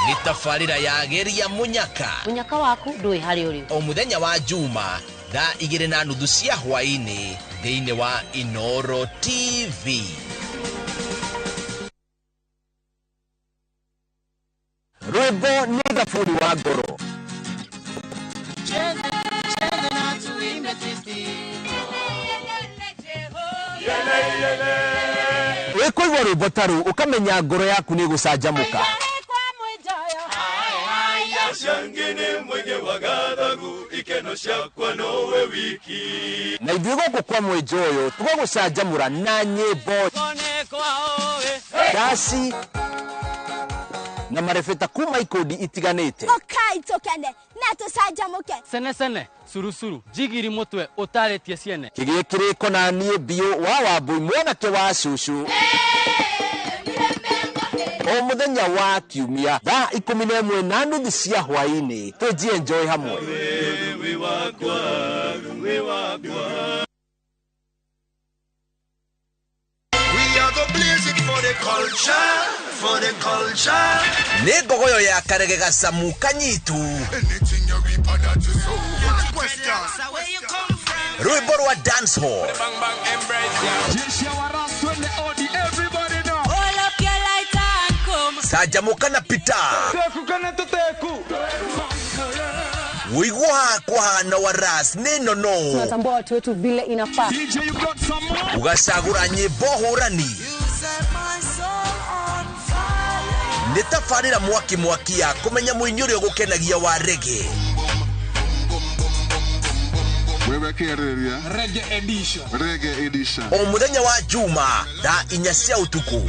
Nĩ tabarĩra ya geria mũnyaka. Mũnyaka waku ndũĩ harĩa ũrĩ. O mũthenya wa Juma thaa 2:30 cia hwaĩ-inĩ thĩinĩ wa Inoro TV. Rwĩmbo nĩ thabuni wa ngoro. Wĩkũigua rwĩmbo ta rũu ũkamenya ngoro yaku nĩ ĩgũcanjamũka. Na ithuĩ gũkũ kwa Mwenja ũyũ tũgagũcanjamũra na nyĩmbo, ndaci na marebeta kuma ikundi itiganĩte. Ũkai tũkene na tũcanjamũke. Sene sene surusuru jigiri mutwe ũtarĩtie ciene. Kĩgĩe kĩrĩko na niĩ biũ wa Wambui mwanake wa cucu. O mũthenya wa kiumia thaa 11:30 cia hwaĩ-inĩ tũnjie enjoy hamwe. We are the blaze it for the culture, for the culture. Nĩ ngogoyo ya karege gacamu kanyitu. Rwĩmbo rwa dance hall. Canjamũka na Peter. Wĩigua hakwa hana wa ras nĩ nono. Tunatambua watu wetu vile inafaa. Ũgacagũra nyĩmbo hũrani. Nĩ tabarĩra mwaki mwaki ya kũmenya mũini ũrĩa ũgũkenagia wa reggae. Nĩwe kĩarĩrĩria. Reggae edition. Reggae edition. O mũthenya wa Juma thaa 4 cia ũtukũ.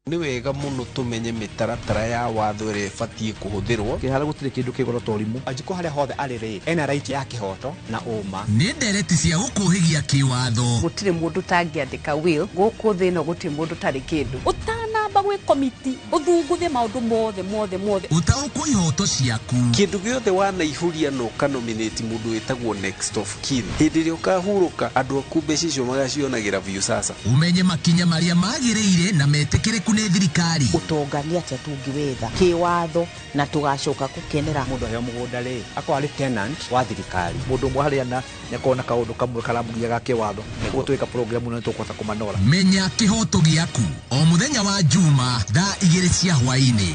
Nĩ wega mũno tũmenye mĩtaratara ya watho ĩrĩa ĩbatiĩ kũhũthĩrwo. Kĩharo gũtirĩ kĩndũ kĩ goro ta ũrimũ. Wanjikũ harĩa hothe arĩ rĩ, ena right ya kĩhoto na ũma. Nĩ ndereti cia gũkũhĩgia kĩwatho. Gũtirĩ mũndũ ũtangĩandĩka will gũkũ thĩ ĩno, gũtirĩ mũndũ ũtarĩ kĩndũ. Ũtanamba gwĩ komiti ũthunguthe maũndũ mothe mothe mothe. Ũtaũkwo ihoto ciaku. Kĩndũ gĩothe wanaihuria na ũkanominate mũndũ wĩtagwo next of kin, hĩndĩ ĩrĩa ũkahurũka andũ aku mbeca icio magacionagĩra view sasa. Ũmenye makinya marĩa magĩrĩire na metĩkĩrĩku nĩ thirikari. Ũtonga nĩ atĩa tũngĩwetha kĩwatho na tũgacoka gũkenera. Mũndũ aheo mũgũnda rĩ, akorwo arĩ tenant wa thirikari. Mũndũ ũmwe harĩa na nĩakorwo na kaũndũ kamwe karamũgia ga kĩwatho. Nĩguo twĩka program ĩno nĩtũkũhota kũmanora. Menya kĩhoto gĩaku o mũthenya wa Juma thaa 2 cia hwaĩ-inĩ.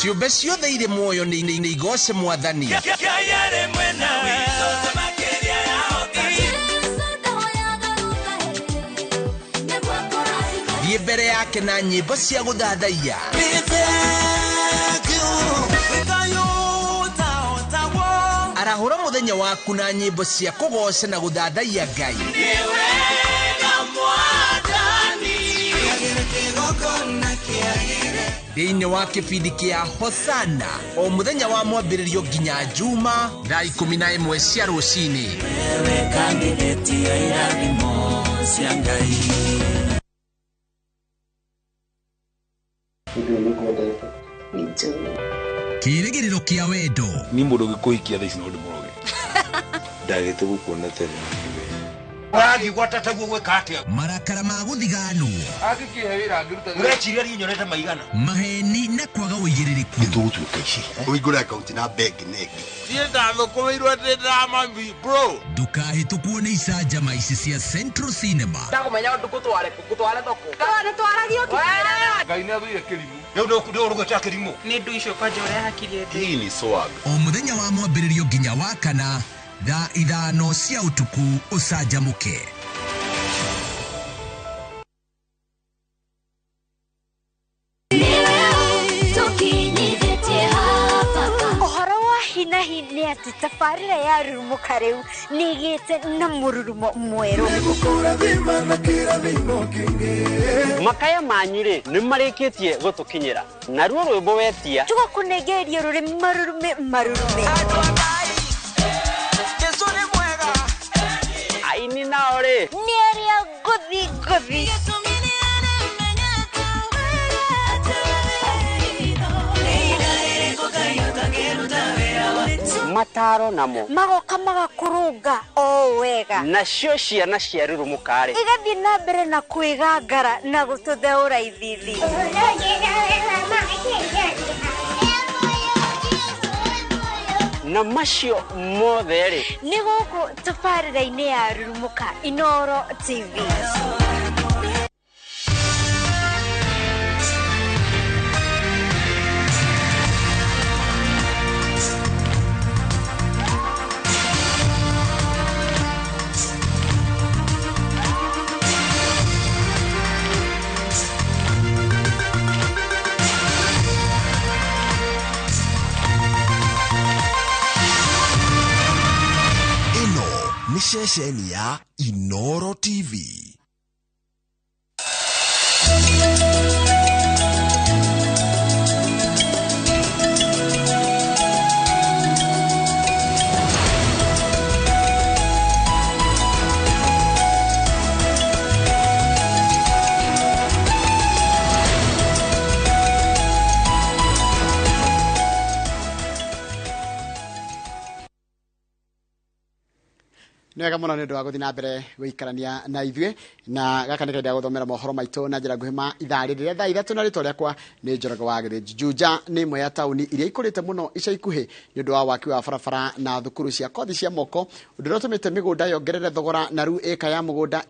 Ciũmbe ciothe irĩ muoyo nĩ igoce Mwathani. Thiĩ mbere yake na nyĩmbo cia gũthathaiya. Arahũra mũthenya waku na nyĩmbo cia kũgoca na gũthathaiya Ngai. Thĩinĩ wa kĩbindi kĩa Hosana o mũthenya wa mwambĩrĩrio nginya Juma thaa 11 cia rũcinĩ. Kĩrĩgĩrĩro kĩa wendo. Ni mũndũ ũngĩkũhikia thaa ici no ndĩmũroge. Ndagĩte gũkuona tene na Ũrathiĩ gwata taguo gwĩka atĩa? Marakara ma gũthiganwo. Angĩkĩhe wĩra angĩruta. Ũreciria niĩ nyonete maigana? Maheni na kwaga ũigĩrĩrĩku. Nĩtũgũtuĩka ici. Ũhingũre akaunti na bengi na ĩngĩ. Niĩ ndathũkũmĩirwo ndĩ ndĩramami bro. Ndũkahĩtũkwo nĩ icanjama ici cia Central Cinema. Ndakũmenya ũndũ ngũtware kũ, ngũtware thoko. Nĩtwaragio kĩmera. Ngai nĩathũire kĩrimũ. Rĩu nĩ ũrũgĩte kĩrimũ. Nĩ ndũ icio kwanja ũrĩa hakiri ĩthĩ. Hii ni swag. O mũthenya wa mwambĩrĩrio nginya wa kana thaa 5 cia ũtukũ ũcanjamũke. Ũhoro wa hinahi nĩ atĩ tabarĩra ya rurumũka rĩu nĩ ĩgĩte na mũrurumo mwerũ. Makaya manyu rĩ nĩ marĩkĩtie gũtũkinyĩra naruo rwĩmbo wetia tũgakũnengereria rũrĩ marurume marurume. Aini nao rĩ nĩ arĩa ngũthi ngũthi. Mataro namo magoka magakũrũnga o wega. Nacio ciana cia rurumũka rĩ igathiĩ na mbere na kwĩgangara na gũtũtheũra ithithi. Na macio mothe rĩ nĩ gũkũ tabarĩra-inĩ ya rurumũka Inooro TV. Nĩ ceceni ya Inooro TV. Nĩ wega mũno nĩ ũndũ wa gũthiĩ na mbere gũikarania na ithuĩ, na gaka nĩ kahinda ga gũthomera mohoro maitũ na njĩra nguhĩ ma ithaa rĩrĩ rĩa thaa 3, na rĩtwa rĩakwa nĩ Njoroge wa Gĩthĩnji. Juja nĩ ĩmwe ya taũni iria ikũrĩte mũno ica ikuhĩ nĩ ũndũ wa waki wa barabara na thukuru cia kothi cia moko, ũndũ ũrĩa ũtũmĩte mĩgũnda yongerere thogora na rĩu ĩka ya mũgũnda